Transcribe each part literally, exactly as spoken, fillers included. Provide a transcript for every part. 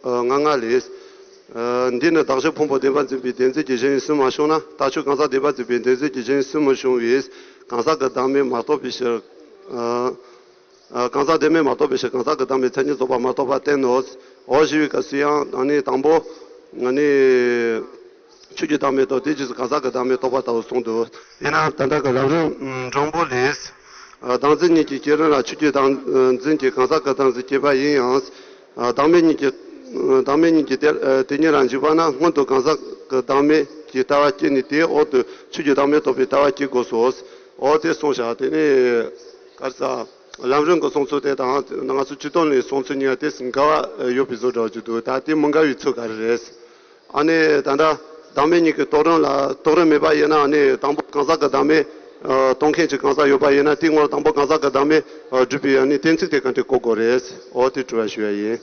ལྔ་ལྔ་ལས། འདི་ནི་གདགས་ཆོས་ཕུང་པོ་བདེན་པར་འཛིན་པའི་བདེན་འཛིན་གྱི་གཞན་ཡུལ་སུན་མ་བྱུང་ན། རྟགས་ཆོས་གང་ཟག་བདེན་པར་འཛིན་པའི་བདེན་འཛིན་གྱི་གཞན་ཡུལ་སུན་མི་བྱུང་བས། གང་ཟག་གི་བདག་མེད་མ་རྟོགས་པའི་ཕྱིར། གང་ཟག་བདེན་མེད་མ་རྟོགས་པའི་ཕྱིར་གང་ཟག་གི་བདག་མེད་མཚན་ཉིད་རྫོགས་པ་མ་རྟོགས་པར་བསྟན་ནོ། འོ་ཞེས་པའི་སྐབས་སུ་ཡང་ཨ་ནི་དང་པོ་ཨ་ནི་ཆོས་ཀྱི་བདག་མེད་རྟོགས། དེའི་རྗེས་སུ་གང་ཟག་གི་བདག་མེད་རྟོགས་པ་ལྟ་བུ་གསུངས་འདུག་དེས་ན་ད་ལྟ་གི་ལམ་རིམ་འབྲིང་པོ་ལས། བདག་འཛིན་གཉིས་ཀྱི་སྐྱེ་རིམ་ལ་ཆོས་ཀྱི་བདག་འཛིན་གྱིས་གང་ཟག་གི་བདག་འཛིན་བསྐྱེད་པ་ཡིན་ཡང་། བདག་མེད་གཉིས་ཀྱི། བདག་མེད་གཉིས་ཀྱི་དེ་དེ་ཉིད་ལ་འཇུག་པ་ན་སྔོན་དུ་གང་ཟག་གི་བདག་མེད་ཀྱི་ལྟ་བ་སྐྱེས་ནས་དེའི་འོག་ཏུ་ཆོས་ཀྱི་བདག་མེད་རྟོགས་པའི་ལྟ་བ་སྐྱེ་དགོས་སོ། འོ་དེ་གསུངས་བཞག་དེ་ནས་ག་རེ་ཟ། ལམ་རིམ་གྱི་གསུང་ཚུལ་དེ་དང་ང་ཚོ་སྤྱི་དོན་ལས་གསུང་ཚུལ་གཉིས་ཀ་དེ་འགལ་བ་ཡོད་པའི་བཟོ་འདྲ་ཅིག་འདུག་ད་དེ་མི་འགལ་བའི་ཚུལ་ག་རེ་རེད། ཨ་ནི་ད་ལྟ་བདག་མེད་གཉིས་ཀྱི་རྟོགས་རིམ་ལ་རྟོགས་རིམ་མེད་པ་ཡིན་ན་ཨ་ནི་དང་པོ་གང་ཟག་གི་བདག་མེད་རྟོགས་མཁན་གྱི་གང་ཟག་ཡོད་པ་ཡིན་ན་དེའི་སྔོན་དང་པོ་གང་ཟག་གི་བདག་མེད་སྒྲུབ་པའི་ཨ་ནི་གཏན་ཚིགས་དེ་ག་འདྲས་གོ་དགོས་རེད། འོ་དེ་དྲི་བ་ཞུ་ཡ་ཡིན།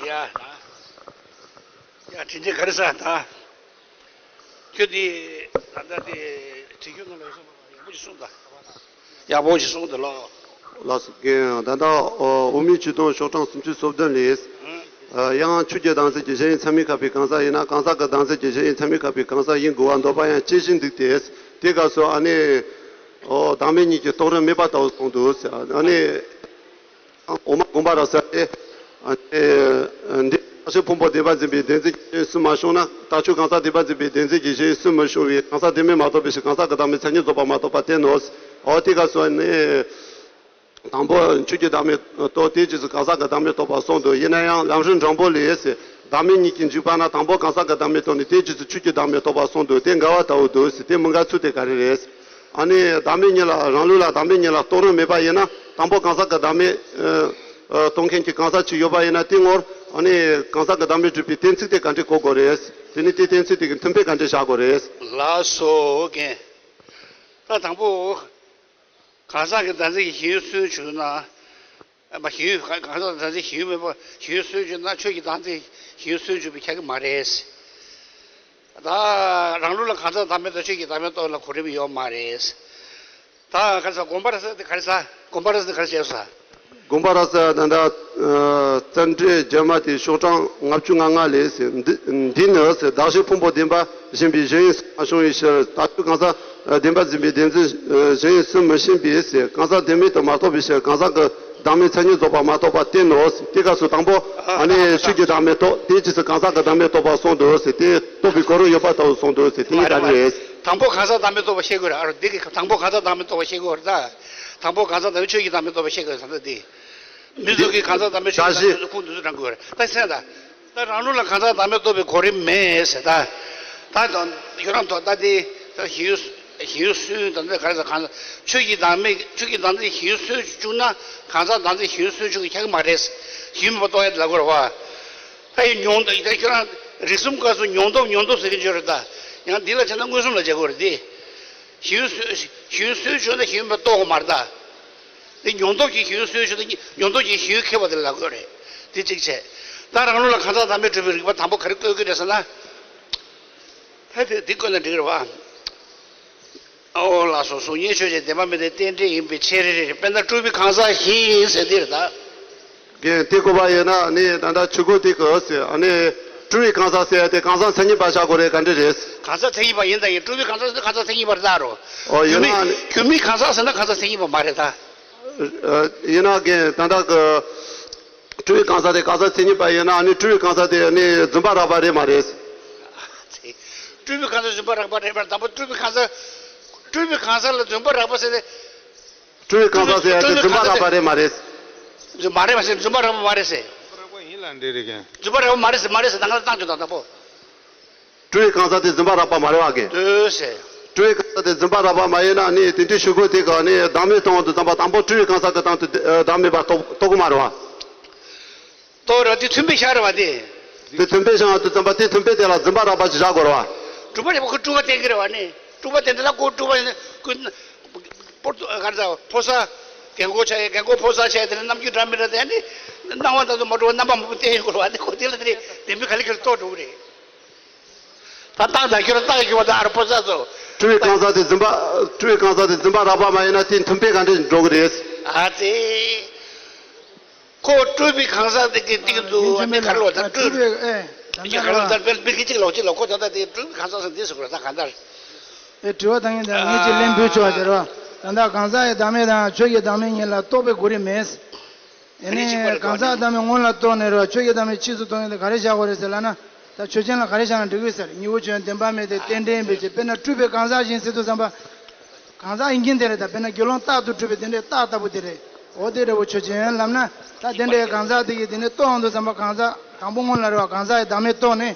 ཡ། ཡ་དྲིན་ཆེ་ག་རེ་ཟ་ད། ཁྱོད་དེ་ད་ལྟ་དེ་དྲི་ཁྱོད་ནང་ལ་ཡོད་སོང་། ཡག་པོ་ཞིག་གསུངས་ད། ཡག་པོ་ཞིག་གསུངས་ད་ལོ། ལགས་སོ་རྒན། ད་ལྟ་དབུ་མའི་སྤྱི་དོན་ཤོག་གྲངས་སུམ་ཅུ་སོ་བདུན་ལས། ཡང་ཆོས་ཀྱི་བདག་འཛིན་གྱི་གཞན་ཡུལ་ཚད་མས་ཁེགས་པའི་གང་ཟག་ཡིན་ན་གང་ཟག་གི་བདག་འཛིན་གྱི་གཞན་ཡུལ་ཚད་མས་ཁེགས་པའི་གང་ཟག་ཡིན་དགོས་པར་འདོད་པ་ཡང་སྐྱེ་བཞིན་འདུག་སྟེ། དེ་སྐབས་སུ་ཨ་ནི། བདག་མེད་གཉིས་ཀྱི་རྟོགས་རིམ་མེད་པ་ལྟ་བུ་གསུངས་འདུག་ཨ་ནི། འོག་མ་དགོངས་པ་རབ་གསལ་ཏེ། འདི་རྟགས་ཆོས་ཕུང་པོ་བདེན་པར་འཛིན་པའི་བདེན་འཛིན་གྱི་གཞན་ཡུལ་སུན་མ་བྱུང་ན། རྟགས་ཆོས་གང་ཟག་བདེན་པར་འཛིན་པའི་བདེན་འཛིན་གྱི་གཞན་ཡུལ་སུན་མི་བྱུང་བས་གང་ཟག་བདེན་མེད་མ་རྟོགས་པའི་ཕྱིར་གང་ཟག་གི་བདག་མེད་མཚན་ཉིད་རྫོགས་པ་མ་རྟོགས་པར་བསྟན་ནོ། འོ་དེ་སྐབས་སུ་ནི། དང་པོ་ཆོས་ཀྱི་བདག་མེད་རྟོགས། དེའི་རྗེས་སུ་གང་ཟག་གི་བདག་མེད་རྟོགས་པ་གསུངས་འདུག་ཡིན་ན་ཡང་ལམ་རིམ་འབྲིང་པོ་ལས། བདག་མེད་གཉིས་ཀྱིས་འཇུག་པ་ན་དང་པོ་གང་ཟག་གི་བདག་མེད་རྟོགས་ནས་དེའི་རྗེས་སུ་ཆོས་ཀྱི་བདག་མེད་རྟོགས་པ་གསུངས་འདུག་དེ་འགལ་བ་ལྟ་བུ་འདུག་དེ་མི་འགལ་ཚུལ་དེ་ག་རེ་རེད། ཨ་ནི་བདག་མེད་གཉིས་ལ་རང་ལུགས་ལ་བདག་མེད་གཉིས་ལ་རྟོགས་རིམ་མེད་པ་ཡིན་ན་དང་པོ་གང་ཟག་གི་བདག་མེད་ཨ་ཨ་རྟོགས་མཁན་གྱི་གང་ཟག་ཅིག་ཡོད་པ་ཡིན་ན་དེའི་སྔོན་ཨ་ནི་གང་ཟག་གི་བདག་མེད་སྒྲུབ་པའི་གཏན་ཚིགས་དེ་ག་འདྲས་གོ་དགོས་རེད། དེ་ནི་དེའི་གཏན་ཚིགས་དེ་གི་མཐུན་དཔེ་ག་འདྲས་བཞག་དགོས་རེད། ལགས་སོ་རྒན། ད་དང་པོ། གང་ཟག་གི་བདག་འཛིན་གྱི་གཞན་ཡུལ་སུན་བྱུང་ན། ཨ་མ་གཞན་ཡུལ་གང་གང་ཟག་བདག་འཛིན་གཞན་ཡུལ་མེད་པ་གཞན་ཡུལ་སུན་བྱུང་ན་ཆོས་ཀྱི་བདག་འཛིན་གཞན་ཡུལ་སུན་བྱུང་བའི་ཁྱད་ཀྱི་མ་རེད། ད་རང་ལུགས་ལ་གང་ཟག་བདག་མེད་དང་ཆོས་ཀྱི་བདག་མེད་རྟོགས་ལ་གོ་རིམ་ཡོད་མ་རེད། ད་ག་ས་དགོངས་པ་རབ་གསལ་དེ་ག་རེ་ཟ། དགོངས་པ་རབ་གསལ་དེ་ག་རེ་བྱས་སོང་ས། དགོངས་པ་རབ་གསལ་ད་ལྟ་ཨ་རྩ་འགྲེལ་རྒྱབ་མ་དེ་ཤོག་གྲངས་ལྔ་བཅུ་ང་ལྔ་ལས། འདི་འདི་ནི་གདགས་ཆོས་ཕུང་པོ་བདེན་པ་བཞིན་པའི་གཞན་ཡུལ་སུན་མ་བྱུང་བའི་ཕྱིར། རྟགས་ཆོས་གང་ཟག་བདེན་པར་འཛིན་པའི་བདེན་འཛིན་གཞན་ཡུལ་སུན་མི་བྱུང་བས། གང་ཟག་བདེན་མེད་དུ་མ་རྟོགས་པའི་ཕྱིར་གང་ཟག་གི་བདག་མེད་མཚན་ཉིད་རྫོགས་པ་མ་རྟོགས་པར་བསྟན་ནོ། དེ་སྐབས་སུ་དང་པོ་ཨ་ནི་ཆོས་ཀྱི་བདག་མེད་རྟོགས། དེའི་རྗེས་སུ་གང་ཟག་གི་བདག་མེད་རྟོགས་པ་གསུངས་འདུག་དེ་རྟོགས་པའི་གོ་རིམ་ཡོད་པ་ལྟ་བུ་གསུངས་འདུག་དེ་ཉིད་ག་རེ་རེད། དང་པོ་གང་ཟག་བདག་མེད་རྟོགས་པ་ཤེས་དགོས་རེད། ཨ་རོ་འདི་གི་དང་པོ་གང་ཟག་བདག་མེད་རྟོགས་པ་ཤེས་དགོས་རེད་ད། དང་པོ་གང་ཟག་བདག་མེད་ཆོས་ཀྱི་བདག་མེད་རྟོགས་པ་ཤེས་དགོས་ཟེར་ན་འདི། མི་ཚོགས་ཀྱི་གང་ཟག་བདག་མེད་ཆོས་ཀྱི་བདག་མེད་ཁུངས་འདི་ཚོ་དྲངས་དགོས་རེད་ད་སེམས་ད། ད་རང་ལུགས་ལ་གང་ཟག་བདག་མེད་རྟོགས་པའི་གོ་རིམ་མེད་ཟེར་ད། ད་དང་ཁྱོད་རང་ཐོག་ད་དེ་ད་གཞན་ཡུལ་གཞན་ཡུལ་སུན་ད་འདི་ག་རེ་ཟེར་གང་ཟག་ཆོས་ཀྱི་བདག་མེད་ཆོས་ཀྱི་བདག་འཛིན་གཞན་ཡུལ་སུན་བཅུག་ན་གང་ཟག་བདག་འཛིན་གཞན་ཡུལ་སུན་བཅུག་གི་ཁྱད་མ་རེད། གཞན་ཡུལ་མེད་པ་རྟོགས་ཡ་དེ་ལ་གོ་ར་བ། ད་ཡི་མྱོང་ད་ཁྱོད་རང་རིག་གསུམ་སྐབས་སུ་མྱོང་སྟོབས་མྱོང་སྟོབས་ཟེར་གྱི་འཇོག་རེད་ད། ཡང་འདི་ལ་བྱས་ན་མངོན་སུམ་ལ་བྱེད་དགོས་རེད་དེ། གཞན་ཡུལ་སུན་གཞན་ཡུལ་སུན་བཅུག་ན་གཞན་ཡུལ་མེད་པ་རྟོགས་དགོས་མ་རེད་ད། དེ་མྱོང་སྟོབས་ཀྱིས་གཞན་ཡུལ་སུན་བཅུག་ན་མྱོང་སྟོབས་ཀྱིས་གཞན་ཡུལ་ཁེགས་པ་དེ་ལ་གོ་རེད། དེ་གཅིག་བྱས། ད་རང་ལུགས་ལ་གང་ཟག་བདག་མེད་སྒྲུབ་པའི་རིགས་པ་དང་པོ་ག་རེ་བཀོད་ཀྱི་རེད་ཟེར་ན། ད་དེ་འདི་བཀོད་ན་འགྲིག་གི་རེད་བ། ཨོ་ལགས་སོ། གཟུགས་བརྙན་ཆོས་ཅན་བདེན་པ་མིན་ཏེ་རྟེན་འབྲེལ་ཡིན་པའི་ཕྱིར། དཔེར་ན་སྤྲུལ་པའི་གང་ཟག་བཞི་ཟེར་འདི་རེད་ད། རྒན་དེ་བཀོད་པ་ཡིན་ན་ནི་ད་ལྟ་ཆོས་གོས་དེ་གི་ཟེར་ཨ་ནི་སྤྲུལ་པའི་གང་ཟག་ཟེར་ཏེ་གང་ཟག་མཚན་ཉིད་པ་བཞག་དགོས་རེད་ག་འདྲ་རེད། གང་ཟག་མཚན་ཉིད་པ་ཡིན་ད་ཡིན་སྤྲུལ་པའི་གང་ཟག་ཟེར་ན་གང་ཟག་མཚན་ཉིད་པ་རེད་ད་རོ། ཨོ་ཡིན་ན་ནི་སྒྱུ་མའི་གང་ཟག་ཟེར་ན་གང་ཟག་མཚན་ཉིད་པ་མ་རེད་ད། ཡིན་ན་རྒན་ད་ལྟ་གི་སྤྲུལ་པའི་གང་ཟག་དེ་གང་ཟག་མཚན་ཉིད་པ་ཡིན་ན་ནི་སྤྲུལ་པའི་གང་ཟག་དེ་ནི་རྫུན་པ་རགས་པ་རེད་མ་རེད། སྤྲུལ་པའི་གང་ཟག་རྫུན་པ་རགས་པ་རེད་པར་དང་པོ་སྤྲུལ་པའི་གང་ཟག་སྤྲུལ་པའི་གང་ཟག་ལ་རྫུན་པ་རགས་པ་ཟེར་ཏེ། སྤྲུལ་པའི་གང་ཟག་ཟེར་ཡ་དེ་རྫུན་པ་རགས་པ་རེད་མ་རེད། རྫུན་མ་རེད་མ་ཟེར་རྫུན་པ་རགས་པ་མ་རེད་ཟེར། རགས་པ་ཡིན་ལ་འདྲེ་རེད་ཀྱང་། རྫུན་པ་རགས་པ་མ་རེད་ཟེར་མ་རེད་ཟེར་ད་ང་ལ་བཏང་ཆོག་དང་དང་པོ། སྤྲུལ་པའི་གང་ཟག་དེ་རྫུན་པ་རགས་པ་མ་རེད་བ་གི། འདོད་ཟེར། སྤྲུལ་པའི་གང་ཟག་དེ་རྫུན་པ་རགས་པ་མ་ཡིན་ན་ནི་དེ་འདྲའི་ཤོད་དགོས་དེ་ག་ནི་བདག་མེད་གཏོང་དུ་བརྩམས་པ་དང་པོ་སྤྲུལ་པའི་གང་ཟག་དེ་དང་དུ་བདག་མེད་པ་རྟོགས་རྟོགས་གི་མ་རེད་བ། ལྟོ་ར་དེ་མཐུན་དཔེ་ཤར་བ་དེ། དེ་མཐུན་དཔེ་ཤར་བ་དུ་བརྩམས་པ་དེ་མཐུན་དཔེ་དེ་ལ་རྫུན་པ་རགས་པ་ཅིག་བཞག་དགོས་རེད་བ། སྤྲུལ་པ་རེད་བ་ཁོ་སྤྲུལ་པ་བསྟན་གི་རེད་བ་ནི། སྤྲུལ་པ་བསྟན་དེ་ལ་ཁོ་སྤྲུལ་པ་ཡིན་ན་ཁོ་པོ་ཏོ་ག་རེ་ཟ་ཕོ་གསར། རྒན་གོག་ཆགས་ཡས་རྒན་གོག་ཕོ་གསར་ཆགས་ཡས་དེ་ནི་རྣམ་འགྱུར་འདྲ་མི་འདྲ་དེ་ནི་སྣང་བ་དང་དུ་མ་འགྲོ་བ་རྣམ་པ་མང་པོ་བསྟན་ཡོད་དགོས་རེད་བ་ནི་ཁོ་དེ་ལ་དེ་ནི་བདེན་པའི་ག་ལེ་ག་ལེ་རྟོགས་འགྲོ་གི་རེད། ད་རྟགས་དང་ཁྱོད་རང་རྟགས་ཁྱོད་བ་ད་ཨ་རོ་ཕོ་གསར་ཚོ། སྤྲུལ་པའི་གང་ཟག་དེ་རྫུན་པ། སྤྲུལ་པའི་གང་ཟག་དེ་རྫུན་པ་རགས་པ་མ་ཡིན་ན་དེ་མཐུན་དཔེ་ག་འདྲ་འགྲོ་གི་རེད། ཨ་ཙི། ཁོ་སྤྲུལ་པའི་གང་ཟག་དེ་གི་སྟེང་དུ་ཡིན་གཅིག་ཨ་ནི་ག་རེ་ལབ་ད་སྤྲུལ། སྤྲུལ་པའི་ཨེ་ད་ག་རེ་ལབ་ད་དཔེར་མི་གི་གཅིག་ལ་གཅིག་ལ་ཁོ་ད་ལྟ་དེ་སྤྲུལ་པའི་གང་ཟག་ཟེར་འདི་ཟེར་དགོས་རེད་ད་གང་ལྟར། ཨེ་དྲི་བ་བཏང་མཁན་དང་ངེད་ཀྱིས་ལན་འབུལ་ཆོག་པ་དེ་རེད་བ། ད་ལྟ་གང་ཟག་གི་བདག་མེད་དང་ཆོས་ཀྱི་བདག་མེད་གཉིས་ལ་རྟོག་པའི་གོ་རིམ་མེད། ཨེ་ནི་གང་ཟག་བདག་མེད་སྔོན་ལ་རྟོགས་ནས་རེད་བ་ཆོས་ཀྱི་བདག་མེད་ཕྱིས་སུ་རྟོགས་མཁན་དེ་ག་རེ་བཞག་དགོས་རེད་ཟེར་ལབ་ན། ད་ཆོས་ཅན་ལ་ག་རེ་བཞག་ན་འགྲིག་གི་ཟེར་དངོས་པོ་ཆོས་ཅན་བདེན་པ་མེད་དེ་རྟེན་འབྲེལ་ཡིན་པའི་ཕྱིར་དཔེར་ན་སྤྲུལ་པའི་གང་ཟག་བཞིན་ཟེར་དུས་ཙམ་པ། གང་ཟག་ཡིན་མཁན་དེ་རེད་ད་དཔེར་ན་དགེ་སློང་རྟག་ཏུ་སྤྲུལ་པའི་དེ་འདྲའི་རྟགས་ལྟ་བུ་དེ་རེད། འོ་དེ་འདྲ་བོ་ཆོས་ཅན་ལབ་ན་ད་དེ་འདྲའི་གང་ཟག་དེ་ཡིས་དེ་ནས་རྟོགས་འོང་དུས་ཙམ་པ་གང་ཟག་དང་པོ་སྔོན་ལ་རེད་བ་གང་ཟག་ཡི་བདག་མེད་རྟོགས་ནས།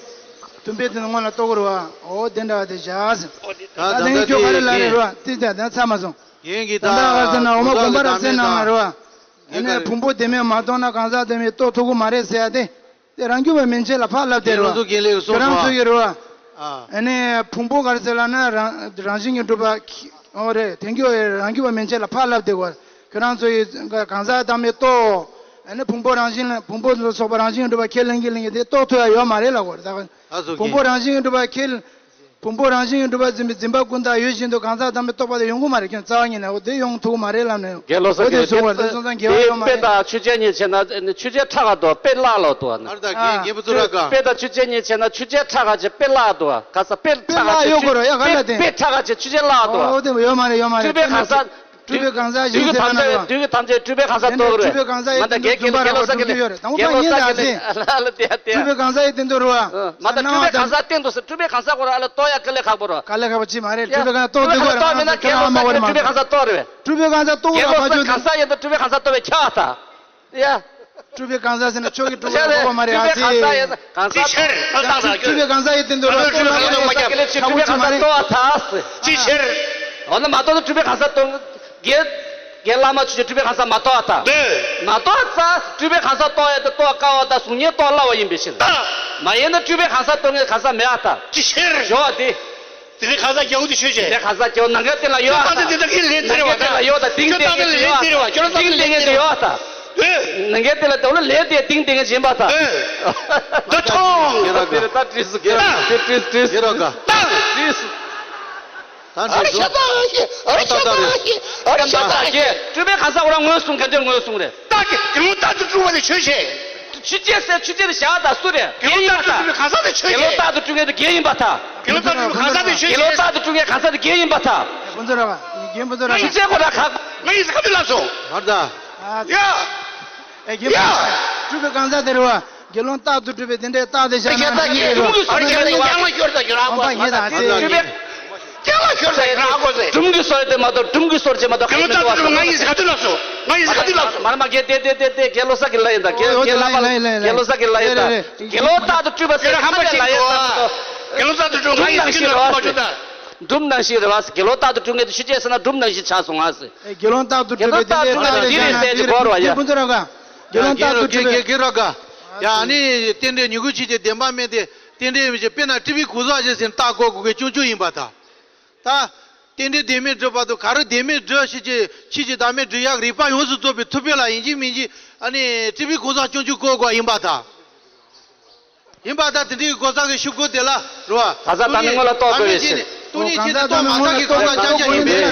མཐུན་དཔེ་དེ་ནི་སྔོན་ལ་རྟོགས་དགོས་རེད་བ་འོ་དེ་འདྲ་བ་དེ་བཞག་ཟེར། ད་དེ་ངས་ཁྱོད་ག་རེ་ལབ་རེད་རེད་བ་དེ་ད་ད་ཚར་མ་སོང་། ཡིན་གྱི་ད་ད་ག་ཟེར་ན་འོ་མ་དགོན་པ་རབ་གསལ་ནང་ལ་རེད་བ། ཨ་ནི་ཕུང་པོ་བདེན་མེད་མ་རྟོགས་ན་གང་ཟག་བདེན་མེད་རྟོགས་ཐུབ་ཀྱི་མ་རེད་ཟེར་ཡ་དེ། དེ་རང་རྒྱུད་པ་མན་ཆད་ལ་ཕར་ལབ་དེ་རེད་བ། ཁྱེད་རང་ཚོ་གི་ལས་སོ་ཁྱོད་རང་ཚོ་ཡི་རེད་བ། ཨ་ནི་ཕུང་པོ་ག་རེ་ཟེར་ལབ་ན་རང་རང་བཞིན་གྱིས་གྲུབ་པ། འོ་རེད་དེང་གི་རང་རྒྱུད་པ་མན་ཆད་ལ་ཕར་ལབ་དེ་གོ། ཁྱོད་རང་ཚོ་ཡི་གང་ཟག་བདག་མེད་རྟོགས། ཨ་ནི་ཕུང་པོ་རང་བཞིན་ལ་ཕུང་པོ་ལ་སོགས་པ་རང་བཞིན་གྱིས་གྲུབ་པ་ཁས་ལེན་གྱི་ལེན་གྱི་དེ་རྟོགས་ཐུབ་ཡ་ཡོད་མ་རེད་ལབ་གོ་རེད་ད། ཕུང་པོ་རང་བཞིན་གྱིས་གྲུབ་པ་ཁས། ཕུང་པོ་རང་བཞིན་གྱིས་གྲུབ་པ་འཛིན་པའི་འཛིན་པ་ཀུན་བཏགས་ཡུལ་བཞིན་དུ་གང་ཟག་བདག་མེད་རྟོགས་པ་དེ་ཡོང་གི་མ་རེད་ཁྱོད་རྩ་བ་ཉིད་ནས་འོ་དེ་ཡོང་ཐུབ་ཀྱི་མ་རེད་ལབ་ནས་དགེ་སློང་ས་འོ་དེ་གསུང་བ་དེ་སོང་ཙང་དགེ་བ་ཡོད་མ་རེད། དཔེ་དང་ཆོས་ཅན་གཉིས་བྱས་ན་ཆོས་ཅན་ཕྲ་ག་འདུག་དཔེ་བརླག་ལོ་འདུག་ཨ་ནི། ཨ་ད་རྒན་རྒན་པོ་ཚོ་ར་ཀ་དཔེ་དང་ཆོས་ཅན་གཉིས་བྱས་ན་ཆོས་ཅན་ཕྲ་ག་བྱས་དཔེ་བརླག་འདུག་ག་ས་དཔེ་ཕྲ་ག་བྱས་ཡོད་དགོས་ར་ཡ་ག་ལ་དེ་དཔེ་ཕྲ་ག་བྱས་ཆོས་ཅན་བརླག་འདུག་ཨ་འོ་དེ་ཡོད་མ་རེད་ཡོད་མ་རེད། སྤྲུལ་པའི་གང་ཟག་སྤྲུལ་པའི་གང་ཟག་བཞིན་ཟེར་ན་རེད་བ། དུས་ཀྱི་ཐམས་ཅད་སྤྲུལ་པའི་གང་ཟག་རྟོགས་རེད། སྤྲུལ་པའི་གང་ཟག་ཡི་མ་ད་དོན་དུ་རྒྱལ་རྫུན་པ་ར་རྒྱལ་ལོ་ས་གི་ལ་རྒྱལ་ལོ་ས་གི་ལ་ལ་དེ་དེ། སྤྲུལ་པའི་གང་ཟག་ཡི་དོན་དུ་རུ་བ། མ་ད་སྤྲུལ་པའི་གང་ཟག་སྟེང་དུ་སྤྲུལ་པའི་གང་ཟག་གོ་ར་ཨ་ལ་རྟོགས་ཡ་དཀའ་ལས་ཁག་པོ་ར། དཀའ་ལས་ཁག་པོ་ཅི་མ་རེད་སྤྲུལ་པའི་གང་ཟག་རྟོགས་དུས་གོ་ར་ཨ་ལ་ཁྱོད་རང་མ་གོ་ར་མ་སྤྲུལ་པའི་གང་ཟག་རྟོགས་རེད། སྤྲུལ་པའི་གང་ཟག་རྟོགས་རེད། སྤྲུལ་པའི་གང་ཟག་རྟོགས་རེད་བ་ཁྱོད་ད། ཡ། སྤྲུལ་པའི་གང་ཟག་ཟེར་ན་ཁྱོད་ཀྱི་སྤྲུལ་པ་ཡོད་པ་མ་རེད་ཨ་ཙི། སྤྲུལ་པའི་གང་ཟག་ཡིན་གང་ཟག་སྤྲུལ་པའི་གང་ཟག་ཡིན་དེ་འདུག་ར་སྤྲུལ་པའི་གང་ཟག་ཡིན་དེ་འདུག་ར་སྤྲུལ་པའི་གང་ཟག་རྟོགས་ཨ་ཐ་སི། ཅི་ཕྱིར། འོ་ན་མ་གཏོགས་སྤྲུལ་པའི་གང་ཟག་རྟོགས་རྒན། རྒན་བླ་མ་ཆོས་ཀྱི་སྤྲུལ་པའི་གང་ཟག་མ་རྟོགས་ཨ་ཐ། མ་རྟོགས་ཨ་ཚ་སྤྲུལ་པའི་གང་ཟག་རྟོགས་ཡ་དེ་རྟོགས་དཀའ་བ་དང་གཟུགས་བརྙན་རྟོགས་སླ་བ་ཡིན་པའི་ཕྱིར། མ་ཡིན་ན་སྤྲུལ་པའི་གང་ཟག་རྟོགས་མཁན་གང་ཟག་མེད་ཨ་ཐ། ཅི་ཕྱིར། ཞོ་བ་དེ། དེ་ནི་གང་ཟག་རྒྱལ་པོ་དེ་ཆོས་ཅན། དེ་གང་ཟག་རྒྱལ་པོ་ནམ་མཁའ་སྟེང་ལ་ཡོད་ཨ་ད། ཁྱོད་ད་ལྟ་དེ་ད་གིན་ལན་དེ་རེད་བ། ཁྱོད་ད་ལྟ་ལན་དེ་རེད་བ། ཁྱོད་ད་ལྟ་ལན་དེ་རེད་བ། ཁྱོད་ད་ལྟ་ལན་དེ་རེད་བ། ནམ་མཁའ་སྟེང་ལ་དེ་འོ་ལ་ལན་དེ་གཏིང་དེ་ངས་བྱིན་པ་ད། འདི་མཐོང་། དེ་ར་དེ་ར་ད་བྲིས་སུ་གེ་ར་དེ་བྲིས་བྲིས་དེ་ར་ག་བྲིས་སུ། ད་ཨ་རེ་ཤ་ད་ཨ་ཤི་ཨ་རེ་ཤ་ད་ཨ་ཤི་ཨ་རེ་ཤ་ད་ཨ་ཤི། སྤྲུལ་པའི་གང་ཟག་འོ་ར་ངོས་བཟུང་ག་འདྲ་ངོས་བཟུང་རེད། ད་གི་དགེ་སློང་རྟག་ཏུ་སྤྲུལ་པ་དེ་ཆོས་ཅན། ཆོས་ཅན་ཟེར་ཆོས་ཅན་དུ་བཞག་ད་སུ་རེད། དགེ་སློང་རྟག་ཏུ་སྤྲུལ་པའི་གང་ཟག་དེ་ཆོས་ཅན། དགེ་སློང་རྟག་ཏུ་སྤྲུལ་མཁན་དེ་རྒན་ཡིན་པ་ད། དགེ་སློང་རྟག་ཏུ་སྤྲུལ་མཁན་གང་ཟག་དེ་ཆོས་ཅན། དགེ་སློང་རྟག་ཏུ་སྤྲུལ་མཁན་གང་ཟག་དེ་རྒན་ཡིན་པ་ད། དགེ་སློང་རྟག་ཏུ་སྤྲུལ་མཁན་གང་ཟག་དེ་རྒན་ཡིན་པ་ད། ཆོས་ཅན་ཁོ་ན་ཁག་ངའི་ཟེར་ག་དུས་ལབ་སོང་། ང་ཡིན་ཟེར་ག་དུས་ལབ་སོང་། ཡ། ཡ། སྤྲུལ་པའི་གང་ཟག་དེ་རེད་བ། དགེ་སློང་རྟག་ཏུ་སྤྲུལ་པའི་དེ་འདྲའི་རྟགས་དེ་བཞག་ན་ཁྱེད་ད་ཁྱེད་སྒྲུང་གི་སོ་རེད་ཁྱེད་ད་ཡང་ལ་ཤོར་ད་ཁྱོད་རང་གོ་ས་ཁྱེད་ད་ཁྱེད་ལ་ཤོར་ད་ཁྱོད་རང་གོ་ས། སྒྲུང་གི་སོ་རེད་དེ་མ་གཏོགས་སྒྲུང་གི་སོ་རེད་ཅེས་མ་གཏོགས་དགེ་སློང་རྟག་ཏུ་སྤྲུལ་པ་ང་ཡིན་ཟེར་ག་དུས་ལབ་སོང་། ང་ཡིན་ཟེར་ག་དུས་ལབ་སོང་། མ་རེད་མ་རེད་དེ་དེ་དེ་དེ་དགེ་སློང་ས་གི་ལ་ཡིན་ད་དགེ་དགེ་ལ་པ་དགེ་སློང་ས་གི་ལ་ཡིན་ད་དགེ་སློང་རྟག་ཏུ་སྤྲུལ་པ་ཟེར་ཁ་ལ་ཡིན་ད་དགེ་སློང་རྟག་ཏུ་སྤྲུལ་ང་ཡིན་ཟེར་ག་དུས་ལབ་སོང་། སྒྲུང་ནང་བཞིན་རེད་བ། དགེ་སློང་རྟག་ཏུ་སྤྲུལ་ངེས་དུ་ཤི་ཅེས་ཟེར་ན་སྒྲུང་ནང་བཞིན་ཆགས་སོང་ང་ཟེར། དགེ་སློང་རྟག་ཏུ་སྤྲུལ་པའི་དེ་ལས་རྟགས་དེ་ཟེར་ན་དེ་རེད་ཟེར་དེ་གོ་ར་ཡ། དགེ་སློང་རྟག་ཏུ་སྤྲུལ་པའི་དགེ་སློང་རྟག་ཡ་ནི་རྟེན་འབྲེལ་མྱུ་གུ་ཆོས་ཅན་བདེན་པ་མེད་དེ་རྟེན་འབྲེལ་མི་བྱེད་དཔེར་ན་སྤྲུལ་པའི་གང་ཟག་ཅིག་ཟེར་ན་རྟགས་བཀོད་དགོས་མཁན་རྐྱང་རྐྱང་ཡིན་པ་དང་། ད། རྟེན་འབྲེལ་བདེན་མེད་སྒྲུབ་པ་དང་ག་རེ་བདེན་མེད་སྒྲུབ་ཤེས་ཀྱི་ཆོས་ཅན་བདག་མེད་སྒྲུབ་ཡག་རིགས་པ་ཡོངས་སུ་རྫོགས་པའི་ཐུག་པའི་ལ་ཡིན་གཅིག་མིན་གཅིག་ཨ་ནི་སྤྲུལ་པའི་གང་ཟག་རྐྱང་རྐྱང་བཀོད་དགོས་ཡིན་པ་དང་། ཡིན་པ་དང་དེ་འདྲའི་གང་ཟག་གི་ཤུགས་ཀུན་དེ་ལ་རེད་བ། གང་ཟག་བདག་མེད་སྔོན་ལ་རྟོགས་དགོས་པའི་ཕྱིར། སྟོང་ཉིད་ཆོས་ཅན་རྟོགས་མ་ཐག་གི་གང་ཟག་རྐྱང་རྐྱང་ཡིན་པས།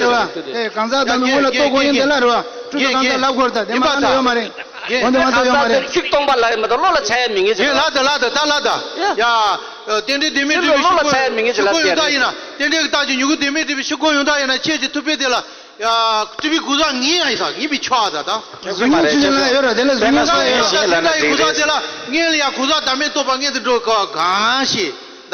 ཨེ་གང་ཟག་བདག་མེད་སྔོན་ལ་རྟོགས་དགོས་ཡིན་དེ་ལ་རེད་བ། སྤྲུལ་པའི་གང་ཟག་ལབ་དགོས་རེད་ད་དེ་མ་ཡིན་པ་ལ་ཡོད་མ་རེད། འོན་ཏེ་མ་གཏོགས་ཡོད་མ་རེད། ཤུགས་སྟོང་པ་ལ་ཡིན་མ་གཏོགས་བློ་ལ་འཆར་ཡ་མེད་ངེས་ཀྱི་རེད། ལ་ད་ལ་ད་ད་ལ་ད། ཡ། རྟེན་འབྲེལ་བདེན་མེད་སྒྲུབ་པའི་ཤུགས་ཀུན་ཤུགས་ཀུན་ཡོང་དག་ཡིན་ན་རྟེན་འབྲེལ་གྱི་རྟགས་ཀྱི་མྱུ་གུ་བདེན་མེད་སྒྲུབ་པའི་ཤུགས་ཀུན་ཡོང་དག་ཡིན་ན་ཁྱེད་ཀྱི་ཐུག་པའི་དེ་ལ། ཡ། སྤྲུལ་པའི་གང་ཟག་ངེས་ཡ་ཡིན་ས་ངེས་པའི་ཆོག་ཨ་ད་ད། གཟུགས་བརྙན་ཆོས་ཅན་ལ་ཡོད་ར་དེ་ལ་གཟུགས་བརྙན་གང་ཡོད་ར། དེ་ལ་གང་ཟག་དེ་ལ་ངེས་ལ་ཡ་གང་ཟག་བདག་མེད་རྟོགས་པ་ངེས་དུ་འགྲོ་ག་གང་ཞིག་ད།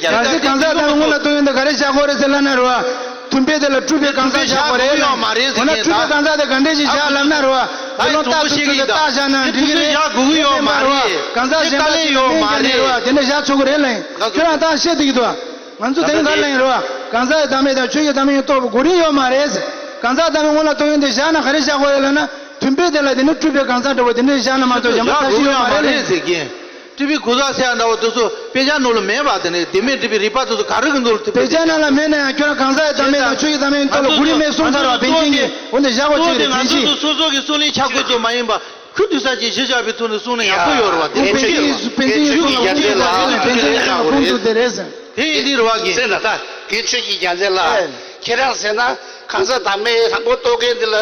གྱི་རྒྱ་མཚན། གལ་སྲིད་གང་ཟག་དང་དངོས་ལ་རྟོགས་ཡོན་དེ་ག་རེ་བཞག་དགོས་རེད་ཟེར་ལབ་ན་རེད་བ། མཐུན་དཔེ་དེ་ལ་སྤྲུལ་པའི་གང་ཟག་བཞག་དགོས་རེད་ལབ། འོ་ན་སྤྲུལ་པའི་གང་ཟག་དེ་ག་འདྲས་ཞིག་བཞག་ལབ་ན་རེད་བ། དེ་ལོ་རྟགས་ཐུབ་ཐུབ་དེ་རྟགས་བཞག་ན་འགྲིག་གི་རེད། དེ་ཕྲུ་གུ་བཞག་དགོས་ཀྱི་ཡོད་མ་རེད། གང་ཟག་གཞན་དག་ཅིག་ཡོད་མ་རེད། དེ་འདྲ་བཞག་ཆོག་གི་རེད་ལབ་ཡིན། ཁྱོད་རང་ད་བཤད་བསྡད་ཀྱི་འདུག་ང་ཚོ་དེ་ག་ལབ་ཡིན་རེད་བ། གང་ཟག་གི་བདག་མེད་དང་ཆོས་ཀྱི་བདག་མེད་གཉིས་རྟོགས་པ་དགོས་རིགས་ཡོད་མ་རེད། གང་ཟག་བདག་མེད་དངོས་ལ་རྟོགས་ཡོན་དེ་བཞག་ན་ག་རེ་བཞག་དགོས་རེད་ལབ་ན། མཐུན་དཔེ་དེ་ལ་དེ་ནི་སྤྲུལ་པའི་གང་ཟག་འདྲ་བོ་དེ་འདྲས་བཞག་ན་མ་གཏོགས་གཞན་པ་བཞག་ཐབས་ཤེས་ཡོད་མ་རེད་ཟེར་གྱིན། སྤྲུལ་པའི་གང་ཟག་ཟེར་ཡ་འདྲ་བོ་དེ་ཚོ་དཔེ་ཆ་ནང་ལ་མེད་པ། དེ་ནི་དེ་མིན་སྤྲུལ་པའི་རིགས་པ་དེ་ཚོ་ག་རེ་གི་འདུག་དེ་དཔེ་ཆ་ནང་ལ་མེད་ན་ཡང་ཁྱོད་རང་གང་ཟག་གི་བདག་མེད་དང་ཆོས་ཀྱི་བདག་མེད་གཉིས་རྟོགས་པ་དགོས་རིགས་མེད་གསུངས་ཚར་བ། བན་ཆེན་གྱིས་འོ་འདི་བཞག་དགོས་ཅིག་རེད། བན་ཆེན་གྱིས། སོ་སོ་གི་སྲོག་ལན་ཆག་དགོས་ཚོད་མ་ཡིན་པ། ཁུ་འདུག་ས་ཅིག་གཞི་བཞག་པའི་ཚུལ་ནས་གསུངས་ན་ཡག་པོ་ཡོད་རེད་བ། དེ་བན་ཆེན་གྱིས། བན་ཆེན་གྱིས་ཁོང་ལ་ཁོང་ཚོའི་བར་ལ་བན་ཆེན་གྱིས་ཁོང་ཚོ་དེ་རེད་ཟེར། དེ་ཡིན་དུས་རེད་བ་གི། སེམས་ལ་ད་དེ་ཆོས་ཀྱི་རྒྱལ་མཚན་ལགས། ཁྱེད་རང་ཟེར་ན་གང་ཟག་བདག་མེད་དང་པོ་རྟོགས་མཁན་འདི་ལ་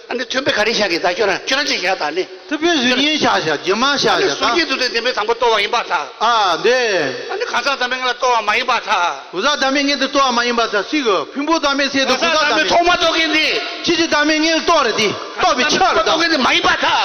ཨ་ནི་མཐུན་དཔེ་ག་རེ་བཞག་གི། ད་ཁྱོད་རང་ཁྱོད་རང་ཅིག་བཞག་ད་ནི། མཐུན་དཔེ་གཟུགས་བརྙན་བཞག་བཞག་རྗེས་མ་བཞག་ཨ་ནི་བཞག་གསུང་ད་གི་འདུག་སྟེ་བདེན་པའི་དང་པོ་རྟོགས་པ་ཡིན་པར་ཐལ། ཨ་འདི། ཨ་ནི་གང་ཟག་བདག་མེད་ལ་རྟོགས་པ་མ་ཡིན་པར་ཐལ། གང་ཟག་བདག་མེད་ངེས་དུ་རྟོགས་པ་མ་ཡིན་པར་ཐལ། སྲིད་གོ་ཕུང་པོ་བདག་མེད་ཟེར་དུས་གང་ཟག་བདག་མེད་ཐོག་མ་རྟོགས་མཁན་འདི། ཕྱིན་ཅི་བདག་མེད་ངེས་རྟོགས་རེད་དེ། རྟོགས་པའི་ཆ་རེད་ད། རྟོགས་མཁན་འདི་མ་ཡིན་པར་ཐལ།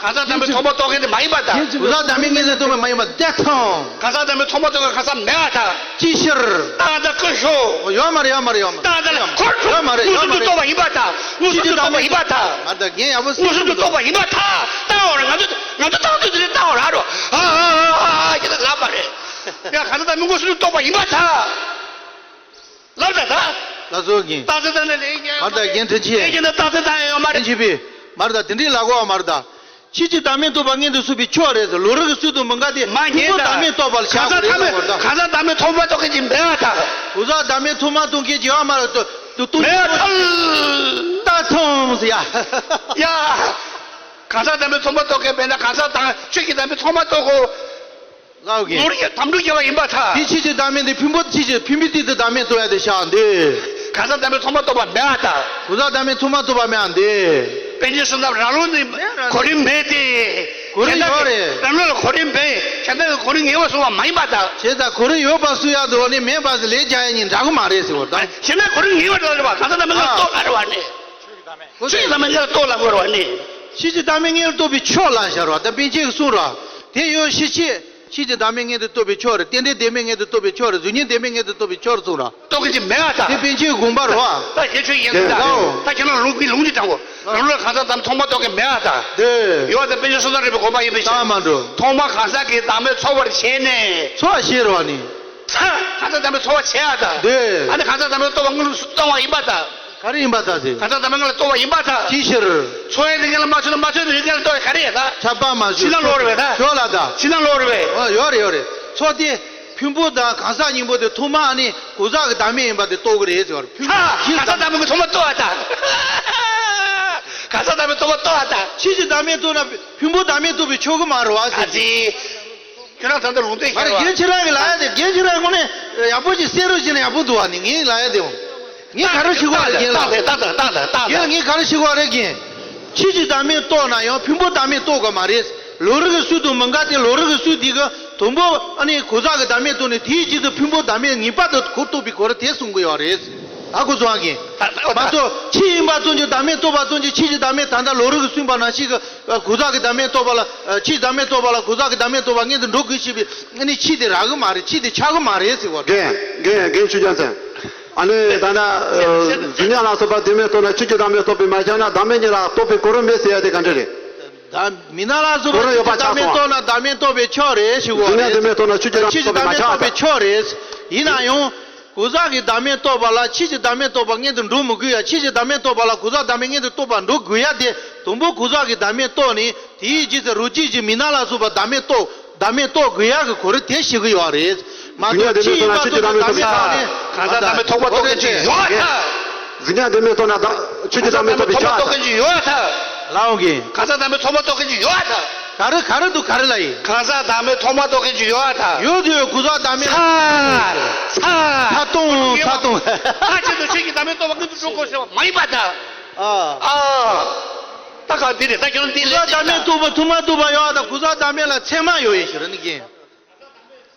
ཨ། གང་ཟག་བདག་མེད་ཐོག་མ་རྟོགས་མཁན་འདི་མ་ཡིན་པར་ཐལ། གང་ཟག་བདག་མེད་ངེས་ཟེར་རྟོགས་པ་མ་ཡིན་པ་དེ་ཐང་། གང་ཟག་བདག་མེད་ཐོག་མ་རྟོགས་མཁན་གང་ཟག་མེད་པར་ཐལ། ཅི་ཕྱིར། ཏག་ཏག་ཀུ་ཤོ། ཡོད་མ་རེད། ཡོད་མ་རེད། ཡོད་མ་རེད། ཏག་ཏག་ལ་ཁོར་ཁོར། ཡོད་མ་རེད། མངོན་སུམ་དུ་རྟོགས་པ་ཡིན་པར་ཐལ། མངོན་སུམ་དུ་རྟོགས་པ་ཡིན་པར་ཐལ། ཨ་ད་རྒན་ཡག་པོ་མངོན་སུམ་དུ་རྟོགས་པ་ཡིན་པར་ཐལ། ལྟ་བར་ང་ཚོ་ང་ཚོ་ལྟ་དུས་དེ་ནས་ལྟ་བར་རོ། ཨ་ཨ་ཨ་ཨ་ཁྱེད་ད་ལབ་པ་རེད། ཡ་གང་ལྟར་ད་མངོན་སུམ་དུ་རྟོགས་པ་ཡིན་པར་ཐལ། ལབ་ད་ད། ལ་སོ་རྒན། རྟགས་གསལ་བཏང་ནས་ལས་ཀྱང་མར་ད་རྒན་ཁྲི་ཆེ། ལས་ཀྱང་ན་རྟགས་གསལ་བཏང་ཡོད་མ་རེད། ཁྲི་ཆེ་པས་མར་ད་དེ་འདྲའི་ལ་གོ་བ་མར་ད། ཕྱིས་ཀྱི་བདག་མེད་རྟོགས་པ་མངོན་དུ་གསོལ་བའི་མཆོག་རེད་ཟེར། ལོ་རིམ་གྱི་ཚུལ་དུ་མི་འགལ་ཏེ། མ་ཕུང་པོ་ཉན་ད། བདག་མེད་རྟོགས་པ་ལ་གང་ཟག་བྱ་དགོས་རེད་ཟེར་བ་དང་། གང་ཟག་བདག་མེད་ཐོག་མ་རྟོགས་མཁན་གྱི་ཡོད་མ་རེད་ད། གང་ཟག་བདག་མེད་ཐོག་མ་རྟོགས་མཁན་གྱི་ཡོད་མ་རེད་ད། དུ་དུ་མེད་ཐལ། ད་ཐོང་ཟེར་ཡ། ཡ། གང་ཟག་བདག་མེད་ཐོག་མ་རྟོགས་མཁན་མེད་ན་གང་ཟག་དང་ཆོས་ཀྱི་བདག་མེད་ཐོག་མ་རྟོགས་གོ། ལའོ་གི། ནོར་གྱི་དམ་ཕྲུག་སྐྱེ་བ་ཡིན་པར་ཐལ། དེ་ཕྱིས་ཀྱི་བདག་མེད་དེ་ཕུང་པོ་ཕྱིས་ཀྱི་ཕུང་པོའི་སྟེང་དུ་བདག་མེད་རྟོགས་ཡ་དེ་བཞག་འདི། གང་ཟག་བདག་མེད་ཐོག་མ་རྟོགས་པ་མེད་པར་ཐལ། གང་ཟག་བདག་མེད་ཐོག་མ་རྟོགས་པ་མེད་པ་འདི། པཎ་ཆེན་བསོད་ནམས་རང་ལུགས་ནི་གོ་རིམ་མེད་དེ། གོ་རིམ་ཡོད་རེད། རང་ལུགས་ལ་གོ་རིམ་མེད། གཞན་དག་གི་གོ་རིམ་ངེས་པར་བཟུང་བ་མ་ཡིན་པར་ཐལ། བྱས་ཙང་གོ་རིམ་ཡོད་པ་བཟུང་ཡ་འདུག་ནི་མེད་པ་ཟེར་ལས་བྱ་ཡ་གཉིས་འདྲ་གི་མ་རེད་ཟེར་བ་དང་། གཞན་དག་གོ་རིམ་ངེས་པར་འགྲོ་རེད་བ། གང་ཟག་བདག་མེད་ལ་རྟོགས་ལ་རེད་བ་ནི། ཆོས་ཀྱི་བདག་མེད་ལ་རྟོགས་ལ་དགོས་རེད་བ་ནི། ཕྱིས་ཀྱི་བདག་མེད་མངོན་རྟོགས་པའི་མཆོག་ལ་ཟེར་བ་དང་པཎ་ཆེན་གྱིས་གསུངས་ར། དེ་ཡོད་ཤེས་ཆེ། ཕྱིས་ཀྱི་བདག་མེད་མངོན་དུ་རྟོགས་པའི་མཆོག་རེད། རྟེན་འབྲེལ་བདེན་མེད་མངོན་དུ་རྟོགས་པའི་མཆོག་རེད། གཟུགས་བརྙན་བདེན་མེད་མངོན་དུ་རྟོགས་པའི་མཆོག་རེད་གསུངས་ར། རྟོགས་མཁན་ཅིག་མེད་པར་ཐལ། དེ་པཎ་ཆེན་དགོངས་པ་རེད་བ། ད་ཁྱེད་ཆོས་ཡིན་ད། ལའོ། ད་ཁྱེད་རང་ལུང་གི་ལུང་གི་དྲང་པོ། རང་ལུགས་གང་ཟག་བདག་མེད་ཐོག་མ་རྟོགས་མཁན་མེད་པར་ཐལ། དེ། ཡོད་པ་དེ་པཎ་ཆེན་བསོད་ནམས་རིག་པའི་དགོངས་པ་ཡིན་པའི་ཕྱིར། ཐ་མ་འགྲོ། ཐོག་མར་གང་ཟག་གི་བདག་མེད་ཚོར་བར་བྱས་ནས། ཚོར་བ་ཞེས་རེད་བ་ནི། ཚ། གང་ཟག་བདག་མེད་ཚོར་བར་བྱས་པར་ཐལ། དེ། ཨ་ནི་གང་ཟག་བདག་མེད་རྟོགས་པ་མངོན་དུ་སུ་བཏང་བ་ཡིན་པར་ཐལ། ག་རེ་ཡིན་པར་ཐལ་ཟེར། གང་ཟག་བདག་མེད་ལ་རྟོགས་པ་ཡིན་པར་ཐལ། ཅིའི་ཕྱིར། ཚོར་བའི་གནས་ལ་མ་ཚོར་ན་མ་ཚོར་བའི་གནས་ལ་རྟོགས་པ་ག་རེ་ཡིན་ད། ཆགས་པ་མ་ཞུ། ཕྱི་ནང་ལོག་རེད་པས་ད། ཞོར་ལ་ད། ཕྱི་ནང་ལོག་རེད་པས། ཨོ་ཡོད་རེད་ཡོད་རེད། ཚོར་དེ། ཕུང་པོ་དང་གང་ཟག་གཉིས་པོ་དེ་ཐོག་མ་ཨ་ནི་གང་ཟག་གི་བདག་མེད་ཡིན་པ་དེ་རྟོགས་ཀྱི་རེད་ཟེར་བར་ཕུང་པོ་ཧ། གང་ཟག་བདག་མེད་ཀྱི་ཐོག་མ་རྟོགས་པར་ཐལ། གང་ཟག་བདག་མེད་ཐོག་མ་རྟོགས་པར་ཐལ། ཕྱིས་ཀྱི་བདག་མེད་རྟོགས་ན་ཕུང་པོ་བདག་མེད་རྟོགས་པའི་ཆོག་གི་མ་རེད་བ་ཟེར་གྱི། ཁྱོད་རང་ད་ལྟ་ལུང་བསྟན་མ་རེད། རྒན་ཁྱེད་རང་གི་ལབ་ཡ་དེ་རྒན་ཁྱེད་རང་དངོས་གནས་ཡག་པོ་ཅིག་གསན་རོགས་བྱས་ན་ཡག་པོ་འདུག་བ་ནི་ངས་ལབ་ཡ་དེ། ངས་ག་རེ་ཞུ་གི་ཡོད་རེད་རྒན་ལགས། རྟགས་དང་རྟགས་དང་རྟགས་དང་། རྒན་ངས་ག་རེ་ཞུ་གི་ཡོད་རེད་རྒན། ཕྱིས་ཀྱི་བདག་མེད་རྟོགས་ན་ཡང་ཕུང་པོ་བདག་མེད་རྟོགས་དགོས་མ་རེད། ལོ་རིམ་གྱི་ཚུལ་དུ་མི་འགལ་ཏེ་ལོ་རིམ་གྱི་ཚུལ་དེ་གི་དང་པོ་ཨ་ནི་གང་ཟག་གི་བདག་མེད་རྟོགས་ནས་དེའི་རྗེས་སུ་ཕུང་པོ་བདག་མེད་ངེས་པར་དུ་གོ་རྟོགས་པའི་སྐོར་དེ་གསུང་གི་ཡོད་རེད། ད་གོ་སོང་ཨ་རྒན། མ་གཏོགས་ཕྱིས་ཡིན་པ་ཙམ་གྱིས་བདག་མེད་རྟོགས་པ་ཙམ་གྱིས་ཕྱིས་ཀྱི་བདག་མེད་ད་ལྟ་ལོ་རིམ་གྱིས་གསུངས་པ་ནང་བཞིན་གྱི་གང་ཟག་གི་བདག་མེད་རྟོགས་པ་ལ་ཕྱིས་བདག་མེད་རྟོགས་པ་ལ་གང་ཟག་གི་བདག་མེད་རྟོགས་པ་མངོན་དུ་འགྲོ་དགོས་ཞེས་པའི་ཨ་ནི་ཕྱིས་དེ་རག་གི་མ་རེད། ཕྱིས་དེ་ཆགས་གི་མ་རེད་ཟེར་བ་རེད། རྒན་རྒན་རྒན་ཆོས་རྒྱལ་མཚན། ཨ་ནི་ད་ལྟ་གཟུགས་བརྙན་ལ་སོགས་པ་བདེན་མེད་རྟོགས་ན་ཕྱིས་ཀྱི་བདག་མེད་རྟོགས་པས་མ་ཁྱབ་ན་བདག་མེད་ཉིད་ལ་རྟོགས་པའི་གོ་རིམ་མེད་ཟེར་ཡ་དེ་ག་འདྲ་རེད། ད་མི་སྣང་ལ་སོགས་པ་གོ་རིམ་ཡོད་པ་ཕྱིས་ཀྱི་བདག་མེད་རྟོགས་ན་བདག་མེད་རྟོགས་པའི་ཆོག་རེད་ཞུ་བ་རེད། གཟུགས་བརྙན་བདེན་མེད་རྟོགས་ན་ཕྱིས་ཀྱི་བདག་མེད་རྟོགས་པས་མ་ཁྱབ་པ་དང་། ཕྱིས་ཀྱི་བདག་མེད་རྟོགས་པའི་ཆོག་རེད། ཡིན་ན་ཡང་། གང་ཟག་གི་བདག་མེད་རྟོགས་པ་ལ་ཕྱིས་ཀྱི་བདག་མེད་རྟོགས་པ་མངོན་དུ་འགྲོ་མི་དགོས་ཡ། ཕྱིས་ཀྱི་བདག་མེད་རྟོགས་པ་ལ་གང་ཟག་བདག་མེད་མངོན་དུ་རྟོགས་པ་འགྲོ་དགོས་ཡ་དེ་དང་པོ་གང་ཟག་གི་བདག་མེད་རྟོགས་ནས་དེའི་རྗེས་སུ་རང་རྐྱ་གི་མི་སྣང་ལ་སོགས་པ་བདག་མེད་རྟོགས། བདག་མེད་རྟོགས་དགོས་ཡག་གི་གོ་རིམ་དེ་ཞུ་གི་ཡོད་རེད། མ་གཟུགས་བརྙན་གཏོགས་བདེན་མེད་ཕྱིས་ཡིན་པ་རྟོགས་ན་ཕྱིས་ཀྱི་བདག་མེད་རྟོགས་པའི་ཆ་ནས། གང་ཟག་བདག་མེད་རྟོགས་པ་རྟོགས་མཁན་ཅིག་ཡོད་པར་ཐལ། གཟུགས་བརྙན་བདེན་མེད་རྟོགས་ན་བདག་ཆོས་ཀྱི་བདག་མེད་རྟོགས་པའི་ཆ། གང་ཟག་བདག་མེད་རྟོགས་མཁན་ཅིག་ཡོད་པར་ཐལ། ལའོ་གི། གང་ཟག་བདག་མེད་རྟོགས་པ་རྟོགས་མཁན་ཅིག་ཡོད་པར་ཐལ། ག་རེ་ག་རེ་འདུག་ག་རེ་ལ་ཡིན། གང་ཟག་བདག་མེད་རྟོགས་པ་རྟོགས་མཁན་ཅིག་ཡོད་པར་ཐལ། ཡོད་དུ་ཡོད་གང་ཟག་བདག་མེད་ཚར། ཚར། ཚར་སྟོང་ཚར་སྟོང་། ཚར་ཆེད་དུ་ཆོས་ཀྱི་བདག་མེད་རྟོགས་པ་མངོན་དུ་འགྲོ་དགོས་ཟེར་བ་མ་ཡིན་པར་ཐལ། ཨ། ཨ། ད་ག་འདི་རེད་ད་ཁྱོད་འདི་ལས་གང་ཟག་བདག་མེད་རྟོགས་པ་ཐོག་མ་རྟོགས་པ་ཡོད་པར་ཐལ། གང་ཟག་བདག་མེད་ལ་ཚད་མ་ཡོད་ཡིན་ཞུ་ར་ནི་རྒན།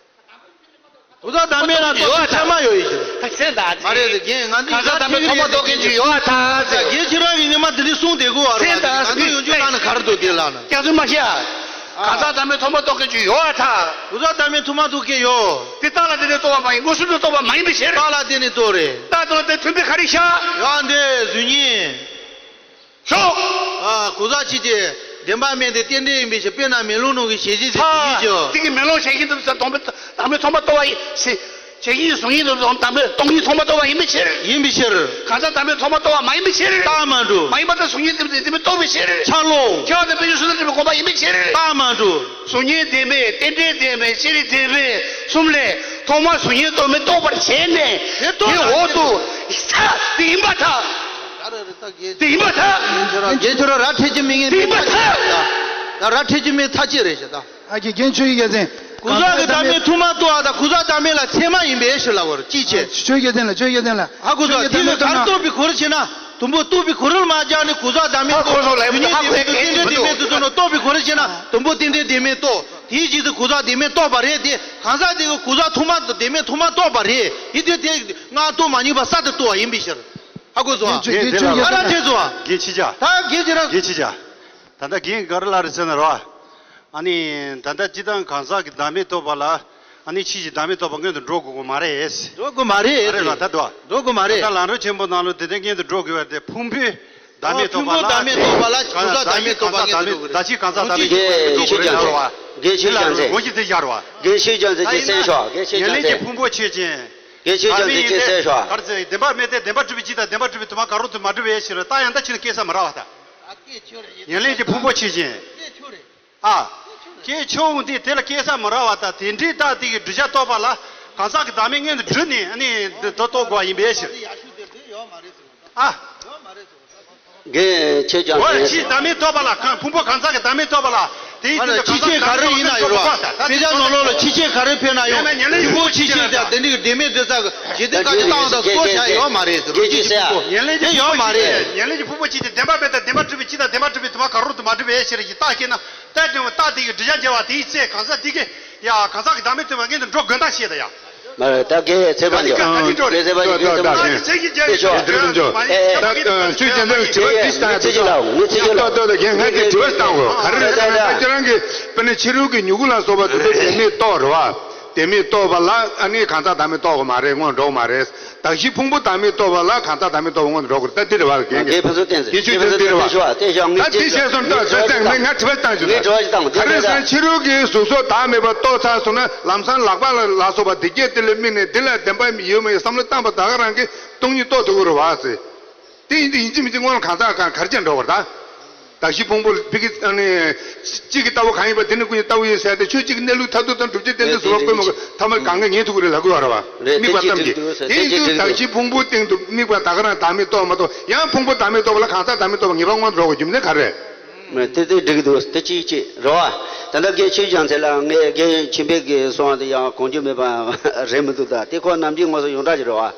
གང་ཟག་བདག་མེད་ལ་ཡོད་པར་ཐལ། ཚད་མ་ཡོད་ཡིན་ཞུ་ར། ད་ཚད་ད་མ་རེད་རེད་རྒན། ང་འདི་གང་ཟག་བདག་མེད་ཐོག་མ་རྟོགས་མཁན་ཅིག་ཡོད་པར་ཐལ་ཟེར། རྒན་ཁྱེད་རང་གིས་ངས་མ་འདི་འདྲ་གསུངས་བསྡད་དགོས་པ་རེད་པ། ཚད་ད་ང་ཚོ་ཡོང་རྒྱུ་ལ་ནི་ག་རེ་འདུག་དེ་ལ་ནི། སྐྱག་རྫུན་མ་བཤད། གང་ཟག་བདག་མེད་ཐོག་མ་རྟོགས་མཁན་ཅིག་ཡོད་པར་ཐལ། གང་ཟག་བདག་མེད་ཐོག་མ་རྟོགས་མཁན་ཡོད། དེ་རྟགས་ལ་བརྟེན་ནས་རྟོགས་པ་མ་ཡིན་མངོན་སུམ་དུ་རྟོགས་པ་མ་ཡིན་པའི་ཕྱིར། རྟགས་ལ་བརྟེན་ནས་རྟོགས་རེད། རྟགས་དང་དེ་མཐུན་པའི་ག་རེ་བཞག་ཡང་འདི་གཟུགས་བརྙན། ཤོག་ཨ། གང་ཟག་ཕྱིས་ཀྱི་བདེན་པ་མིན་ཏེ་རྟེན་འབྲེལ་ཡིན་པའི་ཕྱིར། དཔེར་ན་མེ་ལོང་ནང་གི་ཞལ་བཞེས་དེ་ཚ། དེ་ཉིད་ཀྱི། དེ་གི་མེ་ལོང་ཞལ་བཞེས་དེ་ཚོ་བདག་མེད་བདག་མེད་ཐོག་མ་རྟོགས་པ་ཡིན་ཞེས། ཞལ་བཞེས་གཟུགས་བརྙན་དེ་ཚོ་བདག་མེད་སྟོང་ཉིད་ཐོག་མ་རྟོགས་པ་ཡིན་པའི་ཕྱིར། ཡིན་པའི་ཕྱིར། གང་ཟག་བདག་མེད་ཐོག་མ་རྟོགས་པ་མ་ཡིན་པའི་ཕྱིར། རྟགས་མ་གྲུབ། མ་ཡིན་པ་དང་གཟུགས་བརྙན་དེ་ཚོ་བདེན་མེད་རྟོགས་པའི་ཕྱིར། ཆ་ལོག་སྐྱེ་བ་དང་དཔལ་འབྱོར་བསོད་ནམས་འགྲུབ་པའི་དགོངས་པ་ཡིན་པའི་ཕྱིར། རྟགས་མ་གྲུབ། གཟུགས་བརྙན་བདེན་མེད་རྟེན་འབྲེལ་བདེན་མེད་སྤྱི་རིགས་བདེན་མེད་གསུམ་ལས་ཐོག་མར་གཟུགས་བརྙན་རྟོག་མེད་རྟོགས་པར་བྱས་ནས། དེ་རྟོགས་དེའི་འོག་ཏུ་ས་དེ་ཡིན་པར་ཐལ། དེ་ཡིན་པར་ཐལ། རྒྱན་ཆོས་ར་ཁྲིད་ཀྱི་མི་ངན་དེ་ཡིན་པར་ཐལ། ད་ར་ཁྲིད་ཀྱི་མི་ཚ་ཅིག་རེད་ཤག་ད། ཨ་ཀྱི་རྒྱན་ཆོས་ཀྱི་རྒྱལ་མཚན། གང་ཟག་གི་བདག་མེད་ཐོག་མར་རྟོགས་པ་དང་གང་ཟག་བདག་མེད་ལ་ཚད་མ་ཡིན་པའི་ཕྱིར་ལབ་པ་རེད། ཅིའི་ཕྱིར། ཆོས་ཀྱི་རྒྱལ་མཚན་ལ། ཆོས་ཀྱི་རྒྱལ་མཚན་ལ། ཧ་གོ་སོང་། དེ་ལ་ག་རེ་རྟོགས་པའི་གོ་རིམ་བྱས་ན། དང་པོ་རྟོགས་པའི་གོ་རིམ་ལ་སྦྱར་ནས་གང་ཟག་བདག་མེད་རྟོགས། ཧ་གོ་སོང་ལབ་ཡོད། གཟུགས་བརྙན་བདེན་མེད་དང་རྟེན་འབྲེལ་བདེན་མེད་དེ་ཚོ་ནང་རྟོགས་པའི་གོ་རིམ་བྱས་ན་དང་པོ་རྟེན་འབྲེལ་བདེན་མེད་རྟོགས། དེའི་རྗེས་སུ་གང་ཟག་བདེན་མེད་རྟོགས་པ་རེད་དེ། གང་ཟག་དེ་གི་གང་ཟག་ཐོག་མ་བདེན་མེད་ཐོག་མ་རྟོགས་པ་རེད། ཡིན་དུས་དེ་སྔ་རྟོགས་མ་ཉམས་པ་གསར་དུ་རྟོགས་པ་ཡིན་པའི་ཕྱིར། ཧ་གོ་སོང་ཨ། རྒན་དེ་ལ་ཨ་ར་ཐེ་སོང་ཨ། རྒན་ཁྱེད་ཅག་ད་རྒན་ཁྱེད་རང་། རྒན་ཁྱེད་ཅག་ད་ལྟ་རྒན་ག་རེ་ལབ་རེད་ཟེར་ན་རོ། ཨ་ནི་ད་ལྟ་སྤྱིར་བཏང་གང་ཟག་གི་བདག་མེད་རྟོགས་པ་ལ། ཨ་ནི་ཕྱིས་ཀྱི་བདག་མེད་རྟོགས་པ་མངོན་དུ་འགྲོ་དགོས་ཀྱི་མ་རེད། འགྲོ་དགོས་མ་རེད། ཨ་རེད་ལ་ད་འགྲོ། འགྲོ་དགོས་མ་རེད། ད་ལྟ་ལམ་རིམ་ཆེན་པོ་ནང་ལོགས་དེ་ལྟར་མངོན་དུ་འགྲོ་དགོས་པ་དེ་ཕུང་པོའི་བདག་མེད་རྟོགས་པ་ལ། ཕུང་པོའི་བདག་མེད་རྟོགས་པ་ལ་གང་ཟག་བདག་མེད་རྟོགས་པ་མངོན་དུ་འགྲོ་དགོས་རེད། ད་ཅི་གང་ཟག་བདག་མེད་རྟོགས་པ་མངོན་དུ་འགྲོ་དགོས་རེད་ཟེར་བ། དགེ་བཤེས་རྒྱལ་མཚན། དགེ་བཤེས་རྒྱལ་མཚན་གྱིས་གསན་ཤོག་དགེ་བཤེས་རྒྱལ་མཚན། ཉེར་ལེན་གྱི་ཕུང་པོ་ཆོས་ཅན། དགེ་བཤེས་རྒྱལ་མཚན་གྱིས་གསན་ཤོག་ག་རེ་ཟེར། བདེན་པ་མེད་དེ་བདེན་པ་གྲུབ་པའི་སྤྱི་དང་བདེན་པ་གྲུབ་པའི་དུ་མ་གང་རུང་དུ་མ་གྲུབ་པའི་ཕྱིར་རོ། རྟགས་ཡང་དག་ཕྱིར་སྐྱེ་ས་མི་རག་པ་དང་། ཉེར་ལེན་གྱི་ཕུང་པོ་ཆོས་ཅན། ཨ། ཁྱེད་ཆོས་འོང་དུས་དེ་ལ་སྐྱེལ་ས་མི་རག་པ་དང་དེ་འདྲའི་རྟགས་དེ་གི་བསྒྲུབ་བྱ་རྟོགས་པ་ལ་གང་ཟག་གི་བདག་མེད་མངོན་དུ་བསྒྲུབས་ནས་ཨ་ནི་འདི་ལྟར་རྟོགས་དགོས་པ་ཡིན་པའི་ཕྱིར། ཨ། རྒན་ཆོས་ཀྱང་འོ་ཡ། ཆོས་བདག་མེད་རྟོགས་པ་ལ་གང་ཕུང་པོ་གང་ཟག་གི་བདག་མེད་རྟོགས་པ་ལ་དེའི་ཨ་ནི་སྟེང་དུ་གང་ཟག་གི་བདག་མེད་རྟོགས་པ་མངོན་དུ་རྟོགས་པ། དཔེ་ཆ་ནང་ལོགས་ལ་ཕྱི་ཆོས་ག་རེ་ཕེབས་ན་ཡང་ཡིན་པོ་ཕྱི་ཆོས་དང་དེ་འདྲའི་བདེན་མེད་འདོད་ས་གི་ཞེ་དེ་ག་ཅི་བཏང་དང་སྐོར་བྱ་ཡོད་མ་རེད་ཟེར་རོ། ཅི་ཞིག་ཕུང་པོ་ཉེར་ལེན་གྱི་དེ་ཡོད་མ་རེད། ཉེར་ལེན་གྱི་ཕུང་པོ་གཅིག་དེ་བདེན་པ་མེད་དང་བདེན་པ་གྲུབ་པའི་གཅིག་དང་བདེན་པ་གྲུབ་པའི་དུ་མ་ག་རུ་དུ་མ་གྲུབ་པའི་ཕྱིར་གྱི་རྟགས་ཤེས་ན། རྟགས་དེ་རྟགས་དེ་གི་བསྒྲུབ་བྱ་འཇལ་བ་དེའི་ཚེ་གང་ཟག་དེ་གི་ཡ་གང་ཟག་གི་བདག་མེད་རྟོགས་པ་མངོན་དུ་འགྲོ་དགོས་རྟགས་ཤེས་ད་ཡ། མ་རེད། ད་གལ་ཚེ་དཔག་འཇོག་གལ་ཚེ་དཔག་འཇོག་ཚེ་དཔག་འཇོག་ཚེ་དཔག་འཇོག་ཚེ་དཔག་འཇོག་ཨེ་ཨེ་ད་ཆོས་ཅན་དང་དྲི་བ་འདི་ལྟ་ཚེ་ཅི་ལ་ངས་ཚེ་ཅི་ལ་ཏོ་ཏོ་ད་རྒན་ང་གི་དྲི་བ་བཏང་གོ་ག་རེ་ད་ད་ཁྱེད་རང་གི་དཔེར་ན་ཕྱི་རོལ་གྱི་མྱུ་གུ་ལ་སོགས་པ་དེ་ཚོ་བདེན་མེད་རྟོགས་རེད་བ། བདེན་མེད་རྟོགས་པ་ལ་ཨ་ནི་གང་ཟག་བདག་མེད་རྟོགས་གོ་མ་རེད། སྔོན་འགྲོ་གོ་མ་རེད། གདགས་གཞི་ཕུང་པོ་བདག་མེད་རྟོགས་པ་ལ་གང་ཟག་བདག་མེད་རྟོགས་པ་སྔོན་དུ་འགྲོ་དགོས་རེད། ད་འདི་རེད་བ་རྒན་གྱི་ངས་ཕན་ཚུན་བསྟན་ཟེར་ཕན་ཚུན་བསྟན་ཟེར་ད་འདི་བཤད་སོང་ད་ད་ད་ངས་ང་དྲི་བ་བཏང་བྱུང་ངས་དྲི་བ་ཞིག་བཏང་གོ་ག་རེ་ཟེར་ན་ཕྱི་རོལ་གྱི་གཟུགས་སོགས་བདག་མེད་པ་རྟོགས་ཚར་སོང་ན་ལམ་སང་ལག་པ་ལ་ལ་སོགས་པ་འདི་སྐད་དེ་ལ་དམིགས་ནས་འདི་ལ་བདེན་པ་ཡོད་མ་ཡིན་བསམ་བློ་བཏང་པ་ད་ག་རང་གིས་སྟོང་ཉིད་རྟོགས་ཐུབ་ཀྱི་རེད་བ་ཟེར། དེ་ཡིན་དུས་ཡིན་གཅིག་མིན་གཅིག་སྔོན་ལ་གང་ཟག་གང་གར་ཅན་འགྲོ་བར་ད། གདགས་གཞི་ཕུང་པོ་ཕི་གི་ཨ་ནི། གཅིག་གི་ལྟ་བ་གང་ཡིན་པ་དེ་ནི་ཀུན་གྱི་ལྟ་བ་ཡིན་ཟེར་ཏེ་ཆོས་གཅིག་གི་གནས་ལུགས་མཐར་ཐུག་དང་སྒྲུབ་བྱེད་རྟེན་འབྲེལ་ཟུར་པ་བཀོད་མ་དགོས་ཐ་མ་གང་ག་ངེས་ཐུབ་ཀྱི་རེད་ལབ་དགོས་པ་རེད་བ། དམིགས་པ་ཙམ་གྱིས་དེ་ཡིན་དུས་གདགས་གཞི་ཕུང་པོའི་སྟེང་དུ་དམིགས་པ་ད་ག་རང་བདག་མེད་རྟོགས་མ་གཏོགས་ཡང་ཕུང་པོ་བདག་མེད་རྟོགས་པ་ལ་གང་ཟག་བདག་མེད་རྟོགས་པ་ངེས་པར་སྔོན་དུ་འགྲོ་དགོས་རྒྱུ་མཚན་ག་རེ་རེད། དེ་དེ་འགྲིག་གི་འདུག་དེ་གཅིག་གཅིག་རེད་བ། ད་ལྟ་རྒན་ཆོས་ཀྱང་ཚེ་ལ་ངས་རྒན་ཆོས་འཕེལ་གྱིས་གསུངས་པ་དེ་ཡང་གོང་རྒྱུ་མེད་པ་རེད་མི་འདུག་ད་དེ་ཁོ་ནམ་རྒྱུན་ངོ་སོ་ཡོངས་གྲགས་ཀྱི་རེད་བ།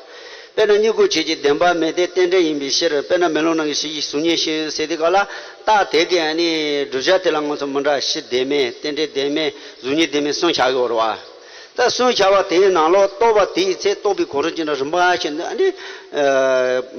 དཔེར་ན་མྱུ་གུ་ཆོས་ཅན་བདེན་པ་མེད་དེ་རྟེན་འབྲེལ་ཡིན་པའི་ཕྱིར། དཔེར་ན་མེ་ལོང་ནང་གི་གཞི་གཞི་གཟུགས་བརྙན་ཤེས་ཟེར་དུས་སྐབས་ལ་རྟགས་དེ་གའི་ཨ་ནི་བསྒྲུབ་བྱ་དེ་ལ་ང་ཚོ་མི་འདྲ་གཞི་བདེན་མེད་རྟེན་འབྲེལ་བདེན་མེད་གཟུགས་བརྙན་བདེན་མེད་གསུམ་ཆགས་ཀྱི་ཡོད་རེད་བ། ད་གསུམ་ཆགས་པ་དེའི་ནང་ལོགས་རྟོགས་པ་དེའི་ཚེ་རྟོགས་པའི་གོ་རིམ་ཅི་འདྲ་རིམ་པ་བྱས་ནས་ཨ་ནི།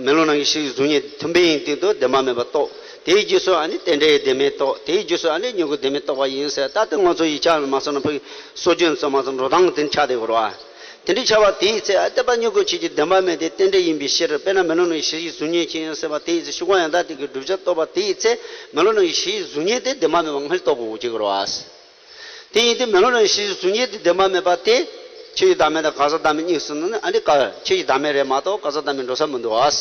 མེ་ལོང་ནང་གི་གཞི་གཟུགས་བརྙན་མཐུན་དཔེ་ཡིན་དུས་དུ་བདེན་པ་མེད་པ་རྟོགས། དེའི་རྗེས་སུ་ཨ་ནི་རྟེན་འབྲེལ་བདེན་མེད་རྟོགས། དེའི་རྗེས་སུ་ཨ་ནི་མྱུ་གུ་བདེན་མེད་རྟོགས་པ་ཡིན་ཟེར་ད་ལྟ་ང་ཚོ་ཡིག་ཆ་མ་སོང་ན་ཕ་གི་སྲོལ་རྒྱུན་ཚོ་མ་སོང་འགྲོ་སྟངས་དེ་ཆགས་བསྡད་ཡོད་རེད་བ། དེ་འདྲའི་ཆགས་པ་དེའི་ཚེ་ཨ་ལྟ་བ་མྱུ་གུ་ཆོས་ཅན་བདེན་པ་མེད་དེ་རྟེན་འབྲེལ་ཡིན་པའི་ཕྱིར། དཔེར་ན་མེ་ལོང་ནང་གི་གཞི་གཟུགས་བརྙན་ཅན་ཟེར་བ་དེའི་ཚེ་ཤུགས་གང་ཡང་དག་དེ་གི་བསྒྲུབ་བྱ་རྟོགས་པ་དེའི་ཚེ་མེ་ལོང་ནང་གི་གཞི་གཟུགས་བརྙན་དེ་བདེན་པ་མེད་པ་སྔར་རྟོགས་དགོས་ཀྱི་རེད་བ། དེ་ཡིན་དུས་མེ་ལོང་ནང་གི་གཞི་གཟུགས་བརྙན་དེ་བདེན་པ་མེད་པ་དེ། ཆོས་ཅན་བདག་མེད་དང་གང་ཟག་བདག་མེད་གཉིས་སུ་ནི་ཨ་ནི་ཀ་ཆོས་ཅན་བདག་མེད་རེད་མ་གཏོགས་གང་ཟག་བདག་མེད་འགྲོ་ས་མི་འདུག་ཨ།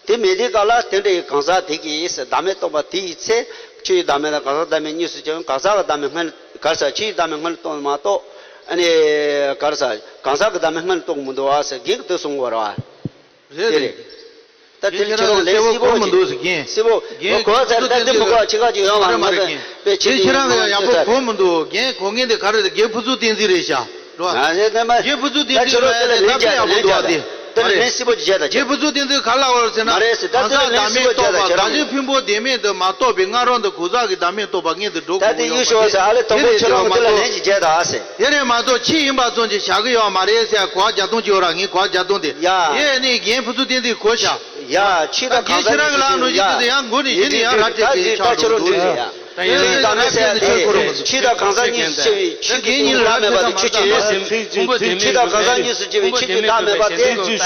དེ་མེད་དུས་སྐབས་ལ་རྟེན་འབྲེལ་གྱི་གང་ཟག་དེ་གིས་བདག་མེད་རྟོགས་པ་དེ་ཡི་ཚེ་ཆོས་ཅན་བདག་མེད་དང་གང་ཟག་བདག་མེད་གཉིས་སུ་སྐྱེ་བའི་གང་ཟག་གི་བདག་མེད་སྔར་ག་རེ་ཟ་ཆོས་ཅན་བདག་མེད་སྔར་རྟོགས་མ་གཏོགས་ཨ་ནི་ག་རེ་ཟ་གང་ཟག་གི་བདག་མེད་སྔར་རྟོགས་མི་འདུག་ཨ་ཟེར་རྒན་གྱིས་དེ་གསུང་གི་ཡོད་རེད་བ། རེད་དེ་རེད། རེད། ད་དེ་ཁྱེད་ཁྱེད་རང་རང་ལ་གསལ་པོ་གོ་མི་འདུག་ཟེར་རྒན། གསལ་པོ་རྒན་གོ་ཚར་ད་དེ་མི་གོ་ཆེ་ཁ་ཅིག་ཡོང་བ་མ་རེད་མ་རེད་རེད་རྒན། དཔེ་ཁྱེད་ཁྱེད་ཁྱེད་རང་གི་ཡག་པོ་གོ་མི་འདུག་རྒན་གོ་མཁན་དེ་ག་རེ་རེད། རྒན་ཕུན་ཚོགས་བསྟན་འཛིན་རེད་ཤག་རེད་བ། ང་རེད་ད་མ་རྒན་ཕུན་ཚོགས་བསྟན་འཛིན་ལ་ཡ་དེ་ད་ཁྱེད་རང་ལན་བརྒྱབ་ལན་བརྒྱབ་ད་དེ་ལན་གསལ་པོ་ཅིག་བརྒྱབ་ད་ཁྱེད་རང་། རྒན་ཕུན་ཚོགས་བསྟན་འཛིན་ག་ལ་བར་ཟེར་ན་མ་རེད་ཟེར་ད་གང་ཟག་བདག་མེད་རྟོགས་པ་བདག་འཛིན་ཕུང་པོ་བདེན་མེད་དུ་མ་རྟོགས་པའི་སྔ་རོལ་དུ་གང་ཟག་གི་བདག་མེད་རྟོགས་པ་སྔོན་དུ་འགྲོ་དགོས་ཀྱི་ཡོད་མ་རེད། ད་དེ་ཡུལ་ཤོག་ཟེར་ཨ་ལེ་དང་པོ་ཁྱེད་རང་གི་དེ་ལ་ལན་ཅིག་བརྒྱབ་ད་ཨ་ཟེར། དེ་རེད་མ་གཏོགས་ཕྱི་ཡིན་པ་ཙམ་གྱིས་བཞག་གི་ཡོད་མ་རེད་ཟེར་གོ་བ་རྒྱག་སྟངས་ཅིག་ཡོད་ར། ངས་གོ་བ་རྒྱག་སྟངས་དེ། ཡ། དེ་ནི་རྒན་ཕུན་ཚོགས་བསྟན་འཛིན་གོ་བྱ། ཡ། ཕྱི་དང་གང་ཟག་གཉིས་སུ་སྐྱེ་བའི་ཆོས་ཅན། ད་ཁྱོད་རང་འགྲིག་རེད་ཡ། ད་ཡིན་ད་ད་ཁྱོད་རང་འགྲིག་རེད་ཡ། ད་ཡིན་ད་ད་ད་ད་ད་ད་ད་ཕྱི་དང་གང་ཟག་གཉིས་སུ་སྐྱེ་བའི་ཆོས་ཅན་དེ་བདག་མེད་པ་དེ་ཆོས་ཅན་རེད། ཕྱི་དང་གང་ཟག་གཉིས་སུ་སྐྱེ་བའི་ཆོས་ཅན་བདག་མེད་པ་དེ་ཡ་ཆོས་ཅན་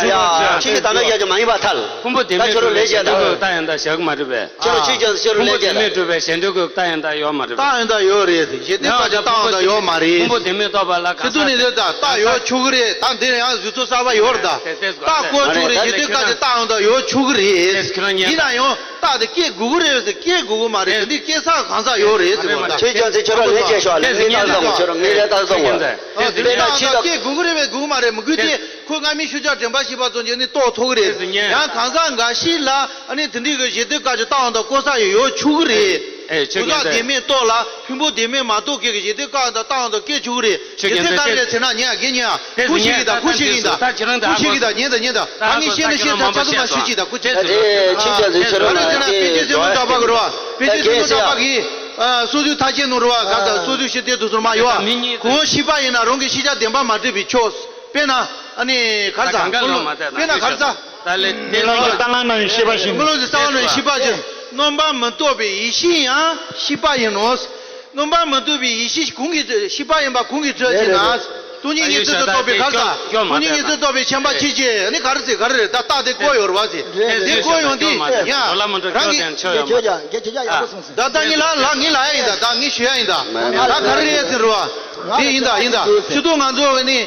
བདག་མེད་ཡ་ཅན་མ་ཡིན་པར་ཐལ། ཕུང་པོ་བདེན་མེད་གྲུབ་པའི་ཞེ་འདོད་ཀྱི་རྟགས་ཡང་དག་བཞག་གི་མ་རེད་པས། ཁྱོད་རང་ཆོས་ཅན་ཟེར་ཁྱོད་རང་ལན་བརྒྱབ་ད། ཕུང་པོ་བདེན་མེད་གྲུབ་པའི་ཞེ་འདོད་ཀྱི་རྟགས་ཡང་དག་ཡོད་མ་རེད་པས། རྟགས་ཡང་དག་ཡོད་རེད། ཞེ་འདོད་ཀྱི་རྟགས་ཡང་དག་ཡོད་མ་རེད། ཕུང་པོ་བདེན་མེད་རྟོགས་པ་ལ་གང་ཟག་དེ་དུས་ནས་ད་རྟགས་ཡོད་ཆོག་གི་རེད། ད་འདིར་ཡང་བཟོ་ཚོ་གསར་པ་ཡོད་རེད་ད། རྟགས་བཀོད་ཆོག་རེད། ཞེ་འདོད་ཀྱི་རྟགས་ཡང་དག་ཡོད་ཆོག་གི་རེད། ཡིན་ན་ཡང་རྟགས་དེ་སྐྱེ་དགོས་ཀྱི་རེད་ཟེར། སྐྱེ་དགོས་ཀྱི་མ་རེད་ཟེར། འདི་སྐྱེ་ས་གང་ཟག་ཡོད་རེད་ཟེར་བ་ད། ཁྱེད་ཅག་ཚོས་ཁྱོད་རང་ལན་བརྒྱབ་ཤོག་ལན་ངས་ལྟ་དང་ཁྱོད་རང་ངས་ལན་ལྟ་དང་། དེ་ན་ཕྱི་ལ་སྐྱེ་དགོས་ཀྱི་རེད་པས་དགོས་མ་རེད། མི་དགོས་དེ་ཁོ་སྔ་མའི་ཤུལ་བཞག་དྲན་པ་ཤེས་པ་ཙམ་གྱིས་ནི་རྟོགས་ཐུབ་ཀྱི་རེད། ཡང་གང་ཟག་འགའ་ཞིག་ལ་ཨ་ནི་དེ་འདྲའི་གི་ཞེ་འདོད་དཀར་ཆ་བཏང་དང་བཀོད་ས་ཡོད་ཡོད་ཆོག་གི་རེད། ཨེ་ཆོས་ཀྱང་དེ། གང་ཟག་བདེན་མེད་རྟོགས་ལ་ཕུང་པོ་བདེན་མེད་མ་རྟོགས་མཁན་གྱི་ཞེ་འདོད་དཀར་དང་བཏང་དང་སྐྱེ་ཆོག་གི་རེད། ཞེ་འདོད་དཀར་རེད་ཟེར་ན་ཉན་རྒན་ཉན། ཁུ་ཤི་གི་ད་ཁུ་ཤི་གི་ད། ཁུ་ཤི་གི་ད་ཉན་ད་ཉན་ད། ད་ངས་བཤད་ན་བཤད་ཚར་ཚར་སོང་ང་ཤུ་ཅི་ད་ཁུ་ཅི། ད་དེ་ཁྱེད་ཅག་ཚོས་ཁྱེད་རང་ལ་དེ་ད་པེ་ཅི་སེ་མོ་འདྲ་པ་གི་རོ། པེ་ཅི་སེ་མོ་འདྲ་པ་གི། སོ་སོའི་ཐག་བཅད་ནོ་རོ་བ་ག་ད་སོ་སོའི་ཤི་དེ་དུ་སོར་མ་ཡོ། ཁོ་ཤི་པ་ཡིན་ན་རང་གི་ཤི་ཆ་བདེན་པ་མ་གྲུབ་པའི་ཆོས། དཔེར་ན་ཨ་ནི་གར་ས་དཔེར་ན་གར་ས། ད་ལས་དེ་ལ་ལྟ་ལ་ན་ཡི་ཤི་པ་བཞིན། དངོས་ལུགས་ཀྱི་རྩ་བ་ནས་ཤི་པ་བཞིན། སྣོམ་པ་མི་རྟོགས་པའི་ཡེ་ཤེས་ཡང་ཤི་པ་ཡིན་ནོ། སྣོམ་པ་མི་རྟོགས་པའི་ཡེ་ཤེས་གང་གིས་ཤི་པ་ཡིན་པ་གང་གིས་ཚོད་ཅི་ན། སྟོང་ཉིད་ཉིད་ཚོད་དུ་རྟོགས་པའི་གར་ས། སྟོང་ཉིད་ཉིད་ཚོད་རྟོགས་པའི་ཆེན་པ་ཆེ་ཆེ་ནི་ག་རེ་ཟེར་ག་རེ་རེད། ད་རྟགས་དེ་བཀོད་ཡོད་རེད་བ་ཟེར། དེ་བཀོད་ཡོང་དུས་ཡང་རང་གི། ད་ལྟ་ངས་ལ་ལ་ངས་ལ་ཡ་ཡིན་ད། ད་ངས་ཞུ་ཡ་ཡིན་ད། ད་ག་རེ་རེད་ཟེར་རོ། དེ་ཡིན་ད་ཡིན་ད། ཕྱི་ཐོག་ང་ཚོ་ནི་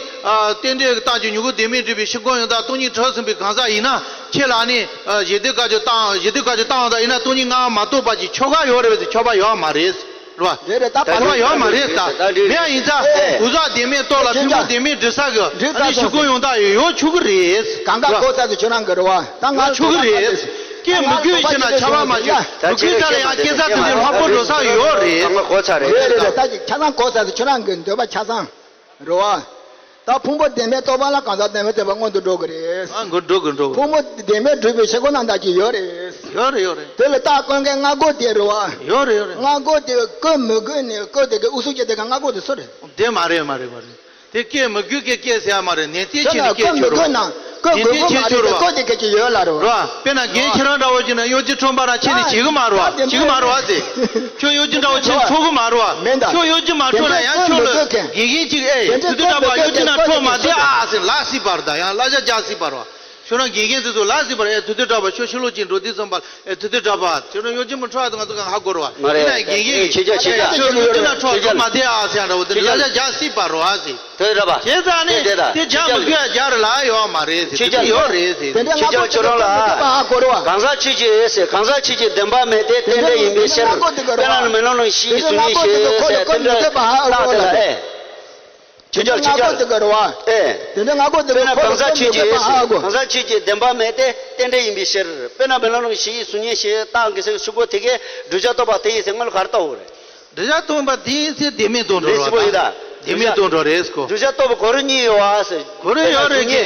རྟེན་འབྲེལ་གྱི་རྟགས་ཀྱི་མྱུ་གུ་བདེན་མེད་སྒྲུབ་པའི་ཤི་སྒོམ་ཡང་དག་སྟོང་ཉིད་གྲོལ་ཟིན་པའི་གང་ཟག་ཡིན་ན་ཁྱེད་ལ་ནི་ཞེ་འདོད་དཀར་ཆ་བཏང་ཞེ་འདོད་དཀར་ཆ་བཏང་ད་ཡིན་ན་སྟོང་ཉིད་སྔ་མ་རྟོགས་པ་ཅིག་ཆོག་ག་ཡོད་རེད་བས་ཟེར། ཆོག་པ་ཡོད་མ་རེད། རེད་བ། རེད་རེད། ད་བར་ད་ཡོད་མ་རེད་ད། ད་འགྲིག་མེད་ཡིན་ཙང་། ཨེ། གུ་ཟག་ལྡན་མའི་སྟོབས་ལ་ཕུང་པོ་ལྡན་མའི་འདྲི་ས་གི་འགྲིག་ཨ་ནི་ད་ཞུ་སྐུལ་ཡོང་ད་ཡོད་ཆོག་གི་རེད། གང་ག་གོ་ས་དེ་ཁྱོད་རང་གི་རེད་བ། ད་ང་ཆོག་གི་རེད། སྐད་མི་དགོས་ཕྱིན་ན་ཆགས་པ་མ་བྱུང་། མི་དགོས་ད་ལ་ཡང་སྐད་ཆ་དེ་འདྲའི་ལྷག་པོ་འགྲོ་ས་ཡོད་རེད། གང་ག་གོ་ས་རེད། རེད་རེད་རེད། ད་ཁྱེད་རང་གོ་ས་དེ་ཁྱོད་རང་གི་འདོད་པ་ཆ་ཚང་རེད་བ། ད་ཕུང་པོ་ལྡན་མའི་རྟོག་པ་ལ་གང་ཟག་ལྡན་མའི་རྟོག་པ་སྔོན་དུ་འགྲོ་གི་རེད། ཨ་འགྲོ་གི་འགྲོ་གི། ཕུང་པོ་ལྡན་མའི་སྒྲུབ་པའི་ཤེས་སྒོ་རྣམ་དག་ཅིག་ཡོད་རེད། ཡོད་རེད་ཡོད་རེད། དེ་ལ་རྟགས་བཀོད་མཁན་སྔ་རྒོལ་དེ་རེད་བ། ཡོད་རེད་ཡོད་རེད། སྔ་རྒོལ་དེ་བཀོད་མི་དགོས་ནས་བཀོད་དེ་གི་ཨུ་ཚུགས་བྱེད་དེ་གི་སྔ་རྒོལ་དེ་སུ་རེད། དེ་མ་རེད་མ་རེད་མ་རེད། དེ་བཀོད་མི་དགོས་ཀྱི་བཀོད་ཟེར་ཡ་མ་རེད། ནན་ཏན་བྱས་ནས་བཀོད་ཆོག་རེད་བ། ནན་ཏན་བྱས་ཆོག་རེད་བ། དཔེར་ན་རྒན་ཁྱེད་རང་འདྲ་བོ་ཅིག་ན་གཡོ་སྒྱུ་འཕྲོག་པ་རང་ཁྱེད་ནས་བྱེད་གི་མ་རེད་བ། བྱེད་གི་མ་རེད་བ་ཟེར། ཁྱོད་གཡོ་སྒྱུ་འདྲ་བོ་ཁྱེད་ནས་འཕྲོག་གི་མ་རེད་བ། ཁྱོད་གཡོ་སྒྱུ་མ་འཕྲོག་ན་ཡང་ཁྱོད་ལ་དགེ་རྒན་ཅིག་ཨེ་དེ་དུས་འདྲ་བ་གཡོ་སྒྱུ་ན་འཕྲོག་མ་བསྡད་ཨ་ཟེར་ལབ་སྲིད་པ་རེད། ད་ཡང་གླ་ཆ་རྒྱག་སྲིད་པ་རེད་བ། ཁྱོད་རང་དགེ་རྒན་དེ་ཚོ་ལབ་སྲིད་པ་རེད། ཨེ་དུས་འདྲ་བ་ཁྱོད་ཕྱི་ལོགས་ཅིག་འགྲོ་དུས་ཙམ་པ་ལ། ཨེ་དེ་དུས་འདྲ་བ་ཁྱོད་རང་གཡོ་སྒྱུ་མི་འཕྲོག་ཨ། ང་ཚོ་གང་ཧ་གོ་ར་བ། དེ་ན་དགེ་རྒན་ཁྱེད་ཅག་ཁྱེད་ཅག་ཁྱོད་གཡོ་སྒྱུ་ན་འཕྲོག་འགྲོ་མ་བསྡད་ཨ་ཟེར་འདྲ་བོ་དེ་འདྲ་ལ་རྒྱག་སྲིད་པ་རེད་བ་ཟེར། དེ་འདྲ་བ། བྱས་ཙང་ནི་དེ་དེ་རྒྱག་མི་དགོས་ཨ། རྒྱག་རེད་ལ་ཡོད་མ་རེད་ཟེར། དེ་དེ་ཡོད་རེད་ཟེར། ཁྱེད་ཅག་ཁྱོད་རང་ལ་ཧ་གོ་ར་བ། གང་ཟག་ཆོས་ཅན་ཟེར། གང་ཟག་ཆོས་ཅན་བདེན་པ་མེད་དེ་རྟེན་འབྲེལ་ཡིན་པའི་ཕྱིར། དཔེར་ན་མེ་ལོང་ལ་ཞི་གཟུགས་བརྙན་ཞེས་ཟེར། དེ་འདྲ་རྟགས་དེ་ལ་ཨེ། ཁྱོད་ཅག་ཁྱོད་ཅག་དེ་ག་རེད་བ། ཨེ། དེ་འདྲ་སྔ་རྒོལ་དེ་དཔེར་ན་གང་ཟག་ཆོས་ཅན་ཟེར། གང་ཟག་ཆོས་ཅན་བདེན་པ་མེད་དེ་རྟེན་འབྲེལ་ཡིན་པའི་ཕྱིར། དཔེར་ན་མེ་ལོང་ལ་ཞི་གཟུགས་བརྙན་ཞེས་རྟགས་འགའ་ཞིག་ཞུ་གོ་དེ་གའི་བསྒྲུབ་བྱ་རྟོགས་པ་དེ་ཡིན་ཟེར་སྔོན་ལ་ག་རེ་བཏགས་ཡོད་རེད། བསྒྲུབ་བྱ་རྟོགས་པ་དེ་ཡིན་ཟེར་བདེན་མེད་དུ་འགྲོ་རེད་ཟེར་བ་པོ་ཡིན་ད། ད་བདེན་མེད་དུ་འགྲོ་རེད་ཟེར་གོ། བསྒྲུབ་བྱ་རྟོགས་པ་གོ་རིམ་གཉིས་ཡོད་བ་ཟེར། གོ་རིམ་ཡོད་རེད་ཀྱི།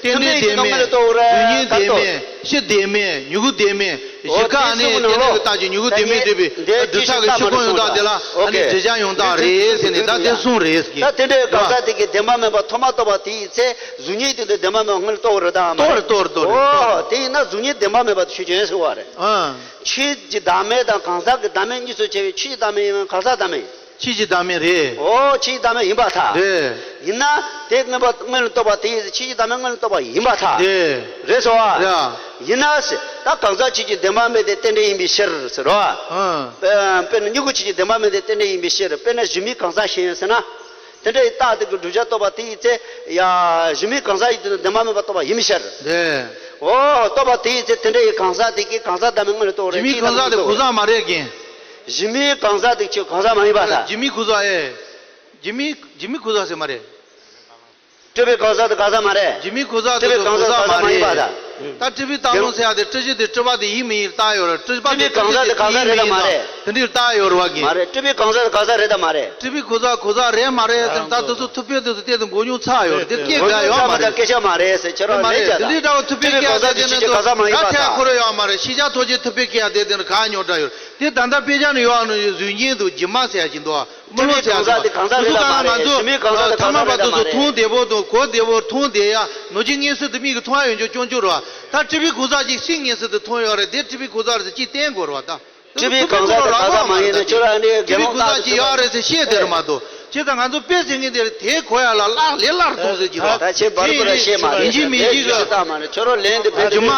རྟེན་འབྲེལ་བདེན་མེད། བསྒྲུབ་བྱེད་བདེན་མེད། གཞི་བདེན་མེད། མྱུ་གུ་བདེན་མེད། གཞི་ཁ་ནི་རྟེན་འབྲེལ་གི་རྟགས་ཀྱི་མྱུ་གུ་བདེན་མེད་སྒྲུབ་པའི་བསྒྲུབ་བྱ་གི་ཕྱི་སྒོ་ཡོང་སྟངས་དེ་ལ་ཨ་ནི་བསྒྲུབ་བྱ་ཡོང་སྟངས་རེད་ཟེར་ནས་ད་དེ་གསུངས་རེད་ཟེར་གི། ད་དེ་འདྲའི་གང་ཟག་དེ་གའི་བདེན་པ་མིན་པ་ཐོག་མ་རྟོགས་པ་དེ་ཡིན་ཚེ་གཟུགས་བརྙན་དེ་ཚོ་བདེན་པ་མིན་པ་སྔོན་ལ་རྟོགས་རེད་ད་མ་རེད། རྟོགས་རེད་རྟོགས་རེད་རྟོགས་རེད། ཨོ་དེ་ཡིན་ན་གཟུགས་བརྙན་བདེན་པ་མིན་པ་དེ་ཆོས་ཅན་ཟེར་བ་རེད། ཨ། ཆོས་ཀྱི་བདག་མེད་དང་གང་ཟག་གི་བདག་མེད་གཉིས་སུ་ཕྱེ་བའི་ཆོས་ཀྱི་བདག་མེད་ཡིན་ན་གང་ཟག་བདག་མེད་ཡིན། ཆོས་ཀྱི་བདག་མེད་རེད། ཨོ་ཆོས་ཀྱི་བདག་མེད་ཡིན་པར་ཐལ། རེད། ཡིན་ན་དེ་མངོན་པ་སྔོན་ལ་རྟོགས་པ་དེ་ཡིན་ཚེ་ཆོས་ཀྱི་བདག་མེད་སྔོན་ལ་རྟོགས་པ་ཡིན་པར་ཐལ། རེད། རེད་སོ། རེད། ཡིན་ན་ཟེར་ད་གང་ཟག་ཆོས་ཅན་བདེན་པ་མེད་དེ་རྟེན་འབྲེལ་ཡིན་པའི་ཕྱིར་ཟེར་རོ། ཨ། དཔེ་དཔེར་ན་མྱུ་གུ་ཆོས་ཅན་བདེན་པ་མེད་དེ་རྟེན་འབྲེལ་ཡིན་པའི་ཕྱིར། དཔེར་ན་གཞི་མེད་གང་ཟག་གཞན་ཟེར་ན། དེ་འདྲའི་རྟགས་དེ་གི་བསྒྲུབ་བྱ་རྟོགས་པ་དེ་ཡིན་ཚེ་ཡ་གཞི་མེད་གང་ཟག་ཡིན་དུས་ན་བདེན་པ་མེད་པར་རྟོགས་པ་ཡིན་པའི་ཕྱིར། རེད། ཨོ་རྟོགས་པ་དེ་ཡིན་ཚེ་དེ་འདྲའི་གང་ཟག་དེ་གི་གང་ཟག་བདག་མེད་སྔོན་ལ་རྟོགས་རེད། གཞི་མེད་གང་ཟག་དེ་གོ་ས་མ་རེད་ཀྱི། གཞི་མེད་གང་ཟག་དེ་ཁྱོད་གང་ཟག་མ་ཡིན་པར་ཐལ། གཞི་མེད་གང་ཟག་ཨེ། གཞི་མེད་གཞི་མེད་གང་ཟག་ཟེར་མ་རེད། སྤྲུལ་པའི་གང་ཟག་དེ་གང་ཟག་མ་རེད། གཞི་མེད་གང་ཟག་དེ་ཚོ་གང་ཟག་མ་རེད། ད་སྤྲུལ་པའི་རྟགས་ལུང་ཟེར་ཡ་དེ་སྤྲུལ་གཞི་དེ་སྤྲུལ་པ་དེ་ཡིན་མིན་རྟགས་ཡོད་རེད། སྤྲུལ་པ་དེ་སྤྲུལ་པའི་གང་ཟག་དེ་གང་ཟག་རེད་དམ་མ་རེད། དེ་འདྲའི་རྟགས་ཡོད་རེད་བ་གི། མ་རེད། སྤྲུལ་པའི་གང་ཟག་དེ་གང་ཟག་རེད་དམ་མ་རེད། སྤྲུལ་པའི་གང་ཟག་གང་ཟག་རེད་མ་རེད་ཟེར་ད་དེ་ཚོ་ཐུབ་པའི་དེ་ཚོ་གཏན་དུ་མགོ་རྙོག་ཚ་ཡོད་རེད། དེ་སྐད་ག་ཡོད་མ་རེད། སྐད་ཆ་མ་རེད་ཟེར་ཁྱོད་རང་ལན་རྒྱག་ད། དེ་འདྲའི་འདྲ་བ་ཐུབ་པའི་སྐད་ཡ་དེ་ནི་ད་ཐད་ཁོ་ར་ཡོད་མ་རེད། ཤེས་བྱ་ཐོག་ཆེན་ཐུབ་པའི་སྐད་ཡ་དེ་དེ་ནི་ག་རྙོག་དྲ་ཡོད་རེད། དེ་ད་ལྟ་དཔེ་ཆ་ནས་ཡོད་ཨ་ནི་གཟུགས་བརྙན་དུ་སྒྱུ་མ་ཟེར་ཡ་ཅིག་འདུག་ཨ། དམུ་ལོང་ཟེར་ཡ་འདུག་ཨ། དེ་གང་ཟག་རེད་དམ་མ་རེད། སྒྱུ་མའི་གང་ཟག་དེ་གང་ཟག་རེད་དམ་མ་རེད། ཐ་མལ་པ་དེ་ཚོ་མཐོང་བདེ་པོ་དང་གོ་བདེ་པོ་མཐོང་བདེ་ཡ་ནོར་གྱི་མངོན་སུམ་དུ་མིག་གིས་མཐོང་ཡ་ཡོད་འཇོག་སྐྱོན་བཅུག་རོགས། ད་སྤྲུལ་པའི་གང་ཟག་ཅིག་ཤིང་མངོན་སུམ་དུ་མཐོང་ཡོད་རེད། དེ་སྤྲུལ་པའི་གང་ཟག་རེད་ཅེས་བསྟན་དགོས་རེད་བ་ད། སྤྲུལ་པའི་གང་ཟག་དེ་གང་ཟག་མ་ཡིན་ན་ཁྱོད་རང་ནི་དགེ་སློང་རྟག་ཏུ་ཅིག་ཡོད་རེད་ཟེར་བཤད་བསྡད་རེད་མ་གཏོགས། བྱས་ཙང་ང་ཚོ་དཔེ་ཟེར་མཁན་དེ་དེ་གོ་ཡ་ལ་སླར་ལས་སླར་གཏོང་ཟེར་གྱི་རེད། ད་ཁྱེད་བར་དུ་ར་བཤད་མ་རེད། ཡིན་གཅིག་མིན་གཅིག་གི་ད་མ་རེད། ཁྱོད་རང་ལན་དེ་བེད་སྤྱོད་སྒྱུ་མ་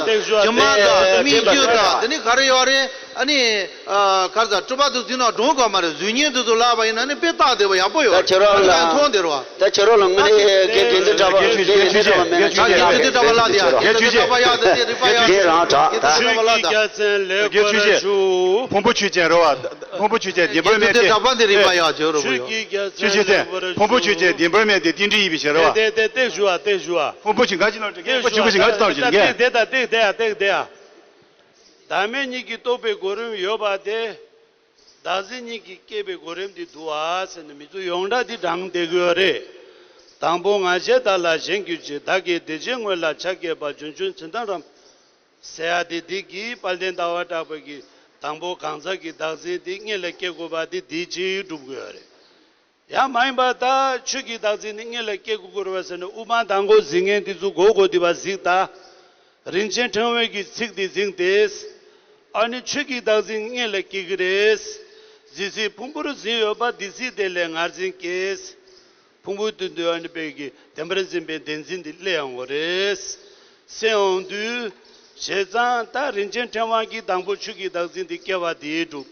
དང་སྒྱུ་མ་དང་སྨིག་རྒྱུ་དང་དེ་ནི་ག་རེ་ཡོད་རེད། ཨ་ནི་ག་རེ་ཟ་སྤྲུལ་པ་དུ་འཛིན་ན་འགྲོ་དགོས་མ་རེད། གཟུགས་བརྙན་དེ་ཚོ་ལབ་པ་ཡིན་ན་ནི་དཔེ་བལྟ་བསྡད་པ་ཡག་པོ་ཡོད་རེད། ད་ཁྱོད་རང་ལ་མཐོང་བསྡད་རེད་བ། ད་ཁྱོད་རང་ལ་དངོས་གནས་དགེ་དགེ་འདུན་གྲྭ་པ་དགེ་དགེ་འདུན་གྲྭ་པ་མེད་ན་ཆ་རྒྱག་དགེ་འདུན་གྲྭ་པ་ལ་དེ་ཡང་དགེ་འདུན་གྲྭ་པ་ཡག་དེ་དེ་རིག་པ་ཡག་དེ་རང་དྲག་དགེ་འདུན་གྲྭ་པ་ལ་དེ་ཡང་། དགེ་ཆོས་ཅན། ཕུང་པོ་ཆོས་ཅན་རེད་བ། ཕུང་པོ་ཆོས་ཅན་བདེན་པར་མེད་དེ། དགེ་འདུན་གྲྭ་པ་དེ་རིག་པ་ཡག་ཆོས་རོ་བོ་ཡོ། ཆོས་ཅན། ཕུང་པོ་ཆོས་ཅན་བདེན་པར་མེད་དེ་རྟེན་འབྲེལ་ཡིན་པའི་ཕྱིར་རེད་བ། དེ་དེ་དེ་ཞུ་བ་དེ་ཞུ་བ། ཕུང་པོ་ཆོས་གང་ཅི་ནང་དྲི་གེ་ཕུང་པོ་ཆོས་གང་ཅི་ནང་དྲི་གེ། དེ་དེ་དེ་དེ་ཡ་དེ་དེ་ཡ། བདག་མེད་གཉིས་ཀྱི་རྟོགས་པའི་གོ་རིམ་ཡོད་པ་དེ། བདག་འཛིན་གཉིས་ཀྱིས་བསྐྱེད་པའི་གོ་རིམ་འདི་འདུག་ཨ་ཟེར་ནས་མི་ཚོ་ཡོངས་གྲགས་འདི་དྲངས་བསྡད་ཀྱི་ཡོད་རེད། དང་པོ་ང་ཞེས་བདག་ལ་གཞན་གྱུར་ཅིག་བདག་གི་དེ་ཕྱིར་དངོས་ལ་ཆ་བསྐྱེད་པ་རྒྱུན་ཆུང་ཚིག་དོན་རམ། ཟེར་ཡ་དེ་འདི་གིས་དཔལ་ལྡན་ཟླ་བ་གྲགས་པ་གིས་དང་པོ་གང་ཟག་གི་བདག་འཛིན་འདི་སྔོན་ལ་བསྐྱེད་དགོས་པ་འདི་འདི་ཅིག་སྒྲུབ་དགོས་ཡོད་རེད། ཡང་མ་ཡིན་པ་ད་ཆོས་ཀྱི་བདག་འཛིན་ནི་སྔོན་ལ་སྐྱེ་དགོས་ཀྱི་རེད་བ་ཟེར་ནས་དབུ་མ་དང་པོ་གཟིགས་མཁན་དེ་ཚོ་གོ་དགོས་འདུག་པ་གཟིགས་ད། རིན་ཆེན་ཕྲེང་བའི་གི་ཚིག་དེ་གཟིགས་ཏེ། ཨ་ནི་ཆོས་ཀྱི་བདག་འཛིན་སྔོན་ལ་སྐྱེ་གི་རེད། ཇི་སྲིད་ཕུང་པོར་འཛིན་ཡོད་པ་དེ་སྲིད་དེ་ལས་ངར་འཛིན་སྐྱེས། ཕུང་པོའི་དོན་དུ་ཨ་ནི་པའི་གི་བདེན་པར་འཛིན་པའི་བདེན་འཛིན་དེ་སླེབས་ཡོང་གི་རེད། སེམས་འོང་དུས། བྱས་ཙང་ད་རིན་ཆེན་ཕྲེང་བ་གི་དང་པོ་ཆོས་ཀྱི་བདག་འཛིན་དེ་སྐྱེ་བ་དེ་གྲུབ།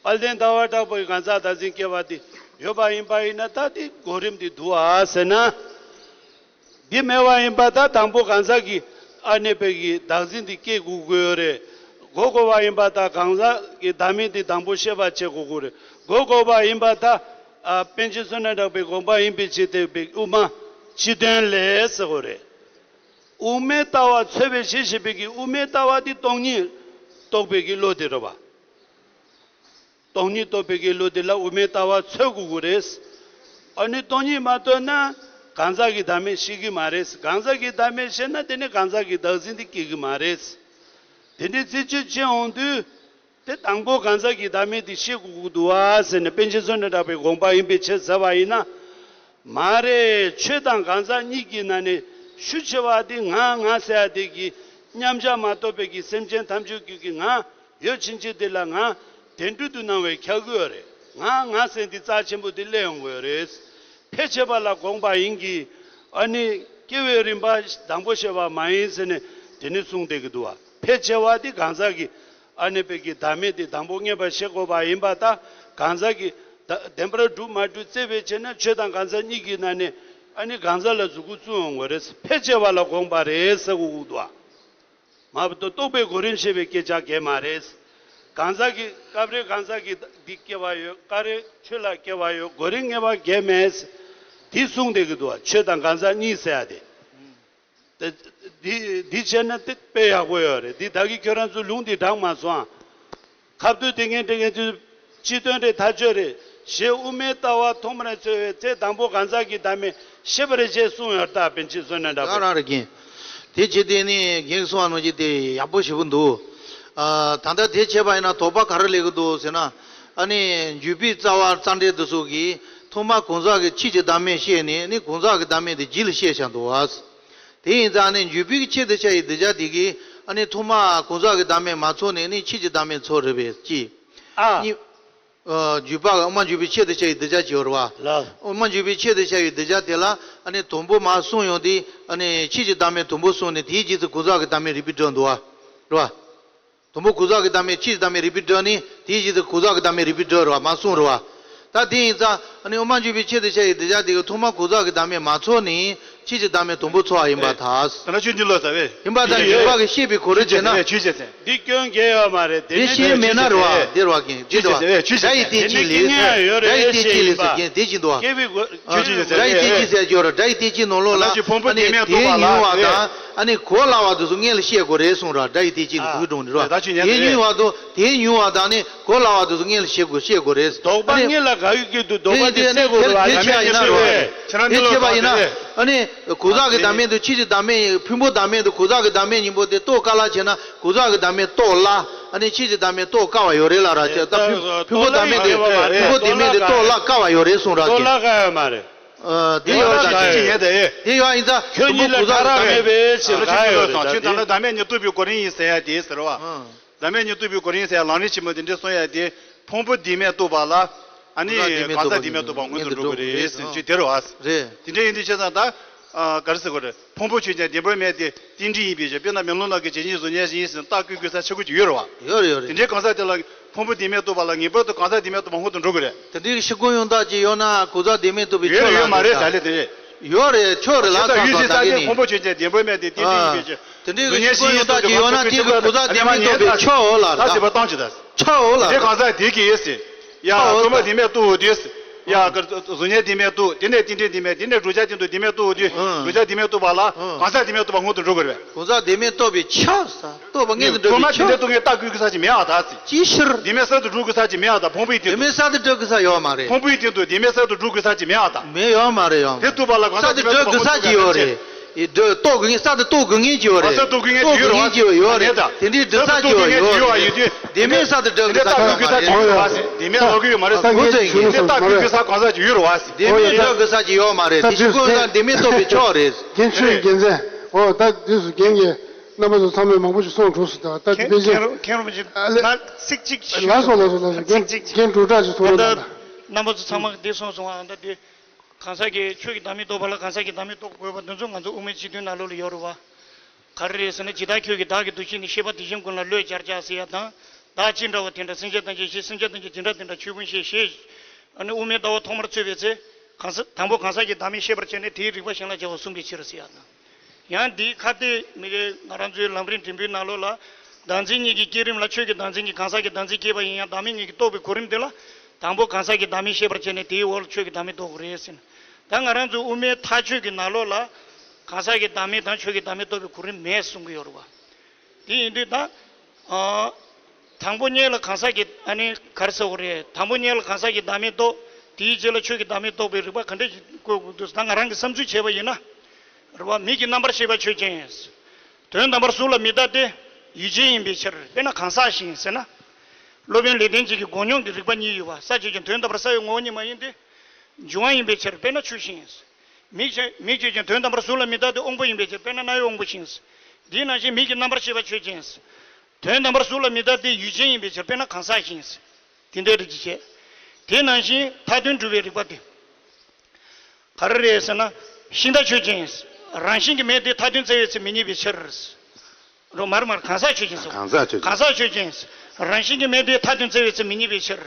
དཔལ་ལྡན་ཟླ་བ་གྲགས་པའི་གང་ཟག་བདག་འཛིན་སྐྱེ་བ་དེ་ཡོད་པ་ཡིན་པ་ཡིན་ན་ད་དེ་གོ་རིམ་དེ་འདུག་ཨ་ཟེར་ན། འདི་མེད་པ་ཡིན་པ་ད་དང་པོ་གང་ཟག་གི་ཨ་ནི་པའི་གི་བདག་འཛིན་དེ་སྐྱེ་དགོས་ཀྱི་ཡོད་རེད། གོ་དགོས་པ་ཡིན་པ་ད་གང་ཟག་གི་བདག་མེད་དེ་དང་པོ་ཤེས་པ་བྱེད་དགོས་ཀྱི་རེད། གོ་དགོས་པ་ཡིན་པ་ད། ཨ། པཎ་ཆེན་བསོད་ནམས་གྲགས་པའི་དགོངས་པ་ཡིན་པའི་ཕྱིར་ཏེ་བའི་དབུ་མ་སྤྱི་དོན་ལས་ཟེར་དགོས་རེད། དབུ་མའི་ལྟ་བ་འཚོལ་བའི་གཞི་ཞེས་པའི་གི་དབུ་མའི་ལྟ་བ་འདི་སྟོང་ཉིད་རྟོགས་པའི་གི་བློ་དེ་རེད་བ། སྟོང་ཉིད་རྟོགས་པའི་གི་བློ་དེ་ལ་དབུ་མའི་ལྟ་བ་འཚོལ་དགོས་ཀྱི་རེད། ཨ་ནི་སྟོང་ཉིད་མ་རྟོགས་ན་གང་ཟག་གི་བདག་མེད་ཤེས་ཀྱི་མ་རེད། གང་ཟག་གི་བདག་མེད་ཤེས་ན་དེ་ནི་གང་ཟག་གི་བདག་འཛིན་དེ་སྐྱེ་གི་མ་རེད། དེ་འདྲའི་རྩད་གཅོད་བྱེད་འོང་དུས། དེ་དང་པོ་གང་ཟག་གི་བདག་མེད་དེ་ཤེས་དགོས་ཀྱི་འདུག་བ་ཟེར་ནས་པཎ་ཆེན་བསོད་ནམས་གྲགས་པའི་དགོངས་པ་ཡིན་པའི་ཕྱིར་ཟེར་བ་ཡིན་ན། མ་རེད། ཆོས་དང་གང་ཟག་གཉིས་ཀྱི་ནང་ནས་ཤུགས་ཆེ་བ་དེ་ང་ང་ཟེར་ཡ་དེ་གི་མཉམ་གཞག་མ་རྟོགས་པའི་གི་སེམས་ཅན་ཐམས་ཅད་ཀྱི་གི་ང་ཡོད་ཕྱིན་ཆད་དེ་ལ་ང་བདེན་གྲུབ་ཏུ་སྣང་བའི་ཁྱབ་ཀྱི་ཡོད་རེད། ང་ང་ཟེར་འདི་རྩ་ཆེན་པོ་དེ་སླེབས་ཡོང་གི་ཡོད་རེད། ཕལ་ཆེ་བ་ལ་དགོངས་པ་ཡིན་གི། ཨ་ནི་སྐྱེ་བའི་རིམ་པ་དང་པོ་བཤད་པ་མ་ཡིན་ཟེར་ནས་དེ་ནི་གསུངས་བསྡད་ཀྱི་འདུག་བ། ཕལ་ཆེ་བ་དེ་གང་ཟག་གི་ཨ་ནི་པའི་གི་བདག་མེད་དེ་དང་པོ་ངེས་པར་ཤེས་དགོས་པ་ཡིན་པ་ད། གང་ཟག་གི་ད་བདེན་པར་གྲུབ་མ་གྲུབ་རྩད་བས་བྱས་ན་ཆོས་དང་གང་ཟག་གཉིས་ཀྱི་ནང་ནས་ཨ་ནི་གང་ཟག་ལ་གཟུགས་སྐུ་བཙུགས་འོང་བ་རེད། ཕལ་ཆེ་བ་ལ་དགོངས་པ་རེད་ཟེར་དགོས་ཀྱི་འདུག་བ། མ་གཏོགས་རྟོགས་པའི་གོ་རིམ་བཤད་པའི་སྐད་ཆ་གལ་མ་རེད། གང་ཟག་གི་སྐབས་རེ་གང་ཟག་གི་འདི་སྐྱེ་བ་ཡོད། སྐབས་རེ་ཆོས་ལ་སྐྱེ་བ་ཡོད། གོ་རིམ་ངེས་པ་གལ་མེད། དེ་གསུངས་བསྡད་ཀྱི་འདུག་བ། ཆོས་དང་གང་ཟག་གཉིས་ཟེར་ཡ་དེ། དེ་འདི་འདི་བྱས་ན་དེ་དཔེ་ཡག་པོ་ཡོད་རེད། འདི་ད་གི་ཁྱོད་རང་ཚོ་ལུང་འདི་དྲངས་མ་སོང་ཨ། ཁ་བསྡུར་དེ་ངས་དྲན་མཁན་ཚོས་སྤྱི་དོན་རེད། ཐག་ཆོད་རེད། ཞེས་དབུ་མའི་ལྟ་བ་ཐོག་མར་འཚོལ་བའི་ཚེ་དང་པོ་གང་ཟག་གི་བདག་མེད་ཤེས་པར་བྱེད་གསུངས་ཡོད་ད། པཎ་ཆེན་བསོད་ནམས་གྲགས་པས། ད་རང་རེ་རྒན། དེ་བྱེད་དེ་ནི་རྒན་གསུངས་པ་ནང་བཞིན་དེ་ཡག་པོ་ཞེ་པོ་འདུག་ཨ། ད་ལྟ་དེ་བྱས་པ་ཡིན་ན་དོགས་པ་ག་རེ་སླེབས་ཀྱི་འདུག་ཟེར་ན། ཨ་ནི་འཇུག་པའི་རྩ་བ་རྩ་འགྲེལ་དེ་ཚོ་གིས་ཐོག་མར་གང་ཟག་གི་ཆོས་ཀྱི་བདག་མེད་བཤད་ནས་ནི་གང་ཟག་གི་བདག་མེད་དེ་རྗེས་ལ་བཤད་བཞག་འདུག་བ། དེ་ཡིན་ཙང་ནི་འཇུག་པའི་ཆེད་དུ་བྱ་ཡི་གདུལ་བྱ་དེ་གིས་ཨ་ནི་ཐོག་མར་གང་ཟག་གི་བདག་མེད་མ་ཚོར་ནས་ནི་ཆོས་ཀྱི་བདག་མེད་ཚོར་རེད་པས་ཀྱི། ཨ། གཉིས། ཨ། འཇུག་པ་དབུ་མ་འཇུག་པའི་ཆེད་དུ་བྱ་ཡི་གདུལ་བྱ་ཅིག་ཡོད་རེད་བ། ལགས། དབུ་མ་འཇུག་པའི་ཆེད་དུ་བྱ་ཡི་གདུལ་བྱ་དེ་ལ་ཨ་ནི་དང་པོ་མར་གསུངས་ཡོང་དུས་ཨ་ནི་ཆོས་ཀྱི་བདག་མེད་དང་པོ་གསུངས་ནས་དེའི་རྗེས་སུ་གང་ཟག་གི་བདག་མེད་རིགས་པས་སྒྲུབ་འདུག་བ། རེད་བ། དང་པོ་གང་ཟག་གི་བདག་མེད་ཆོས་ཀྱི་བདག་མེད་རིགས་པས་སྒྲུབ་ནས་དེའི་རྗེས་སུ་གང་ཟག་གི་བདག་མེད་རིགས་པས་སྒྲུབ་རེད་བ། མར་གསུངས་རེད་བ། ད་དེ་ཡིན་ཙང་ཨ་ནི་དབུ་མ་འཇུག་པའི་ཆེད་དུ་བྱ་ཡི་གདུལ་བྱ་དེ་གིས་ཐོག་མར་གང་ཟག་གི་བདག་མེད་མ་ཚོར་ནས་ཆོས་ཀྱི་བདག་མེད་དང་པོ་ཚོར་བ་ཡིན་པར་ཐལ། ད་ནི་ཆོས་འདི་ལོ་ཟེར་བས། ཡིན་པར་ཐལ། འཇུག་པ་གིས་ཤེས་པའི་གོ་རིམ་བྱས་ན། ཆོས་ཅན་ཟེར། འདི་སྐྱོན་འགལ་ཡོད་མ་རེད། དེ་དེ་ནི་ཤེས་མེད་ན་རེད་བ། འདི་རེད་བ་ཀྱང་འདི་རེད་བ། སྒྲ་ཡི་རྟེན་གཅིག་ལས། སྒྲ་ཡི་རྟེན་གཅིག་ལས་ཟེར་གྱིན་དེ་བཞིན་དུ། སྐྱེ་བའི་གོ། སྒྲ་ཡི་རྟེན་གཅིག་ཟེར་གྱི་ཡོད་རེད། སྒྲ་ཡི་རྟེན་གཅིག་ནང་ལོགས་ལ་ཨ་ནི་དེའི་ཉོན་བ་དང་ཨ་ནི་གོ་སླ་བ་དེ་ཚོ་སྔོན་ལ་བཤད་དགོས་རེད་གསུངས་ར། སྒྲ་ཡི་རྟེན་གཅིག་ནང་གོ་གི་གྲོང་ནི་ར། དེའི་ཉོན་བ་དང་དེའི་ཉོན་བ་དང་ནི་གོ་སླ་བ་དེ་ཚོ་སྔོན་ལ་བཤད་དགོས་བཤད་དགོས་རེད། དོགས་པ་སྔོན་ལ་ག་ཡོད་ཀྱི་འདུག་དོགས་པ་དེ་སེལ་དགོས་རེད་བ། དེ་བྱས་ཡིན་ན་རོ། དེ་བྱས་པ་ཡིན་ན་ཨ་ནི། གང་ཟག་གི་བདག་མེད་དང་ཆོས་ཀྱི་བདག་མེད། ཕུང་པོ་བདག་མེད་དང་གང་ཟག་གི་བདག་མེད་གཉིས་པོ་དེ་རྟོགས་དཀའ་སླ་བྱས་ན་གང་ཟག་གི་བདག་མེད་རྟོགས་སླ། ཨ་ནི་ཆོས་ཀྱི་བདག་མེད་རྟོགས་དཀའ་བ་ཡོད་རེད་ལ་ར། ད་ཕུང་པོ་བདག་མེད་དེ། ཕུང་པོ་བདག་མེད་དེ་རྟོགས་སླ་དཀའ་བ་ཡོད་རེད་གསུངས་ར། རྟོགས་སླ་དཀའ་ཡོད་མ་རེད། ཨ། དེ་ཡོད་ར། ད་ཅི་ཡིན་ད་ཨེ། དེ་ཡོད་ཡིན་ད། ཁྱོད་གཉིས་ལ་ག་ར་མེད་པའི་ཕྱིར་ག་ཡོད་རེད་ད། ཁྱོད་ད་ལྟ་བདག་མེད་གཉིས་རྟོགས་པའི་གོ་རིམ་ཡིན་ཟེར་ཡ་དེ་ཟེར་བ། བདག་མེད་གཉིས་རྟོགས་པའི་གོ་རིམ་ཟེར་ཡ་ལམ་རིམ་ཆེན་མོ་དེ་འདྲས་གསུང་ཡ་དེ། ཕུང་པོ་བདེན་མེད་རྟོགས་པ་ལ་ཨ་ནི་གང་ཟག་བདེན་མེད་རྟོགས་པ་སྔོན་དུ་འགྲོ་གི་རེད་ཟེར་གྱི་དེ་རེད་བ། རེད། དེ་འདྲ་ཡིན་དུས་བྱས་ཙང་ད། ཨ། ག་རེ་ཟེར་དགོས་རེད། ཕུང་པོ་ཆོས་ཅན་བདེན་པར་མེད་དེ་རྟེན་འབྲེལ་ཡིན་པའི་ཕྱིར། དཔེར་ན་མེ་ལོང་ནང་གི་བྱས་ཉིད་གཟུགས་བརྙན་ཞིག་ཡིན་ཟེར་ན་རྟགས་བཀོད་དགོས་ས་ཆ་གོ་ཅིག་ཡོད་རེད་བ། ཡོད་རེད་ཡོད་རེད། དེ་འདྲའི་གང་ཟག་དེ་ལ་ཕུང་པོ་བདེན་མེད་རྟོགས་པ་ལ་ངེས་པར་དུ་གང་ཟག་བདེན་མེད་རྟོགས་པ་སྔོན་དུ་འགྲོ་གི་རེད། དེ་འདྲའི་ཤེས་སྒོ་ཡོན་བདག་ཅིག་ཡོད་ན་གང་ཟག་བདེན་མེད་རྟོགས་པའི་ཆོས་ལ་ཡོད་མ་རེད་ད་ལེ་དེ་རེད། ཡོད་རེད། ཆོས་རེད་ལ། བྱས་ཙང་ཡུལ་ཅན་ས་དེ་ཕུང་པོ་ཆོས་ཅན་བདེན་པར་མེད་དེ་རྟེན་འབྲེལ་ཡིན་པའི་ཕྱིར། དེ་འདྲའི་གཟུགས་བརྙན་ཞིག་ཡོད་ད་ཅིག་ཡོད་ན་དེ་གི་གང་ཟག་བདེན་མེད་རྟོགས་པའི་ཆོས་ལ་ད་ཟེར་བ་བཏང་ཅི་ད། ཆོས་ལ་དེ་གང་ཟག་དེ་གི་ཡེ་སི། ཡ། སྟོང་པ་བདེན་མེད་རྟོགས་དུས། ཡ། གཟུགས་བརྙན་བདེན་མེད་རྟོགས། དེ་ནས་རྟེན་འབྲེལ་བདེན་མེད། དེ་ནས་བགྲོད་བྱ་སྟེང་དུ་བདེན་མེད་རྟོགས་དུས། བགྲོད་བྱ་བདེན་མེད་རྟོགས་པ་ལ་གང་ཟག་བདེན་མེད་རྟོགས་པ་སྔོན་དུ་འགྲོ་དགོས་རེད། གང་ཟག་བདེན་མེད་རྟོགས་པའི་ཆོས་ས། རྟོགས་པ་སྔོན་དུ་འགྲོ་བའི་ཆོས། ཁོ་མ་དེ་འདྲ་རྟོགས་མཁན་རྟགས་བཀོད་དགོས་ས་ཅིག་མེད་ཨ་ད་ཟེར། ཅིའི་ཕྱིར། བདེན་མེད་གསར་དུ་སྒྲུབ་དགོས་ས་ཅིག་མེད་ཨ་ད། ཕུང་པོའི་སྟེང་དུ། བདེན་མེད་གསར་དུ་སྒྲུབ་དགོས་ས་ཡོད་མ་རེད། ཕུང་པོའི་སྟེང་དུ་བདེན་མེད་གསར་དུ་སྒྲུབ་དགོས་ས་ཅིག་མེད་ཨ་ད། མེད། ཡོད་མ་རེད། ཡོད་མ་རེད། དེ་རྟོགས་པ་ལ་གང་ཟག་གསར་དུ་སྒྲུབ་དགོས་ས་ཅིག་ཡོད་རེད། ཨེ། འདི་རྟོགས་དགོས་མཁན། གསར་དུ་རྟོགས་དགོས་མཁན་ཅིག་ཡོད་རེད། གསར་དུ་རྟོགས་དགོས་མཁན་ཅིག་ཡོད་རེད་བ། དེ་འདྲའི་གདུལ་བྱ་ཅིག་ཡོད་མ་རེད་ད། དེ་འདྲའི་གདུལ་བྱ་ཅིག་ཡོད་ཡོད་ཡོད་ཡོད་དུས། བདེན་མེད་གསར་དུ་སྒྲུབ་དགོས་ས་ཅིག་ཡོད་མ་རེད། རྟགས་བཀོད་དགོས་ས་ཅིག་ཡོད་རེད་བ། བདེན་མེད་ལོག་གི་ཡོད་མ་རེད། ད་ངས་ཞུ་ན་སོང་མ་རེད། རྟགས་བཀོད་དགོས་ས་གང་ཟག་ཅིག་ཡོད་རེད་བ། བདེན་མེད་སྒྲུབ་དགོས་ས་ཅིག་ཡོད་མ་རེད། དེ་ཅིག་དགོས་ན་བདེན་མེད་རྟོགས་པའི་ཆོས་རེད། རྒན་ཆོས་རྒྱལ་མཚན། འོ་ད་དུས་སུ་རྒན་གྱིས་རྣམ་པ་ཚོ་ཚང་མས་མང་པོ་ཞིག་གསུངས་གྲུབ་སོང་། ད་ད་དེ་དཔེ་ཅན། མཁན་རིན་པོ་ཆེ། ཨ་ལེ། ད་ཚིག་གཅིག་ཞུ། ལགས་སོ་ལགས་སོ་ལགས་སོ། རྒན་ཚིག་གཅིག་རྒན་འབྲུག་གྲགས་ཀྱིས་གསུངས་རོགས་གནང་། རྣམ་པ་ཚོ་ཚང་མ་འདི་གསུངས་སོང་ཨ། ད་དེ། གང་ཟག་གི་ཆོས་ཀྱི་བདག་མེད་རྟོགས་པ་ལ་གང་ཟག་གི་བདག་མེད་རྟོགས་དགོས་པ་འདི་ཚོ་ང་ཚོ་དབུ་མའི་སྤྱི་དོན་ནང་ལོགས་ལ་ཡོད་རེད་བ། ག་རེ་རེད་ཟེར་ན། ཇི་ལྟར་ཁྱོད་ཀྱིས་བདག་གི་འདུ་ཤེས་ནི་ཤེས་པ་དེ་བཞིན་ཀུན་ལ་བློས་སྦྱར་བྱ་ཟེར་ཡ་དང་། བདག་ཅི་འདྲ་བ་དེ་འདྲ་སེམས་ཅན་ཐམས་ཅད་ཤེས། སེམས་ཅན་ཐམས་ཅད་ཇི་འདྲ་དེ་འདྲ་ཆོས་ཀུན་ཤེས་ཞེས། ཨ་ནི་དབུ་མའི་ལྟ་བ་ཐོག་མར་རྩོད་པའི་ཚེ། གང་ཟག་དང་པོ་གང་ཟག་གི་བདག་མེད་ཤེས་པར་བྱས་ནས་དེའི་རིགས་པ་གཞན་ལ་སྦྱར་བ་གསུངས་པའི་ཕྱིར་ཟེར་ཡ་དང་། ཡང་འདིའི་ཁ་གཏད་མི་རེ་ང་རང་ཚོའི་ལམ་རིམ་འབྲིང་པོའི་ནང་ལོགས་ལ། བདག་འཛིན་གཉིས་ཀྱི་བསྐྱེད་རིམ་ལ་ཆོས་ཀྱི་བདག་འཛིན་གྱིས་གང་ཟག་གི་བདག་འཛིན་བསྐྱེད་པ་ཡིན་ཡང་བདག་མེད་གཉིས་ཀྱིས་རྟོགས་པའི་གོ་རིམ་དེ་ལ། དང་པོ་གང་ཟག་གི་བདག་མེད་ཤེས་པར་བྱས་ནས་དེའི་འོག་ལ་ཆོས་ཀྱི་བདག་མེད་རྟོགས་དགོས་རེད་ཟེར་ན། ད་ང་རང་ཚོ་དབུ་མའི་མཐའ་དཔྱོད་ཀྱི་ནང་ལོགས་ལ་གང་ཟག་གི་བདག་མེད་དང་ཆོས་ཀྱི་བདག་མེད་རྟོགས་པའི་གོ་རིམ་མེད་གསུང་གི་ཡོད་རེད་བ། དེ་ཡིན་དུས་ད། ཨ། དང་པོ་ཉིད་ལ་གང་ཟག་གི་ཨ་ནི་ག་རེ་ཟེར་དགོས་རེད། དང་པོ་ཉིད་ལ་གང་ཟག་གི་བདག་མེད་རྟོགས། དེའི་རྗེས་ལ་ཆོས་ཀྱི་བདག་མེད་རྟོགས་པའི་རིགས་པ་ག་འདྲ་ཞིག་བཀོད་དགོས་འདུག་ད་ང་རང་གི་བསམ་ཚུལ་བྱས་པ་ཡིན་ན། རེད་བ། མིག་གི་རྣམ་པར་ཤེས་པ་ཆོས་ཅན། དོན་དམ་པར་གཟུགས་ལ་མི་ལྟ་སྟེ། ཡུལ་ཅན་ཡིན་པའི་ཕྱིར། དཔེར་ན་གང་ཟག་བཞིན་ཟེར་ན། སློབ་དཔོན་ལེགས་ལྡན་འབྱེད་ཀྱི་མགོ་རྙོག་གི་རིགས་པ་གཉིས་ཡོད་པ། ས་ཆོས་ཅན། དོན་དམ་པར་ས་ཡི་ངོ་བོ་ཉིད་མ་ཡིན་ཏེ། འབྱུང་བ་ཡིན་པའི་ཕྱིར། དཔེར་ན་ཆུ་བཞིན། མིག་ཆོས་མིག་ཆོས་ཅན། དོན་དམ་པར་གཟུགས་ལ་མི་ལྟ་སྟེ། དབང་པོ་ཡིན་པའི་ཕྱིར། དཔེར་ན་སྣ་ཡི་དབང་པོ་བཞིན། འདིའི་ནང་བཞིན་མིག་གི་རྣམ་པར་ཤེས་པ་ཆོས་ཅན། དོན་དམ་པར་གཟུགས་ལ་མི་ལྟ་སྟེ། ཡུལ་ཅན་ཡིན་པའི་ཕྱིར། དཔེར་ན་གང་ཟག་བཞིན། དེ་འདྲའི་རིགས་ཀྱི་བྱས། དེ་ནང་བཞིན་མཐའ་དོན་སྒྲུབ་པའི་རིགས་པ་སྟེ། ག་རེ་རེད་ཟེར་ན། ཤིང་རྟ་ཆོས་ཅན། རང་བཞིན་གྱིས་མེད་དེ། མཐའ་དོན་བཙལ་བའི་ཚེ་མི་རྙེད་པའི་ཕྱིར། རོ་མར་མར་གང་ཟག་ཆོས་ཅན་སོ། གང་ཟག་ཆོས་ཅན། གང་ཟག་ཆོས་ཅན། རང་བཞིན་གྱིས་མེད་དེ། མཐའ་དོན་བཙལ་བའི་ཚེ་མི་རྙེད་པའི་ཕྱིར།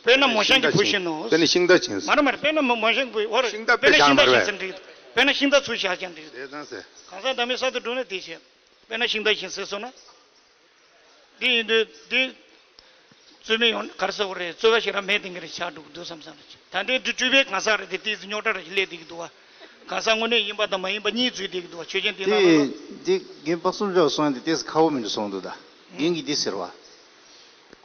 དཔེར་ན་མོ་གཤམ་གྱི་བུ་བཞིན་ནོ། དཔེར་ན་ཤིང་རྟ་ཅན། མར་མར་དཔེར་ན་མོ་མོ་གཤམ་གྱི་བུ་བར། ཤིང་རྟ་དཔེར་ན་ཤིང་རྟ་བཞིན་ཟེར་འགྲིག་དཔེར་ན་ཤིང་རྟ་ཚུར་བཞག་ཀྱང་འགྲིག་དེ་ཙང་ཟེར། གང་ཟག་བདག་མེད་གསར་དུ་བསྒྲུབས་ན་དེ་བྱེད། དཔེར་ན་ཤིང་རྟ་བཞིན་ཟེར་སོང་ན། འདི་ཡིན་དུས་འདི། རྩོད་མེད་ཡོང་ག་རེ་ཟེར་དགོས་རེད། རྩོད་པ་ཞིག་རང་མེད་དེ་འགའ་རེ་ཆགས་འགྲོ་གི་འདུག་བསམ་བསམ་རེད། ད་ལྟའི་འདི་སྤྲུལ་པའི་གང་ཟག་རེད་དེ། ཏིས་རྙོག་དྲ་རེ་སླེབས་བསྡད་ཀྱི་འདུག་བ། གང་ཟག་དངོས་གནས་ཡིན་པ་དང་མ་ཡིན་པ་གཉིས་འཛུལ་བསྡད་ཀྱི་འདུག་བ། ཆོས་ཅན་དེ་ནང་ལོགས་ལ། དེ་འདི་རྒན་དཔག་བསམ་ལྕོག་གསུངས་ཡ་དེ་ཏིས་ཁག་པོ་མི་འདུག་གསུངས་འདུག་ད། རྒན་གྱིས་འདི་ཟེར་བ།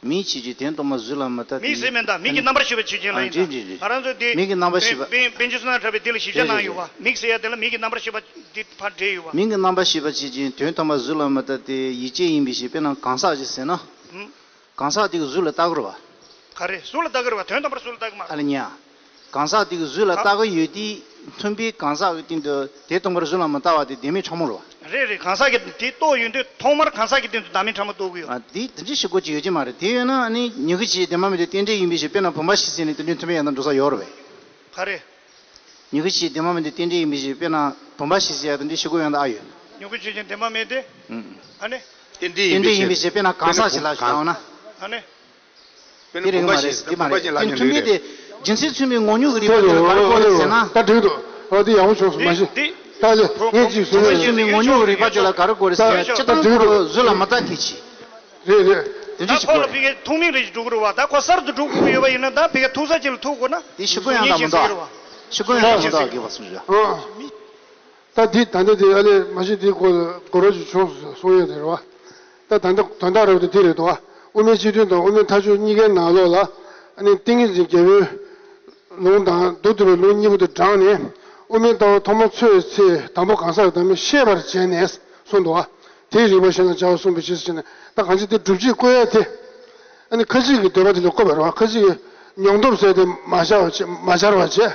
མིག་ཕྱིས་ཀྱི་དོན་སྟོང་པ་གཟུགས་ལ་མི་ལྟ་སྟེ། མིག་ཟེར་མིན་ད། མིག་གི་རྣམ་པར་ཤེས་པ་ཆོས་ཅན་ལ་ཨ་ཡིན་ད། ཅི་ཅི་ཅི། ང་རང་ཚོ་འདི་མིག་གི་རྣམ་པར་ཤེས་པ། པཎ་པཎ་ཆེན་བསོད་ནམས་གྲགས་པས་འདི་ལ་ཞིབ་ཆ་གནང་ཡོད་བ། མིག་ཟེར་ཡ་དེ་ལ་མིག་གི་རྣམ་པར་ཤེས་པ་འདི་ཕར་འབྲེལ་ཡོད་བ། མིག་གི་རྣམ་པར་ཤེས་པ་ཆོས་ཅན། དོན་སྟོང་པ་གཟུགས་ལ་མི་ལྟ་སྟེ། ཡུལ་ཅན་ཡིན་པའི་ཕྱིར། དཔེར་ན་གང་ཟག་ཅིག་ཟེར་ན། ཧུམ། གང་ཟག་དེ་གི་གཟུགས་ལ་ལྟ་གི་རེད་བ། ག་རེ། གཟུགས་ལ་ལྟ་གི་རེད་བ། དོན་དམ་པར་གཟུགས་ལ་ལྟ་གི་མ་རེད། ཨ་ལ་ཉ། གང་ཟག་དེ་གི་གཟུགས་ལ་ལྟ་གི་ཡོད་དེ། མཐུན་དཔེའི་གང་ཟག་གི་སྟེང་དུ་དོན་དམ་པར་གཟུགས་ལ་མི་ལྟ་བ་དེ་བདེན་མེད་ཕྲ་མོ་རེད་བ། རེད་རེད། གང་ཟག་གི་དེ་རྟོགས་ཡོང་དུས་ཐོག་མར་གང་ཟག་གི་སྟེང་དུ་བདག་མེད་ཕྲ་མོ་རྟོགས་ཀྱི་ཡོད། ཨ། དེ་དེ་འདྲ་ཞིག་གོ་ཅི་ཡོད་ཀྱི་མ་རེད། དེ་ཡོད་ན་ཨ་ནི་མྱུ་གུ་ཕྱིའི་བདེན་པ་མེད་དེ་རྟེན་འབྲེལ་ཡིན་པའི་ཕྱིར། དཔེར་ན་བུམ་པ་བཞིན་ཟེར་ནས་དེ་འདྲའི་མཐུན་དཔེ་ཡང་དག་འགྲོ་ས་ཡོད་རེད་བས། ག་རེ། མྱུ་གུ་ཕྱིའི་བདེན་པ་མེད་དེ་རྟེན་འབྲེལ་ཡིན་པའི་ཕྱིར། དཔེར་ན་བུམ་པ་བཞིན་ཟེར་ཡ་དེ་འདྲའི་ཞིག་གོ་ཡང་དག་ཨ་ཡོད། མྱུ་གུ་ཆོས་ཅན་བདེན་པ་མེད་དེ། ཨུམ། ཨ་ནི། རྟེན་འབྲེལ་ཡིན་པའི་ཕྱིར། དཔེར་ན་གང་ཟག་ཞིག་ལ་བཞག་ན། ཨ་ནི། ཨ་ནི། དེ་རིགས་མ་རེད། འདི་མ་རེད། དེ་མཐུན་དཔེ་དེ་རྒྱུ་མཚན་མཚུངས་པའི་ངོ་བོ་ཉིད་ཀྱི་རིགས་པ་དེ་ལ་ག་རེ་གོ་རེད་ཟེར་ན། ད་འགྲིག་འདུག་འོ་དེ་ཡག་པོ་བྱུང་སོང་། མ་གཞི། འདི། ད་ལེ་ངས་ཅིག་ཟེར་ན། མཚུངས་པའི་ངོ་བོ་ཉིད་ཀྱི་རིགས་པ་དེ་ལ་ག་རེ་གོ་རེད་ཟེར་ན། ད་སྤྱིར་བཏང་འགྲིག་འདུག་གཟུགས་ལ་མི་ལྟ་སྟེ་ཅི། རེད་རེད། དེ་འདྲ་ཞིག་གོ་རེད། ད་ཁོ་ལ་ཕ་གིའི་ཐུག་མིན་རེ་ཞིག་འགྲོ་གི་རེད་བ། ད་ཁོ་གསར་དུ་འགྲོ་དགོས་ཀྱི་ཡོད་པ་ཡིན་ན། ད་ཕ་གིའི་ཐུག་ས་ཅིག་ལ་ཐུག་དགོས་ན། དེ་ཞིག་གོ་ཡང་དག་མི་འདུག་ཞིག་གོ་ཡང་དག་མི་འདུག་རྒན་པ་སུ་ཞིག་ཨ། ད་འདི་ད་ལྟ་དེ་ཨ་ལས་མ་གཞི་དེའི་སྐོར་གོ་རོ་ཞིག་བྱུང་སོང་ཡོད་དེ་རེད་བ། ད་ད་ལྟ་དོན་དག་རབ་ཏུ་འདི་རེད་དོ། དབུ་མའི་སྤྱི་དོན་དང་དབུ་མའི་མཐའ་དཔྱོད་གཉིས་ཀའི་ནང་ལོགས་ལ། ཨ་ནི་ཏིང་ངེ་འཛིན་རྒྱལ་པོའི་ལུང་དང་མདོ་སྡུད་པའི་ལུང་གཉིས་པོ་དེ་དྲངས་ནས། དབུ་མའི་ལྟ་བ་ཐོག་མར་འཚོལ་བའི་ཚེ། དང་པོ་གང་ཟག་གི་བདག་མེད་ཤེས་པར་བྱས་ནས་གསུངས་འདུག་བ། དེའི་རིགས་པ་གཞན་ལ་སྦྱར་བར་གསུངས་པའི་ཕྱིར་ཟེར་ནས། ད་གང་ཅི་དེ་སྒྲུབ་བྱེད་བཀོད་ཡ་དེ། ཨ་ནི་ཁ་ཅིག་གི་འདོད་པ་དེ་ལ་བཀོད་པ་རེད་བ། ཁ་ཅིག་གི་མྱོང་སྟོབས་ཟེར་དེ་མ་སྦྱར་བ་བྱས། མ་སྦྱར་བ་བྱས།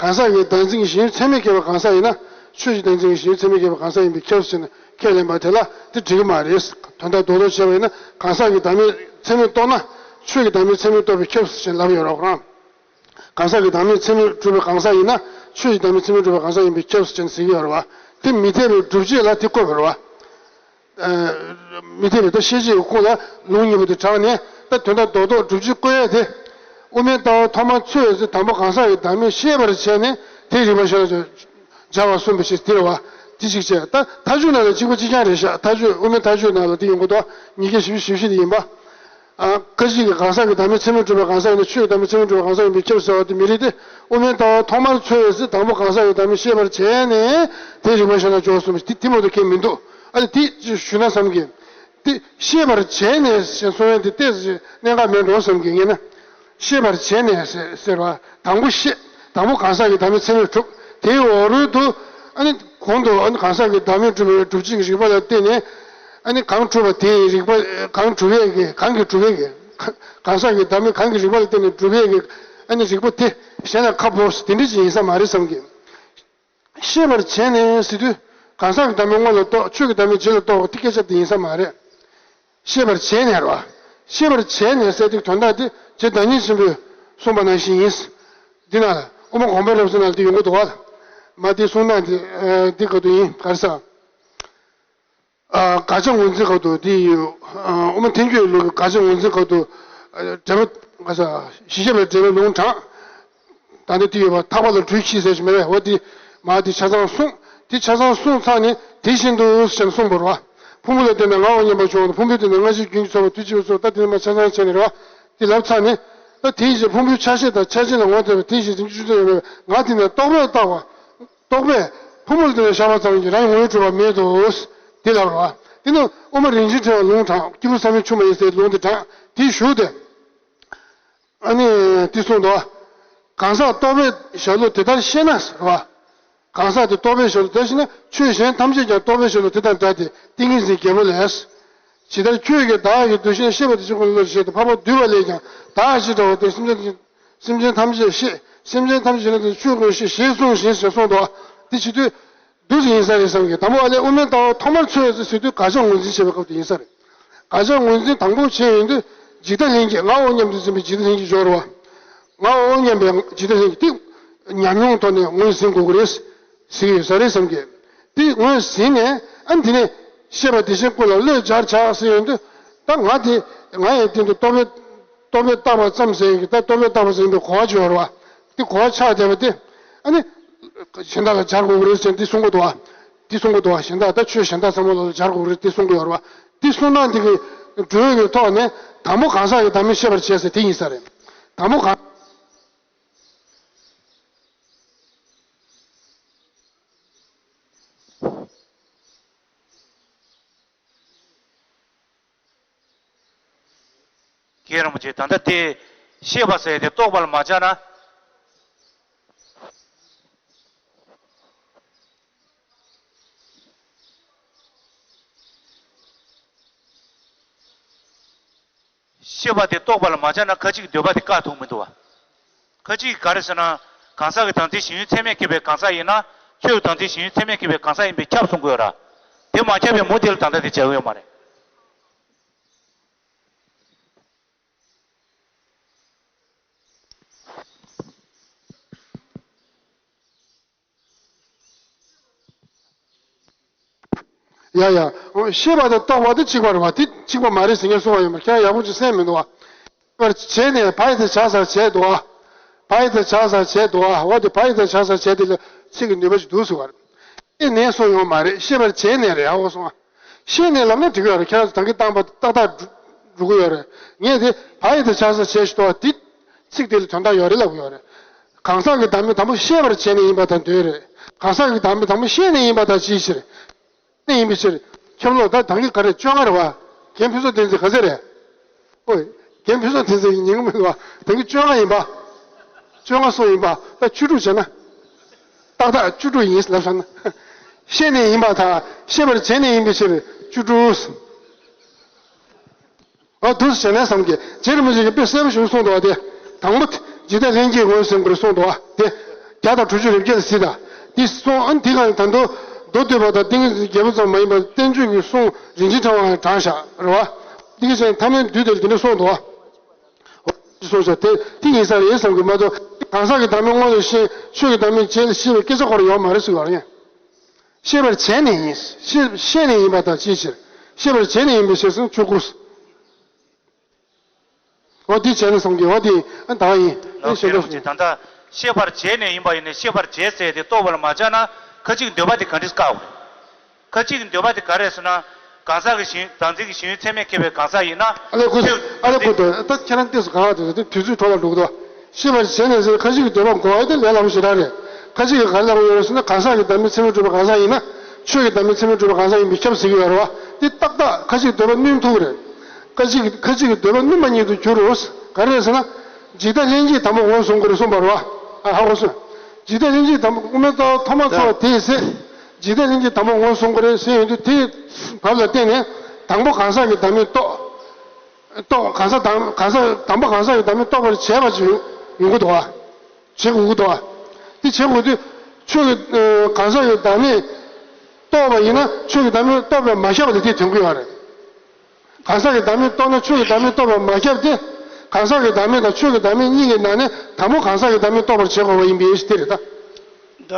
གང་ཟག་གི་བདག་འཛིན་གྱི་ཞེན་ཡུལ་ཚད་མས་ཁེགས་པའི་གང་ཟག་ཡིན་ན། ཆོས་ཀྱི་བདག་འཛིན་གྱི་ཞེན་ཡུལ་ཚད་མས་ཁེགས་པའི་གང་ཟག་ཡིན་པས་ཁྱབ་ཟེར་ནས་ཁས་ལེན་པ་དེ་ལ་དེ་འགྲིག་གི་མ་རེད། དོན་དག་རྡོག་རྡོག་བྱས་པ་ཡིན་ན། གང་ཟག་གི་བདག་མེད་ཚད་མས་རྟོགས་ན། ཆོས་ཀྱི་བདག་མེད་ཚད་མས་རྟོགས་པས་ཁྱབ་ཟེར་ནས་ལབ་ཡོད་རེད་བ། གང་ཟག་གི་བདག་མེད་ཚད་མས་གྲུབ་པའི་གང་ཟག་ཡིན་ན། ཆོས་ཀྱི་བདག་མེད་ཚད་མས་གྲུབ་པའི་གང་ཟག་ཡིན་པས་ཁྱབ་ཟེར་ནས་ཟེར་གྱི་ཡོད་རེད་བ། དེ་མི་འཐད་པའི་སྒྲུབ་བྱེད་ལ་དེ་བཀོད་པ་རེད་བ། ཨ། མི་འཐད་པའི་ད་ཤེས་བྱེད་ཀྱི་ཁུངས་ལ་ལུང་གཉིས་པོ་དེ་དྲངས་ནས། ད་དོན་དག་རྡོག་རྡོག་སྒྲུབ་བྱེད་བཀོད་ཡ་དེ། དབུ་མའི་ལྟ་བ་ཐོག་མར་འཚོལ་བའི་ཚེ། དང་པོ་གང་ཟག་གི་བདག་མེད་ཤེས་པར་བྱས་ནས། དེའི་རིགས་པ་གཞན་ལ་སྦྱར་བར་གསུངས་པའི་ཕྱིར་དེ་རེད་བ། དེ་གཅིག་བྱས། ད་མཐའ་དཔྱོད་ནང་ལ་གཅིག་པ་གཅིག་རྐྱང་རེད་ཤག་མཐའ་དཔྱོད། དབུ་མའི་མཐའ་དཔྱོད་ནང་ལ་དེ་ཡོང་གི་འདུག་ཉིས་བརྒྱ་བཞི་བཅུ་ཞེ་བཞི་དེ་ཡིན་པ། ཨ། ཁ་ཅིག་གིས་གང་ཟག་གི་བདག་མེད་ཚད་མས་གྲུབ་པའི་གང་ཟག་ཡིན་ན། ཆོས་ཀྱི་བདག་མེད་ཚད་མས་གྲུབ་པའི་གང་ཟག་ཡིན་པས་ཁྱབ་ཟེར་བ་དེ་མི་རེད་དེ། དབུ་མའི་ལྟ་བ་ཐོག་མར་འཚོལ་བའི་ཚེ། དང་པོ་གང་ཟག་གི་བདག་མེད་ཤེས་པར་བྱས་ནས། དེའི་རིགས་པ་གཞན་ལ་སྦྱར་བར་གསུངས་པའི་ཕྱིར། དེ་དེ་མ་གཏོགས་ཁྱད་མི་འདུག་ཨ་ནི་དེ་ཞུས་ན་བསམ་གི། དེ་ཤེས་པར་བྱས་ནས་ཞེས་གསུང་ཡ་དེ་ཏོག་ཙམ་གནད་འགག་མེད་འགྲོ་བསམ་གི། ངས་ན། ཤེས་པར་བྱས་ནས་ཟེར་ཟེར་བ། དང་པོ་ཤེས། དང་པོ་གང་ཟག་གི་བདག་མེད་ཚད་མས་གྲུབ། དེའི་འོག་རོལ་དུ། ཨ་ནི་གོང་དུ། ཨ་ནི་གང་ཟག་གི་བདག་མེད་གྲུབ་པའི་སྒྲུབ་བྱེད་ཀྱི་རིགས་པ་ལ་བརྟེན་ནས། ཨ་ནི་གང་གྲུབ་པ་དེའི་རིགས་པ། གང་གྲུབ་པའི་གི། གང་གིས་གྲུབ་པའི་གི། གང་ཟག་གི་བདག་མེད་གང་གི་རིགས་པ་ལ་བརྟེན་ནས་གྲུབ་པའི་གི། ཨ་ནི་རིགས་པ་དེ་གཞན་ལ་ཁ་ཕོ་དེ་འདྲ་ཅིག་ཡིན་ས་མ་རེད་བསམ་གི། ཤེས་པར་བྱས་ནས་ཟེར་དུས། གང་ཟག་གི་བདག་མེད་སྔོན་ལ་རྟོགས། ཆོས་ཀྱི་བདག་མེད་རྗེས་ལ་རྟོགས་པ་དེ་སྐད་ཆ་དེ་ཡིན་ས་མ་རེད། ཤེས་པར་བྱས་ནས་རེད་བ། ཤེས་པར་བྱས་ནས་ཟེར་དུས་དོན་དག་དེ་རྗེ་བདག་ཉིད་ཆེན་པོས་གསུངས་པ་ནང་བཞིན་ཡིན། འདི་ན་དབུ་མ་དགོངས་པ་རབ་གསལ་ནང་དེ་ཡོང་གི་འདུག་བ། མ་དེ་གསུང་ན་དེ། ཨ། འདི་ག་དུ་ཡིན། ག་རེ་ཟེར། ཨ། དགག་བྱ་ངོས་འཛིན་སྐབས་དུ་དེ་ཡོད། ཨ། དབུ་མ་ཐལ་འགྱུར་ལུགས་ཀྱི་དགག་བྱ་ངོས་འཛིན་སྐབས་དུ། ཨ། འགྲེལ་པ། ག་ས། ཞི་གཤེགས་པའི་འགྲེལ་པའི་ལུང་དྲངས། ད་ནི་དེ་ཡོད་པ། ཐར་པ་ལ་སྦྲུལ་གྱིས་ཟེར་ཞིག་མེད་པས། འོ་དེ་མ་དེ་ཆ་ཚང་གསུངས། དེ་ཆ་ཚང་གསུངས་ཚར་ནས་དེ་བཞིན་དུ་ཞེས་གསུངས་པ་རེད་བ། ཕུང་པོ་ལ་བརྟེན་ནས་ངའོ་སྙམ་པར་བྱུང་བ་དང་། ཕུང་པོའི་སྟེང་ན་སྔ་ཕྱིའི་རྒྱུན་གྱིས་ཚོར་བ་དུས་གཅིག་པའི་ཚོར། ད་དེ་ནི་མ་ཆ་ཚང་བྱས་ནས་རེད་བ། དེ་ལབ་ཚར་ནས། ད་དེའི་རྗེས་ཕུང་པོའི་ཆ་ཤས་དང་ཆ་ཅན་ལ་ངོ་མཚར་བའི་དེའི་རྗེས་འཛིན་གྱི་ཆུ་ཚད་ཡོད་པས་ང་དེ་ནས་རྟོག་པས་བཏགས་པ། རྟོག་པས་ཕུང་པོ་ལ་བརྟེན་ནས་བཞག་པ་ཙམ་གྱིས་རང་ངོ་བོས་གྲུབ་པ་མེད་དོ། དེ་ལ་རོ། དེ་ནི་དབུ་མ་རིན་ཆེན་ཕྲེང་བའི་ལུང་དྲངས། སྐྱེས་བུ་བསམ་ཡས་མཆོག་མ་ཡིན་ཟེར་ལུང་དེ་དྲངས། དེའི་གཞུག་དེ། ཨ་ནི་དེ་གསུངས་འདུག་གང་ཟག་རྟོག་པས་བཞག་ལུགས་དེ་ལྟར་ཤེས་ན་ཟེར་བ། གང་ཟག་དེ་རྟོག་པས་བཞག་ལུགས་དེ་ལྟར་ཤེས་ན་ཆོས་གཞན་ཐམས་ཅད་ཀྱང་རྟོག་པས་བཞག་ལུགས་དེ་དང་འདྲ་སྟེ། ཏིང་ངེ་འཛིན་རྒྱལ་པོ་ལས། ཇི་ལྟར་ཁྱོད་ཀྱིས་བདག་གི་འདུ་ཤེས་ཤེས་པ་དེ་ཕྱིར་ཀུན་ལ་བློར་བྱེད་དེ་འཕགས་པ་འདུལ་བ་ལས་ཀྱང་བདག་ཅེས་བྱ་བ་སྟེ། སེམས་ཅན་སེམས་ཅན་ཐམས་ཅད་ཤེས། སེམས་ཅན་ཐམས་ཅད་ཀྱི་ནང་དུ་ཆོས་ཀུན་ཤེས་ཞེས་གསུངས་ཤིང་ཞེས་གསུངས་འདུག་དེ་བྱེད་དུས། འདུག་ཡིན་ས་རེད་བསམ་གི། དང་པོ་ཨ་ལས་དབུ་མའི་ལྟ་བ་ཐོག་མར་འཚོལ་ཡོད་ཟེར་དུས་དགག་བྱ་ངོས་འཛིན་བྱེད་པའི་སྐབས་དུ་ཡིན་ས་རེད། དགག་བྱ་ངོས་འཛིན་དང་པོ་བྱས་ཡོང་དུས་འཇིག་ལྟ་ལྷན་སྐྱེས་ངའོ་སྙམ་དུ་འཛིན་པའི་འཇིག་ལྟ་ལྷན་སྐྱེས་སྦྱོར་བ། ངའོ་སྙམ་པའི་འཇིག་ལྟ་ལྷན་སྐྱེས་དེ་ཉམས་མྱོང་ཐོག་ནས་ངོས་ཟིན་དགོས་ཀྱི་རེད་ཟེར་གྱི་ཡོད་ས་རེད་བསམ་གི། དེ་ངོས་ཟིན་ནས་ཨ་ནི་དེ་ནས་ཤེས་པ་དེ་བཞིན་ཀུན་ལ་བློས་སྦྱར་བྱ་ཟེར་ཡོང་དུས་ད་ང་དེ་ང་ཡི་སྟེང་དུ་རྟོག་པས་རྟོག་པས་བཏགས་པ་ཙམ་ཟེར་གྱི། ད་རྟོག་པས་བཏགས་པ་ཟེར་ཡོང་དུས་གོ་བ་ཅིག་ཡོད་རེད་བ། དེ་གོ་བ་ཆགས་བསྡད་པ་དེ་ཨ་ནི། གཞན་དག་ལ་སྦྱར་དགོས་ཀྱི་རེད་ཟེར་འདི་གསུང་གི་འདུག་བ། འདི་གསུང་གི་འདུག་བ། གཞན་དག་ད་ཆོས་གཞན་དག་ཚང་མ་ལ་སྦྱར་དགོས་ཀྱི་རེད་འདི་གསུང་གི་ཡོད་རེད་བ། འདི་གསུང་སྟངས་འདི་གི་འགྲོས་ཀྱི་ཐོག་ནས་དང་པོ་གང་ཟག་གི་བདག་མེད་ཤེས་པར་བྱེད་ཟེར་དེ་ཡིན་ས་རེད། དང་པོ་གང་། རྒན་རིན་པོ་ཆེ། ད་ལྟ་དེ་ཤེས་པ་ཟེར་དེ་རྟོག་པ་ལ་མ་སྦྱར་ན། ཤེས་པ་དེ་རྟོག་པ་ལ་མ་སྦྱར་ན་ཁ་ཅིག་གི་འདོད་པ་དེ་བཀག་ཐུབ་མི་འདུག་བ། ཁ་ཅིག་གིས་ག་རེ་ཟེར་ན། གང་ཟག་གི་བདག་འཛིན་ཞེན་ཡུལ་ཚད་མས་ཁེབས་པའི་གང་ཟག་ཡིན་ན། ཆོས་ཀྱི་བདག་འཛིན་ཞེན་ཡུལ་ཚད་མས་ཁེབས་པའི་གང་ཟག་ཡིན་པས་ཁྱབ་གསུང་གི་ཡོད་ར། དེ་མ་ཁྱབ་པའི་མུ་དེ་ལ་ད་ལྟ་དེ་བྱ་གི་ཡོད་མ་རེད། ཡ་ཡ། ཤེས་པ་དང་རྟོག་པ་དེ་གཅིག་པ་རེད་བ། དེ་གཅིག་པ་མ་རེད་ཟེར་མཁན་གསུང་བ་ཡོད་མ་རེད། ཁྱེད་རང་ཡག་པོ་ཅིག་གསན་མི་འདུག་བ། ཤེས་པར་བྱས་ནས་བ་ཡི་དང་བྱ་ས་བྱས་འདུག་བ། བ་ཡི་དང་བྱ་ས་བྱས་འདུག་བ། འོ་དེ་བ་ཡི་དང་བྱ་ས་བྱས་དེ་ལ་ཚིག་གི་ནུས་པ་ཞིག་འདུག་ཟེར་བ་རེད། ཤེས་ནས་གསུང་ཡོད་མ་རེད། ཤེས་པར་བྱས་ནས་རེད། ཨ་འོ་སོང་ཨ། ཤེས་ནས་ལབ་ན་འགྲིག་གི་ཡོད་རེད། ཁྱེད་རང་ཚོ་ད་གིན་བཏང་པ་ཏག་ཏག་འགྲོ་གི་ཡོད་རེད། ངས་དེ་བ་ཡི་དང་བྱ་ས་བྱས་ཤིག་འདུག་བ། དེ་ཚིག་དེ་ལ་དོན་དག་ཡོད་རེད་ལབ་གི་ཡོད་རེད། གང་ཟག་གི་བདག་མེད་དང་པོ་ཤེས་པར་བྱས་ནས་ཡིན་པ་དང་འདོད་རེད། གང་ཟག་གི་བདག་མེད་དང་པོ་ཤེས་ནས་ཡིན་པ་དང་ཅིའི་ཕྱིར། ནས་ཡིན་པའི་ཕྱིར། ཁྱབ་ལོག་ད་ད་གིན་ག་རེ་བཅོ་ལྔ་རེད་བ། རྒན་ཕུན་ཚོགས་བསྟན་འཛིན་ག་ཚོད་རེད། ཨོ། རྒན་ཕུན་ཚོགས་བསྟན་འཛིན་གྱི་ཉིན་གུང་མིན་བ། ད་གིན་བཅོ་ལྔ་ཡིན་པ། བཅོ་ལྔ་སོང་ཡིན་པ། ད་བཅུ་དྲུག་བྱས་ན། ཏག་ཏག་བཅུ་དྲུག་ཡིན་ལབ་བཞག་ན། ཤེས་ནས་ཡིན་པ་དང་ཤེས་པར་བྱས་ནས་ཡིན་པའི་ཕྱིར་བཅུ་དྲུག་ཨ་འདུག་སེ་བྱས་ན་བསམ་གྱི། རྗེ་རིན་པོ་ཆེ་གིས་དཔེ་གསལ་པོ་ཞིག་གསུངས་འདུག་བ་དེ། དང་པོ་དེ་འཇིག་རྟེན་ལྷན་སྐྱེས་ངོས་ཟིན་དགོས་རེད་གསུངས་འདུག་བ་དེ། བརྒྱ་དང་དྲུག་ཅུ་རེ་བརྒྱད་ལ་གཟིགས་དང་། འདི་གསུངས་ཨ་འདི་གང་ད་དུང་མདོ་སྡུད་པ་དང་ཏིང་ངེ་འཛིན་རྒྱལ་པོ་ཙམ་མ་ཡིན་པར་བསྟན་བཅོས་ཀྱི་གསུང་རིན་ཆེན་ཕྲེང་བའང་དྲངས་བཞག་རེད་བ། འདི་ག་ཅན་ཐ་མའི་འདུས་དེར་འདི་འདྲ་གསུངས་འདུག་བ། འོ་གསུངས་བཞག་དེ་དེ་ཡིན་ས་རེད་བསམ་གྱི་མ་གཏོགས། གང་ཟག་གི་བདག་མེད་སྔོན་ལ་ཤེས། ཆོས་ཀྱི་བདག་མེད་རྗེས་ལ་ཤེས་པའི་སྐད་ཆ་ཁོ་རང་ཡོད་མ་རེད་ཟེར་བ་རེད། ཤེས་པར་བྱས་ནས་ཡིན། ཤེས་ཤེས་ནས་ཡིན་པ་དང་ཅིའི་ཕྱིར། ཤེས་པར་བྱས་ནས་ཡིན་པའི་ཕྱིར་ཟེར་ན་བཅུ་དགུ། འོ་དེ་བྱས་ནས་བསམ་གྱི། འོ་དེ་ཨ་ད་ཡིན། ཨ་ལགས་ཞེས་སོ་ལབ་སོང་། ད་ལྟ་ཤེས་པར་བྱས་ནས་ཡིན་པ་ཡིན་ནས་ཤེས་པར་བྱས་ཟེར་ཏེ་རྟོག་པ་ལ་མ་སྦྱར་ན་ཁ་ཅིག་འདོད་པ་དེ་ག་འདྲས་བཀག་དགོས། ཁ་ཅིག་འདོད་པ་དེ་ག་རེ་ཟེར་ན། གང་ཟག་གི་ཞེན་བདག་འཛིན་གྱི་ཞེན་ཡུལ་ཚད་མས་ཁེབས་པའི་གང་ཟག་ཡིན་ན། ཨ་ལས་ཁུ་ཨ་ལས་ཁུ་དོ་ད་ཁྱེད་རང་ཏོག་ཙམ་གང་ལ་དེ་དུས་ཚོད་འཕྲོ་བརླག་འགྲོ་གི་འདུག་ཤེས་པར་བྱས་ནས་ཟེར་ཁ་ཅིག་གི་འདོད་པ་འགོག་པ་དེ་ལས་སླ་པོ་ཞེ་དྲག་རེད། ཁ་ཅིག་གིས་ག་རེ་ལབ་ཡོད་རེད་ཟེར་ན། གང་ཟག་གི་བདག་མེད་ཚད་མས་གྲུབ་པའི་གང་ཟག་ཡིན་ན། ཆོས་ཀྱི་བདག་མེད་ཚད་མས་གྲུབ་པའི་གང་ཟག་ཡིན་པས་ཁྱབ་ཟེར་གྱི་ཡོད་རེད་བ། འདི་ཏག་ཏག་ཁ་ཅིག་འདོད་པ་བསྣུན་ཐུབ་ཀྱི་རེད། ཁ་ཅིག་ཁ་ཅིག་གི་འདོད་པ་བསྣུན་པ་ཉིད་དུ་འགྱུར་རོ། ག་རེ་རེད་ཟེར་ན། འཇིག་རྟེན་ལྷན་སྐྱེས་དང་པོ་ངོས་བཟུང་དགོས་རེད་གསུངས་པ་རེད་བ། ཨ་ཧ་གོ་སོང་། འཇིག་རྟེན་ལྷན་སྐྱེས་དང་པོ་དབུ་མའི་ལྟ་བ་ཐོག་མ་ཚོགས་དེས་ཟེར། འཇིག་རྟེན་ལྷན་སྐྱེས་དང་པོ་ངོས་བཟུང་དགོས་རེད་ཟེར་ཡོང་དུས་དེའི་བབ་ལ་བརྟེན་ནས་དང་པོ་གང་ཟག་གི་བདག་མེད་རྟོགས། རྟོགས་གང་ཟག་དང་གང་ཟག་དང་པོ་གང་ཟག་གི་བདག་མེད་རྟོགས་པར་བྱེད་པ་ཅིག་ཡོང་གི་འདུག་བ། བྱེད་དགོས་ཀྱི་འདུག་བ། དེ་བྱེད་དགོས་དུས། ཆོས་ཀྱི་ཨ་གང་ཟག་གི་བདག་མེད་རྟོགས་པ་ཡིན་ན་ཆོས་ཀྱི་བདག་མེད་རྟོགས་པས་མ་ཁྱབ་པ་དེ་དེ་དོན་གྱི་ཡོད་རེད། གང་ཟག་གི་བདག་མེད་རྟོགས་ན་ཆོས་ཀྱི་བདག་མེད་རྟོགས་པས་མ་ཁྱབ་སྟེ། གང་ཟག་གི་བདག་མེད་དང་ཆོས་ཀྱི་བདག་མེད་གཉིས་ཀྱི་ནང་ནས་དང་པོ་གང་ཟག་གི་བདག་མེད་རྟོགས་པར་བྱེད་དགོས་པ་ཡིན་པའི་ཞིག་དེ་རེད་ད། ད་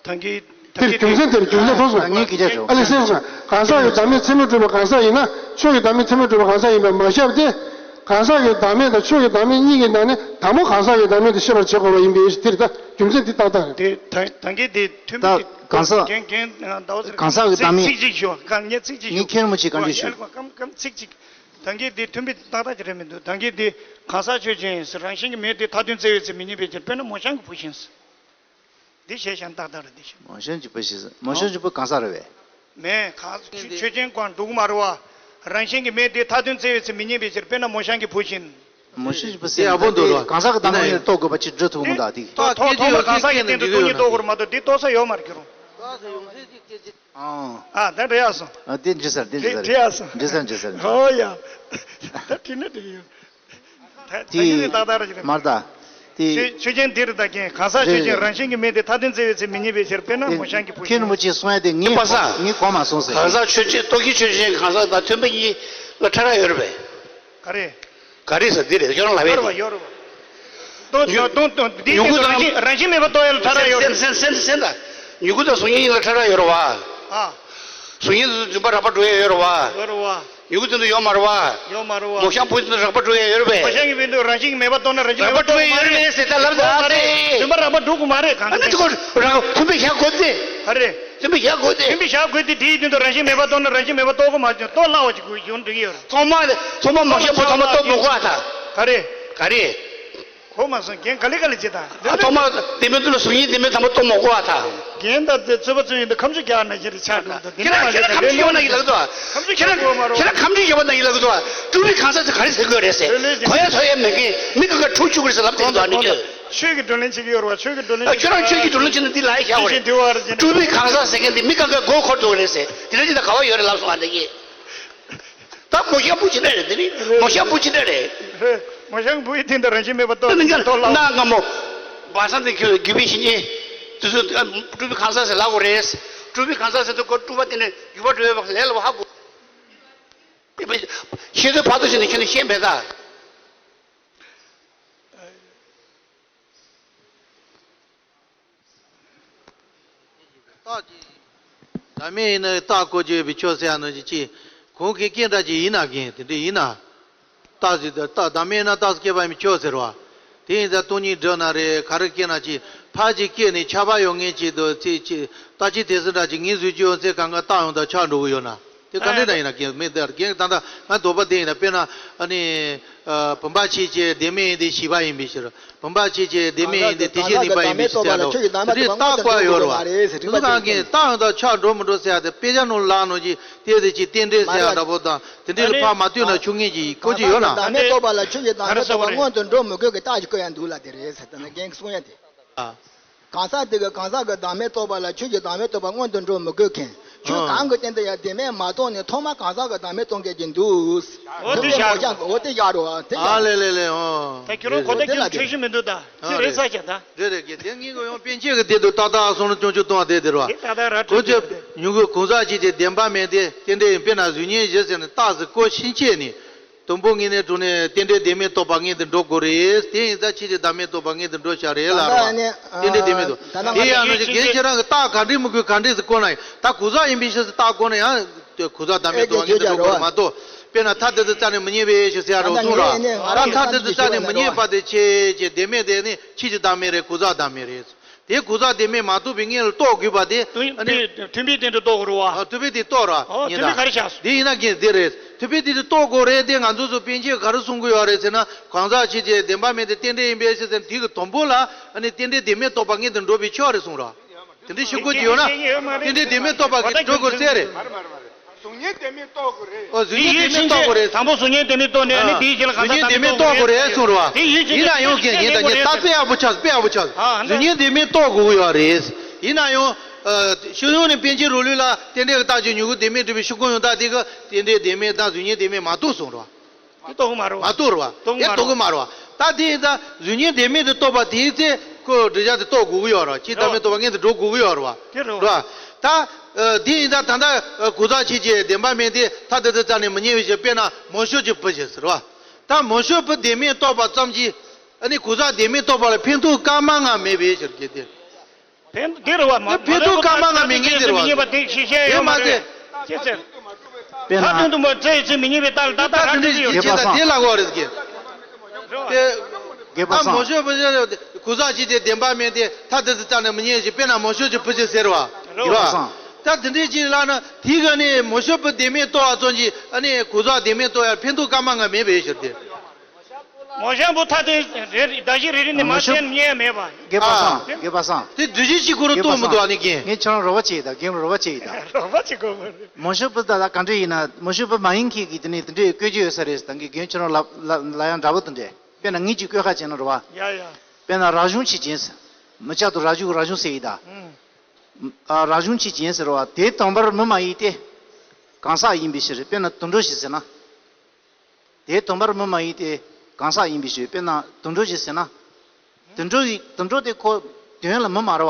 ད་གིན་ད་དེར་གིན་རྒྱུ་མཚན་དེར་རྒྱུ་མཚན་ཐོགས་སོང་། ད་ངས་སྐད་ཆ་ཞུ། ཨ་ལས་སེམས་སོང་། གང་ཟག་གི་བདག་མེད་ཚད་མས་གྲུབ་པའི་གང་ཟག་ཡིན་ན་ཆོས་ཀྱི་བདག་མེད་ཚད་མས་གྲུབ་པའི་གང་ཟག་ཡིན་པས་མ་ཁྱབ་སྟེ། གང་ཟག་གི་བདག་མེད་དང་ཆོས་ཀྱི་བདག་མེད་གཉིས་ཀྱི་ནང་ནས་དང་པོ་གང་ཟག་གི་བདག་མེད་དེ་ཤེས་པར་བྱེད་དགོས་པ་ཡིན་པའི་ཞིག་དེ་རེད་ད། རྒྱུ་མཚན་འདི་ཏག་ཏག་རེད། དེ་ད་ད་གིན་དེ་མཐུན་ད་གང་ཟག་རྒན་རྒན་ཟླ་བ་ཟེར་གང་ཟག་གི་བདག་མེད་ཚིག་གཅིག་ཞུ། གང་ངས་ཚིག་གཅིག་ཞུ། ངས་མཁྱེན་རུ་མི་ཆེ་གང་ཅི་ཞུ། ཨ་ལ་ཁོ་སྐམ་སྐམ་ཚིག་གཅིག་ད་གིན་འདི་མཐུན་པའི་ཏག་ཏག་ཅིག་རེད་མི་འདུག་ད་གིན་འདི་གང་ཟག་ཆོས་ཅན་ཟེར་རང་བཞིན་གྱིས་མེད་དེ་མཐའ་དོན་བཙལ་བའི་ཚེ་མི་རྙེད་པའི་ཕྱིར། དཔེར་ན་མོ་གཤམ་གྱི་བུ་བཞིན་ཟེར། འདི་བྱས་ཤིང་ཏག་ཏག་རེད་འདི་བྱས། མོ་གཤམ་གྱི་བུ་བཞིན་ཟེར། མོ་གཤམ་གྱི་བུ་གང་ཟག་རེད་བས། མེད། གང་ཆོས་ཆོས་ཅན་གང་འགྲོ་གི་མ་རེད་བ། རང་བཞིན་གྱིས་མེད་དེ་མཐའ་དོན་བཙལ་བའི་ཚེ་མི་རྙེད་པའི་ཕྱིར། དཔེར་ན་མོ་གཤམ་གྱི་བུ་བཞིན། མོ་གཤམ་གྱི་བུ་ཟེར་ཡག་པོ་འདུག་ལོ། གང་ཟག་གི་བདག་མེད་ཡིན་ན་རྟོགས་དགོས་པ་ཅིག་འགྲོ་ཐུབ་མི་འདུག་དེ། ཐོག་ཐོག་ཐོག་མ་གང་ཟག་གི་སྟེང་དུ་སྟོང་ཉིད་རྟོགས་དགོས་རེད་མ་གཏོགས་འདི་རྟོགས་ས་ཡོད་མ་རེད་ཁྱོད་རང་། ཨང་། ཨ་ད་འདྲ་ཡག་སོང་། ཨ་དེ་འདྲི་ས་རེད། དེ་འདྲི་ས་རེད། འདྲི་ས་འདྲི་ས་འདྲི་ས། ཨོ་ཡ། ད་དྲིས་ན་འགྲིག་གི་ཡོད། ད་ད་དེ་ཡིན་ནི་ཏག་ཏག་རེད་ཅེ་རེད། མར་ད། དེ། ཆོས་ཆོས་ཅན་འདི་རེད་ད་གིན་གང་ཟག་ཆོས་ཅན་རེད་རེད། རང་བཞིན་གྱིས་མེད་དེ་མཐའ་དོན་བཙལ་བའི་ཚེ་མི་རྙེད་པའི་ཕྱིར། དཔེར་ན་དེ་མོ་གཤམ་གྱི་བུ་མཁན་བཞིན། རིན་པོ་ཆེ་གསུང་ཡ་དེ་ངས་པ་སངས། ངས་གོ་མ་སོང་ཟེར། གང་ཟག་ཆོས་ཅན་རྟོག་གེ་ཆོས་ཅན་གང་ཟག་དང་མཐུན་པ་གཉིས་ལ་ཕྲ་རགས་ཡོད་རེད་པས། ག་རེ། ག་རེ་ཟེར་འདི་རེད་ཁྱོད་རང་ལབ་ཡས་ཡོད་རེད་དེ། བ་ཡོད་རེད་བ། སྟོང་ཉུ་སྟོང་སྟོང་འདི་ཉུ་གུ་དང་རང་བཞིན་རང་བཞིན་མེད་པར་རྟོགས་ཡ་ལ་ཕྲ་རགས་ཡོད་རེད། སེམས་སེམས་སེམས་སེམས་དང་། ཉུ་གུ་དང་གཟུགས་བརྙན་གཉིས་ལ་ཕྲ་རགས་ཡོད་རེད་བ། ཨ། གཟུགས་བརྙན་དེ་ཚོ་རྫུན་པ་རགས་པ་འགྲོ་ཡ་ཡོད་རེད་བ། ཡོད་རེད་བ། ཉུ་གུ་དེ་ཚོ་ཡོད་མ་རེད་བ། ཡོད་མ་རེད་བ། མོ་གཤམ་བུ་དེ་ཚོ་རགས་པ་འགྲོ་ཡ་ཡོད་རེད་པས། མོ་གཤམ་གྱི་བུ་དེ་ཚོ་རང་བཞིན་གྱིས་མེད་པར་རྟོགས་ན་རང་བཞིན་མེད་པར་རྟོགས་ཀྱི་མ་རེད། རྫུན་པ་རགས་པ་འགྲོ་དགོས་མ་རེད་གང་ག་རྫུན་པ་རགས་པ་འགྲོ་དགོས་མ་རེད་གང་ག་ཨ་ནི་ཁོ་རང་མཐུན་པའི་ཞག་དགོས་ཏེ། ཨ་རེད། མཐུན་པའི་ཞག་དགོས་ཏེ། མཐུན་པའི་ཞག་དགོས་ཏེ་དེའི་སྟེང་དུ་རང་བཞིན་མེད་པར་རྟོགས་ན་རང་བཞིན་མེད་པར་རྟོགས་དགོས་མ་བྱུང་རྟོགས་སླ་བ་ཅིག་དགོས་ཡོང་འགྲིག་གི་ཡོད་རེད། ཐོག་མ་ཐོག་མ་མོ་གཤམ་བུ་ཐོག་མ་རྟོགས་མི་དགོས་ཨ་ད། ག་རེ། ག་རེ། གོ་མ་སོང་རྒན་ག་ལེ་ག་ལེ་བྱེད་དང་། ཨ་ཐོག་མ་ལྡེ་མིག་ཏུ་ལ་གཟུགས་བརྙན་ལྡེ་མིག་དང་པོ་རྟོགས་མ་དགོས་ཨ་ད། རྒན་ད་དེ་རྩོད་པ་རྩོད་ཡིན་ད་ཁམ་ཆུ་རྒྱག་ན་ཞིག་རེད་ཆགས་འགྲོ་འདུག་ཁྱེད་རང་ཁྱེད་རང་ཁམ་ཆུ་རྒྱག་ན་ཡིན་ལབ་འདུག་ཁམ་ཆུ་རྒྱག་ན་ཁྱེད་རང་ཁམ་ཆུ་རྒྱག་པ་ན་ཡིན་ལབ་འདུག་སྤྲུལ་པའི་གང་ཟག་ཚོ་ག་རེ་ཟེར་དགོས་རེད་ཟེར། གོ་ཡ་ཐོས་ཡ་མེད་མཁན་མི་གང་ག་འཁྲུག་བཅུག་གི་རེད་ཟེར་ལབ་དེ་འདུག་ཨ་ནི་ཁྱོད། ཆོས་ཀྱི་བགྲོ་གླེང་བྱེད་ཀྱི་ཡོད་རེད་བ། ཆོས་ཀྱི་བགྲོ་གླེང་ཁྱོད་རང་ཆོས་ཀྱི་བགྲོ་གླེང་བྱེད་ན་འདི་ལ་ཡ་བཞག་པ་རེད། སྤྲུལ་པའི་གང་ཟག་ཟེར་མཁན་འདི་མི་གང་ག་མགོ་འཁོར་འགྲོ་གི་རེད་ཟེར། དེ་འདྲ་ཅིག་ད་ག་བ་ཡོད་རེད་ལབ་སོང་ཨ་ནི་ཁྱེད། ད་མོ་གཤམ་བུ་ཅི་འདྲ་རེད་དེ་ནི་མོ་གཤམ་བུ་ཅི་འདྲ་རེད། མོ་གཤམ་བུ་ཡི་སྟེང་དུ་རང་བཞིན་མེད་པར་རྟོགས་ན་ནི་ཀྱང་རྟོགས་སླ་བ། གནའ་སྔ་མོ། བ་སང་དེ་ཁྱོད་རྒྱུད་པའི་བཤེས་གཉེན། དེ་ཚོ་སྤྲུལ་པའི་གང་ཟག་ཟེར་ལབ་དགོས་རེད། སྤྲུལ་པའི་གང་ཟག་ཟེར་དུས་ཁོ་སྤྲུལ་པ་དེ་ནི་རྒྱུད་པ་འགྲོ་བའི་བག་ལས་སླ་བ་ཧ་གོ། ཤེས་འདོད་ཕར་ཚུར་བྱས་ནས་ཁྱོད་ནི་ཤེས་མེད་ད། རྟགས་ཀྱི། བདག་མེད་ཡིན་ན་རྟགས་གོ་རྒྱུ་ཡོད་པའི་ཕྱོགས་ཟེར་ཡ་ནང་བཞིན་གྱི། གོང་གི་སྐད་འདྲ་ཅིག་ཡིན་ན་རྒན་དེ་འདྲ་ཡིན་ན། རྟགས་ཟེར་ཏེ་རྟགས་བདག་མེད་ན་རྟགས་སུ་སྐྱེས་པ་ཡིན་པའི་ཕྱོགས་ཟེར་བ། དེ་ཡིན་ཙང་སྟོང་ཉིད་སྒྲུབ་ན་རེད་ག་རེ་སྐྱེས་ན་ཅི། ཕར་ཅིག་སྐྱེས་ནས་ཆགས་པ་ཡོད་ངེས་ཅིག་འདུག་ཚེ་ཅིག་རྟགས་ཅིག་དེ་ཚོ་འདྲ་ཅིག་ངེས་བཟོ་རྒྱུ་ཡོད་ཚེ་གང་ག་རྟགས་ཡོང་དང་ཆགས་འགྲོ་གི་ཡོད་ན། དེ་ག་འདྲ་ན་ཡིན་ན་རྒན་མེད་དེ་རྒན་ད་ལྟ་ང་དོགས་པ་དེ་ཡིན་ན་དཔེར་ན་ཨ་ནི། བུམ་པ་ཆོས་ཅན། བདེན་མེད་ཡིན་ཏེ་ཞེས་པ་ཡིན་པའི་ཕྱིར། བུམ་པ་ཆོས་ཅན། བདེན་མེད་ཡིན་ཏེ་དེ་བཞིན་གནས་པ་ཡིན་པའི་ཕྱིར་ཟེར་ཡ་འདྲ་བོ། དེ་འདྲའི་རྟགས་བཀོད་ཡོད་རེད་བ། དེ་ཚོ་གང་གིན་རྟགས་ཡང་དག་ཆགས་འགྲོ་མི་འགྲོ་ཟེར་ཡ་དེ་དཔེ་ཆ་ནང་ལ་ནང་གི་དེ་དེ་ཅིག་རྟེན་འབྲེལ་ཟེར་ཡ་འདྲ་བོ་དང་དེ་འདྲའི་ལ་ཕར་མ་ལྟོས་ན་ཆོག་ངེས་ཀྱི་བཀོད་ཀྱི་ཡོད་ན། བདག་མེད་རྟོགས་པ་ལ་ཆོས་ཀྱི་བདག་མེད་རྟོགས་པ་མངོན་དུ་འགྲོ་མི་དགོས་ཀྱི་རྟགས་ཀྱི་བཀོད་ཡ་འདུག་ལ་དེ་རེད་ཟེར་ད་ནི་རྒན་གྱིས་གསུང་ཡ་དེ། གང་ཟག་དེ་གིས་གང་ཟག་གི་བདག་མེད་རྟོགས་པ་ལ་ཆོས་ཀྱི་བདག་མེད་རྟོགས་པ་མངོན་དུ་འགྲོ་མི་དགོས་མཁན། ཆོས་གང་གི་སྟེང་དུ་ཡང་བདེན་མེད་མ་རྟོགས་ནས་ཐོག་མར་གང་ཟག་གི་བདག་མེད་རྟོགས་མཁན་གྱི་འདུག་འོ་དེ་བཞག་རོགས། འོ་དེ་བཞག་རོགས། དེ་ཨ་ལེ་ལེ་ལེ་ཨོ། ད་ཁྱོད་རང་གོ་བརྡ་རྒྱབ་འཕྲོད་ཤེས་མི་འདུག་ད་ཁྱོད་རེད་ས་ཆ་ད། རེད་རེད་གི་དེ་ངེད་ཀྱི་ཡང་པཎ་ཆེན་གྱི་དེ་དུ་ཏག་ཏག་སོང་ན་སྐྱོན་བརྗོད་གཏོང་བ་དེ་དེ་རེད་བ། དེ་ཏག་ཏག་ར་འཕྲོད་ཀྱི་ཡོད་དེ། ཉུང་གི་གང་ཟག་གཅིག་གི་བདེན་པ་མེད་དེ་རྟེན་འབྲེལ་ཡིན་པས་ན་གཟུགས་བརྙན་བཞི་ཟེར་ནས་རྟགས་སུ་བཀོད་ཕྱིན་ཆད་ནས། དང་པོ་ངེས་ནས་གྲུབ་ནས་རྟེན་འབྲེལ་བདེན་མེད་རྟོགས་པ་མངོན་དུ་འགྲོ་དགོས་རེད། དེ་ཡིན་ཙང་ཆོས་ཀྱི་བདག་མེད་རྟོགས་པ་མངོན་དུ་འགྲོ་བྱ་རེད་ལ་ར། རྟེན་འབྲེལ་བདེན་མེད་རྟོགས། དེ་ཡང་ནི་རྒན་ཁྱེད་རང་གི་རྟགས་ག་འདྲས་མི་དགོས་ག་འདྲས་སུ་བཀོད་ན་ཡང་ད་གང་ཟག་ཡིན་པའི་ཕྱིར་སུ་རྟགས་བཀོད་ན་ཡང་དེ་གང་ཟག་བདག་མེད་རྟོགས་པ་མངོན་དུ་འགྲོ་དགོས་རེད་མ་གཏོགས། དཔེར་ན་མཐའ་དེ་ཚོ་རྩ་ནས་མི་རྙེད་པའི་ཕྱིར་ཟེར་ཡ་རོ་གསུངས་ར། ད་མཐའ་དེ་ཚོ་རྩ་ནས་མི་རྙེད་པ་དེ་ཆོས་ཀྱི་བདེན་མེད་དེ་ནི་ཆོས་ཀྱི་བདག་མེད་རེད་གང་ཟག་བདག་མེད་རེད། དེ་གང་ཟག་བདེན་མེད་མ་རྟོགས་པའི་ངེས་ལ་རྟོགས་དགོས་པ་དེ་ཨ་ནི། མཐུན་དཔེ་སྟེང་དུ་རྟོགས་དགོས་རེད་བ། ཨ་མཐུན་དཔེ་དེ་རྟོགས་ར། ཨོ་མཐུན་དཔེ་ག་རེ་བཞག་སོང་། དེ་ཡིན་ན་རྒན་དེ་རེད། མཐུན་དཔེ་དེ་དེ་རྟོགས་དགོས་རེད་དེ་ང་ཚོ་ཚོ་པཎ་ཆེན་ག་རེ་གསུང་གི་ཡོད་རེད་ཟེར་ན་གང་ཟག་ཆོས་ཅན། བདེན་པ་མེད་དེ་རྟེན་འབྲེལ་ཡིན་པའི་ཕྱིར་ཟེར་ན་དེ་གི་དང་པོ་ལ་ཨ་ནི་རྟེན་འབྲེལ་བདེན་མེད་རྟོགས་པ་མངོན་དུ་འགྲོ་བའི་ཕྱོགས་རེད་གསུངས་ར། དེ་འདྲའི་ཤོད་དགོས་ཀྱི་ཡོད་ན། རྟེན་འབྲེལ་བདེན་མེད་རྟོགས་པ་གི་འགྲོ་དགོས་ཟེར་རེད། གཟུགས་བརྙན་བདེན་མེད་རྟོགས་དགོས་རེད། ཨོ་གཟུགས་བརྙན་བདེན་མེད་རྟོགས་དགོས་རེད། དང་པོ་གཟུགས་བརྙན་བདེན་མེད་རྟོགས་ནས་ཨ་ནི་དེའི་རྗེས་ལ་གང་ཟག་བདག་མེད་རྟོགས་དགོས་རེད་གསུངས་རེད་བ། དེ་ཡིན་ཕྱིན་ཡིན་ན་ཡང་རྒན་ངས་ད་ངས་ད་དཔེ་ཡག་པོ་ཆགས་དཔེ་ཡག་པོ་ཆགས། གཟུགས་བརྙན་བདེན་མེད་རྟོགས་དགོས་ཀྱི་ཡོད་རེད། ཡིན་ན་ཡང་། ཤེས་ཡོན་ནི་པཎ་ཆེན་རོ་ལུགས་ལ་རྟེན་འབྲེལ་གྱི་རྟགས་ཀྱི་མྱུ་གུ་བདེན་མེད་སྒྲུབ་པའི་ཤོག་གུ་ཡང་དག་དེ་གི་རྟེན་འབྲེལ་བདེན་མེད་དང་གཟུགས་བརྙན་བདེན་མེད་མ་རྟོགས་གསུངས་རེད་བ། དེ་རྟོགས་གི་མ་རེད་བ། མ་རྟོགས་རེད་བ། དེ་རྟོགས་གི་མ་རེད་བ། ད་དེ་ཡིན་ད་གཟུགས་བརྙན་བདེན་མེད་དུ་རྟོགས་པ་དེའི་ཚེ་ཁོ་འདྲི་བྱ་དེ་རྟོགས་དགོས་ཀྱི་ཡོད་རེད་བ། ཆོས་བདག་མེད་རྟོགས་པ་མངོན་དུ་འགྲོ་དགོས་ཀྱི་ཡོད་རེད་བ། དེ་རེད་བ། རེད་བ། ད། དེ་ཡིན་ད་ད་ལྟ་གང་ཟག་ཆོས་ཅན་བདེན་པ་མེད་དེ་མཐའ་དེ་ཚོ་རྩ་ནས་མི་རྙེད་པའི་ཕྱིར་དཔེར་ན་མང་ཤོས་ཀྱི་བུ་ཞིག་ཟེར་བ། ད་མང་ཤོས་བུ་བདེན་མེད་རྟོགས་པ་ཙམ་གྱིས་ཨ་ནི་གང་ཟག་བདེན་མེད་རྟོགས་པ་ལ་ཕན་ཐོགས་སྐར་མ་ལྔ་མེད་པའི་ཕྱིར་གྱི་དེ། ཕན་དེ་རེད་བ། མ་ཕན་ཐོགས་སྐར་མ་ལྔ་མེད་མཁན་དེ་རེད་བ། དེ་ཤེས་བྱ་ཡོད་མ་རེད། ཅེས་ཟེར། དཔེར་ན། ཐག་དོན་དུ་མ་བཙལ་ཚེ་མི་རྙེད་པའི་རྟགས་ལ་ད་ལྟ་རང་འགྲིག་གི་ཡོད། དེ་ལ་གོ་རེད་ཀྱི། དེ། རྒྱལ་པོ་སངས། མོ་ཤོད་པ་གང་ཟག་ཅིག་དེ་བདེན་པ་མེད་དེ་ཐ་དད་དུ་བལྟས་ནས་མི་རྙེད་ཅིང་དཔེར་ན་མོ་ཤོད་ཀྱི་བུ་ཞིག་ཟེར་བ། རེད་བ། རྒྱལ་པོ་སངས། ད་དེ་འདྲའི་ཅིག་ལབ་ན་དེའི་ག་ནས་མོ་ཤོ་པུ་བདེན་མེད་རྟོགས་པ་ཙམ་གྱིས་ཨ་ནི་གོ་ས་བདེན་མེད་རྟོགས་ཡ་ཕན་ཐོགས་སྐར་མ་ལྔ་མེད་པའི་ཞོར་དེ། མོ་ཤོ་པུ་ཐ་དེ་རེ་ད་གཞི་རེ་རེ་ནས་མ་མོ་ཤོ་བསྟན་ཉན་ཡ་མེད་པ། དགེ་བ་བཟང་། ཨ། དགེ་བ་བཟང་། དེ་འདུ་བྱེད་གཅིག་ཁོ་རང་རྟོགས་མི་འདུག་ཨ་ནི་རྒན། ངས་ཁྱོད་རང་རོགས་པ་བྱེད་ཡིན་ད། རྒན་རོགས་པ་བྱེད་ཡིན་ད། རོགས་པ་བྱེད་དགོས་མ་རེད། མོ་ཤོ་པུ་ད་ལ་ག་འདྲ་ཡིན་ན། མོ་ཤོ་པུ་མ་ཡིན་མཁན་གྱི་དེ་ནས་དེ་འདྲའི་བཀོད་རྒྱུ་ཡོད་ས་རེད། ད་གི་རྒན་ཁྱོད་རང་ལ་ལ་ལ་ཡང་འདྲ་པོ་དེ་འདྲས། དཔེར་ན་ངས་ཅིག་བཀོད་ཁ་བྱས་ན་རེད་བ། ཡ་ཡ། དཔེར་ན་རང་གཞུང་ཆེ་ཅན་ཟེར། མི་སྐྱ་དང་རང་གཞུང་རང་གཞུང་ཟེར་ཡིན་ད། ཨུམ། ཨ། རང་གཞུང་ཆེ་ཅན་ཟེར་བ་དེ་དང་པོར་མི་མ་ཡིན་ཏེ། གང་ཟག་ཡིན་པའི་ཕྱིར། དཔེར་ན་དུད་འགྲོ་ཞིག་ཟེར་ན། དེ་དང་པོར་མི་མ་ཡིན་ཏེ། གང་ཟག་ཡིན་པའི་ཕྱིར། དཔེར་ན་དུད་འགྲོ་ཞིག་ཟེར་ན། དུད་འགྲོ་ཡི་དུད་འགྲོ་དེ་ཁོ་དོན་ལ་མི་མ་རེད་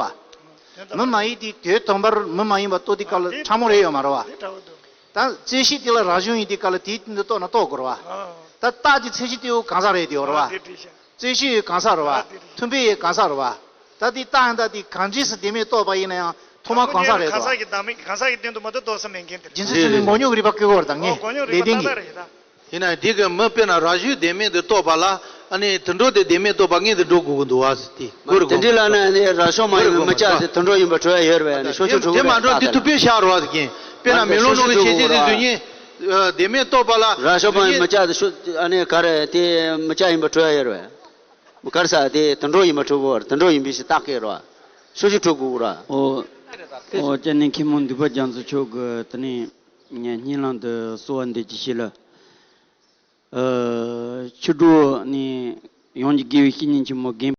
བ། མི་མ་ཡིན་དེ་དོན་དང་པོར་མི་མ་ཡིན་པ་རྟོགས་དུས་སྐབས་ལ་ཕྲ་མོ་རེ་ཡོད་མ་རེད་བ། ད་རྩོད་གཞི་དེ་ལ་རང་གཞུང་ཡིན་དུས་སྐབས་ལ་དེའི་སྟེང་དུ་རྟོགས་ན་རྟོགས་དགོས་རེད་བ། ད་རྟགས་ཀྱི་མཚན་གཞི་དེ་བོ་གང་ཟག་རེད་དེ་ཡོད་རེད་བ། རྩོད་གཞི་ཡི་གང་ཟག་རེད་བ། མཐུན་དཔེ་ཡི་གང་ཟག་རེད་བ། ད་དེ་རྟགས་ཡང་དག་དེ་གང་འདྲས་སུ་བདེན་མེད་རྟོགས་པ་ཡིན་ན་ཡང་ཐོག་མ་གང་ཟག་རེད་དོ། གང་ཟག་གི་སྟེང་དུ་མ་གཏོགས་རྟོགས་ས་མེད་མཁན་དེ་རེད། རྒྱུ་མཚན་དེ་ནི་མགོ་རྙོག་གི་རིགས་པ་བཀོད་ཀྱི་ཡོད་རེད་ད། ངས་ལས་དོན་གྱི། ཡིན་ན་འདི་གི་མི་དཔེར་ན་རང་གཞུང་བདེན་མེད་དུ་རྟོགས་པ་ལ་ཨ་ནི་དུད་འགྲོ་དེ་བདེན་མེད་རྟོགས་པ་སྔོན་དུ་འགྲོ་དགོས་ཀྱི་འདུག་བ་ཟེར་ཏེ། མ་གོ་རེ་དེ་འདྲའི་ལ་ན་ནི་རང་བྱུང་མ་ཡིན་མི་སྐྱ་དེ་དུད་འགྲོ་ཡིན་པ་གྲུབ་ཡ་ཡོད་རེད་བས། ནི་ཤོག་ཆུ་དེ་འཁྲུག་མ་འགྲོ་འདི་ཐུབ་པའི་ཤ་རུ་བ་ཟེར་གྱིན། དཔེར་ན་མེ་ལོང་ནང་གི་བྱེད་བྱེད་དེ་དུས་ཉིད་བདེན་མེད་རྟོགས་པ་ལ། རང་བྱུང་མ་ཡིན་མི་སྐྱ་དེ་ཤོ་ཨ་ནི་ག་རེ་དེ་མི་སྐྱ་ཡིན་པ་གྲུབ་ཡ་ཡོད་རེད་བས། ག་རེ་ཟེར་དེ་དུད་འགྲོ་ཡིན་པ་གྲུབ་བོ་དུད་འགྲོ་ཡིན་པའི་ཕྱིར་རྟགས་སྐད་རུ་བ། ཤོག་ཆུ་འཁྲུག་དགོས་ར། ཨོ། ཨོ་ཅེ་ནི་མཁན་མོ་འདུས་པ་རྒྱ་མཚོ་མཆོག་གི་དེ་ནས་སྙན་ལམ་དུ་གསོལ་བ་འདེབས་ཀྱི་ཞིག་ལ། ཨ། ཆུ་འགྲོ་ནི་ཡོངས་ཀྱི་དགེ་བའི་བཤེས་གཉེན་ཆེན་མོ་རྒན་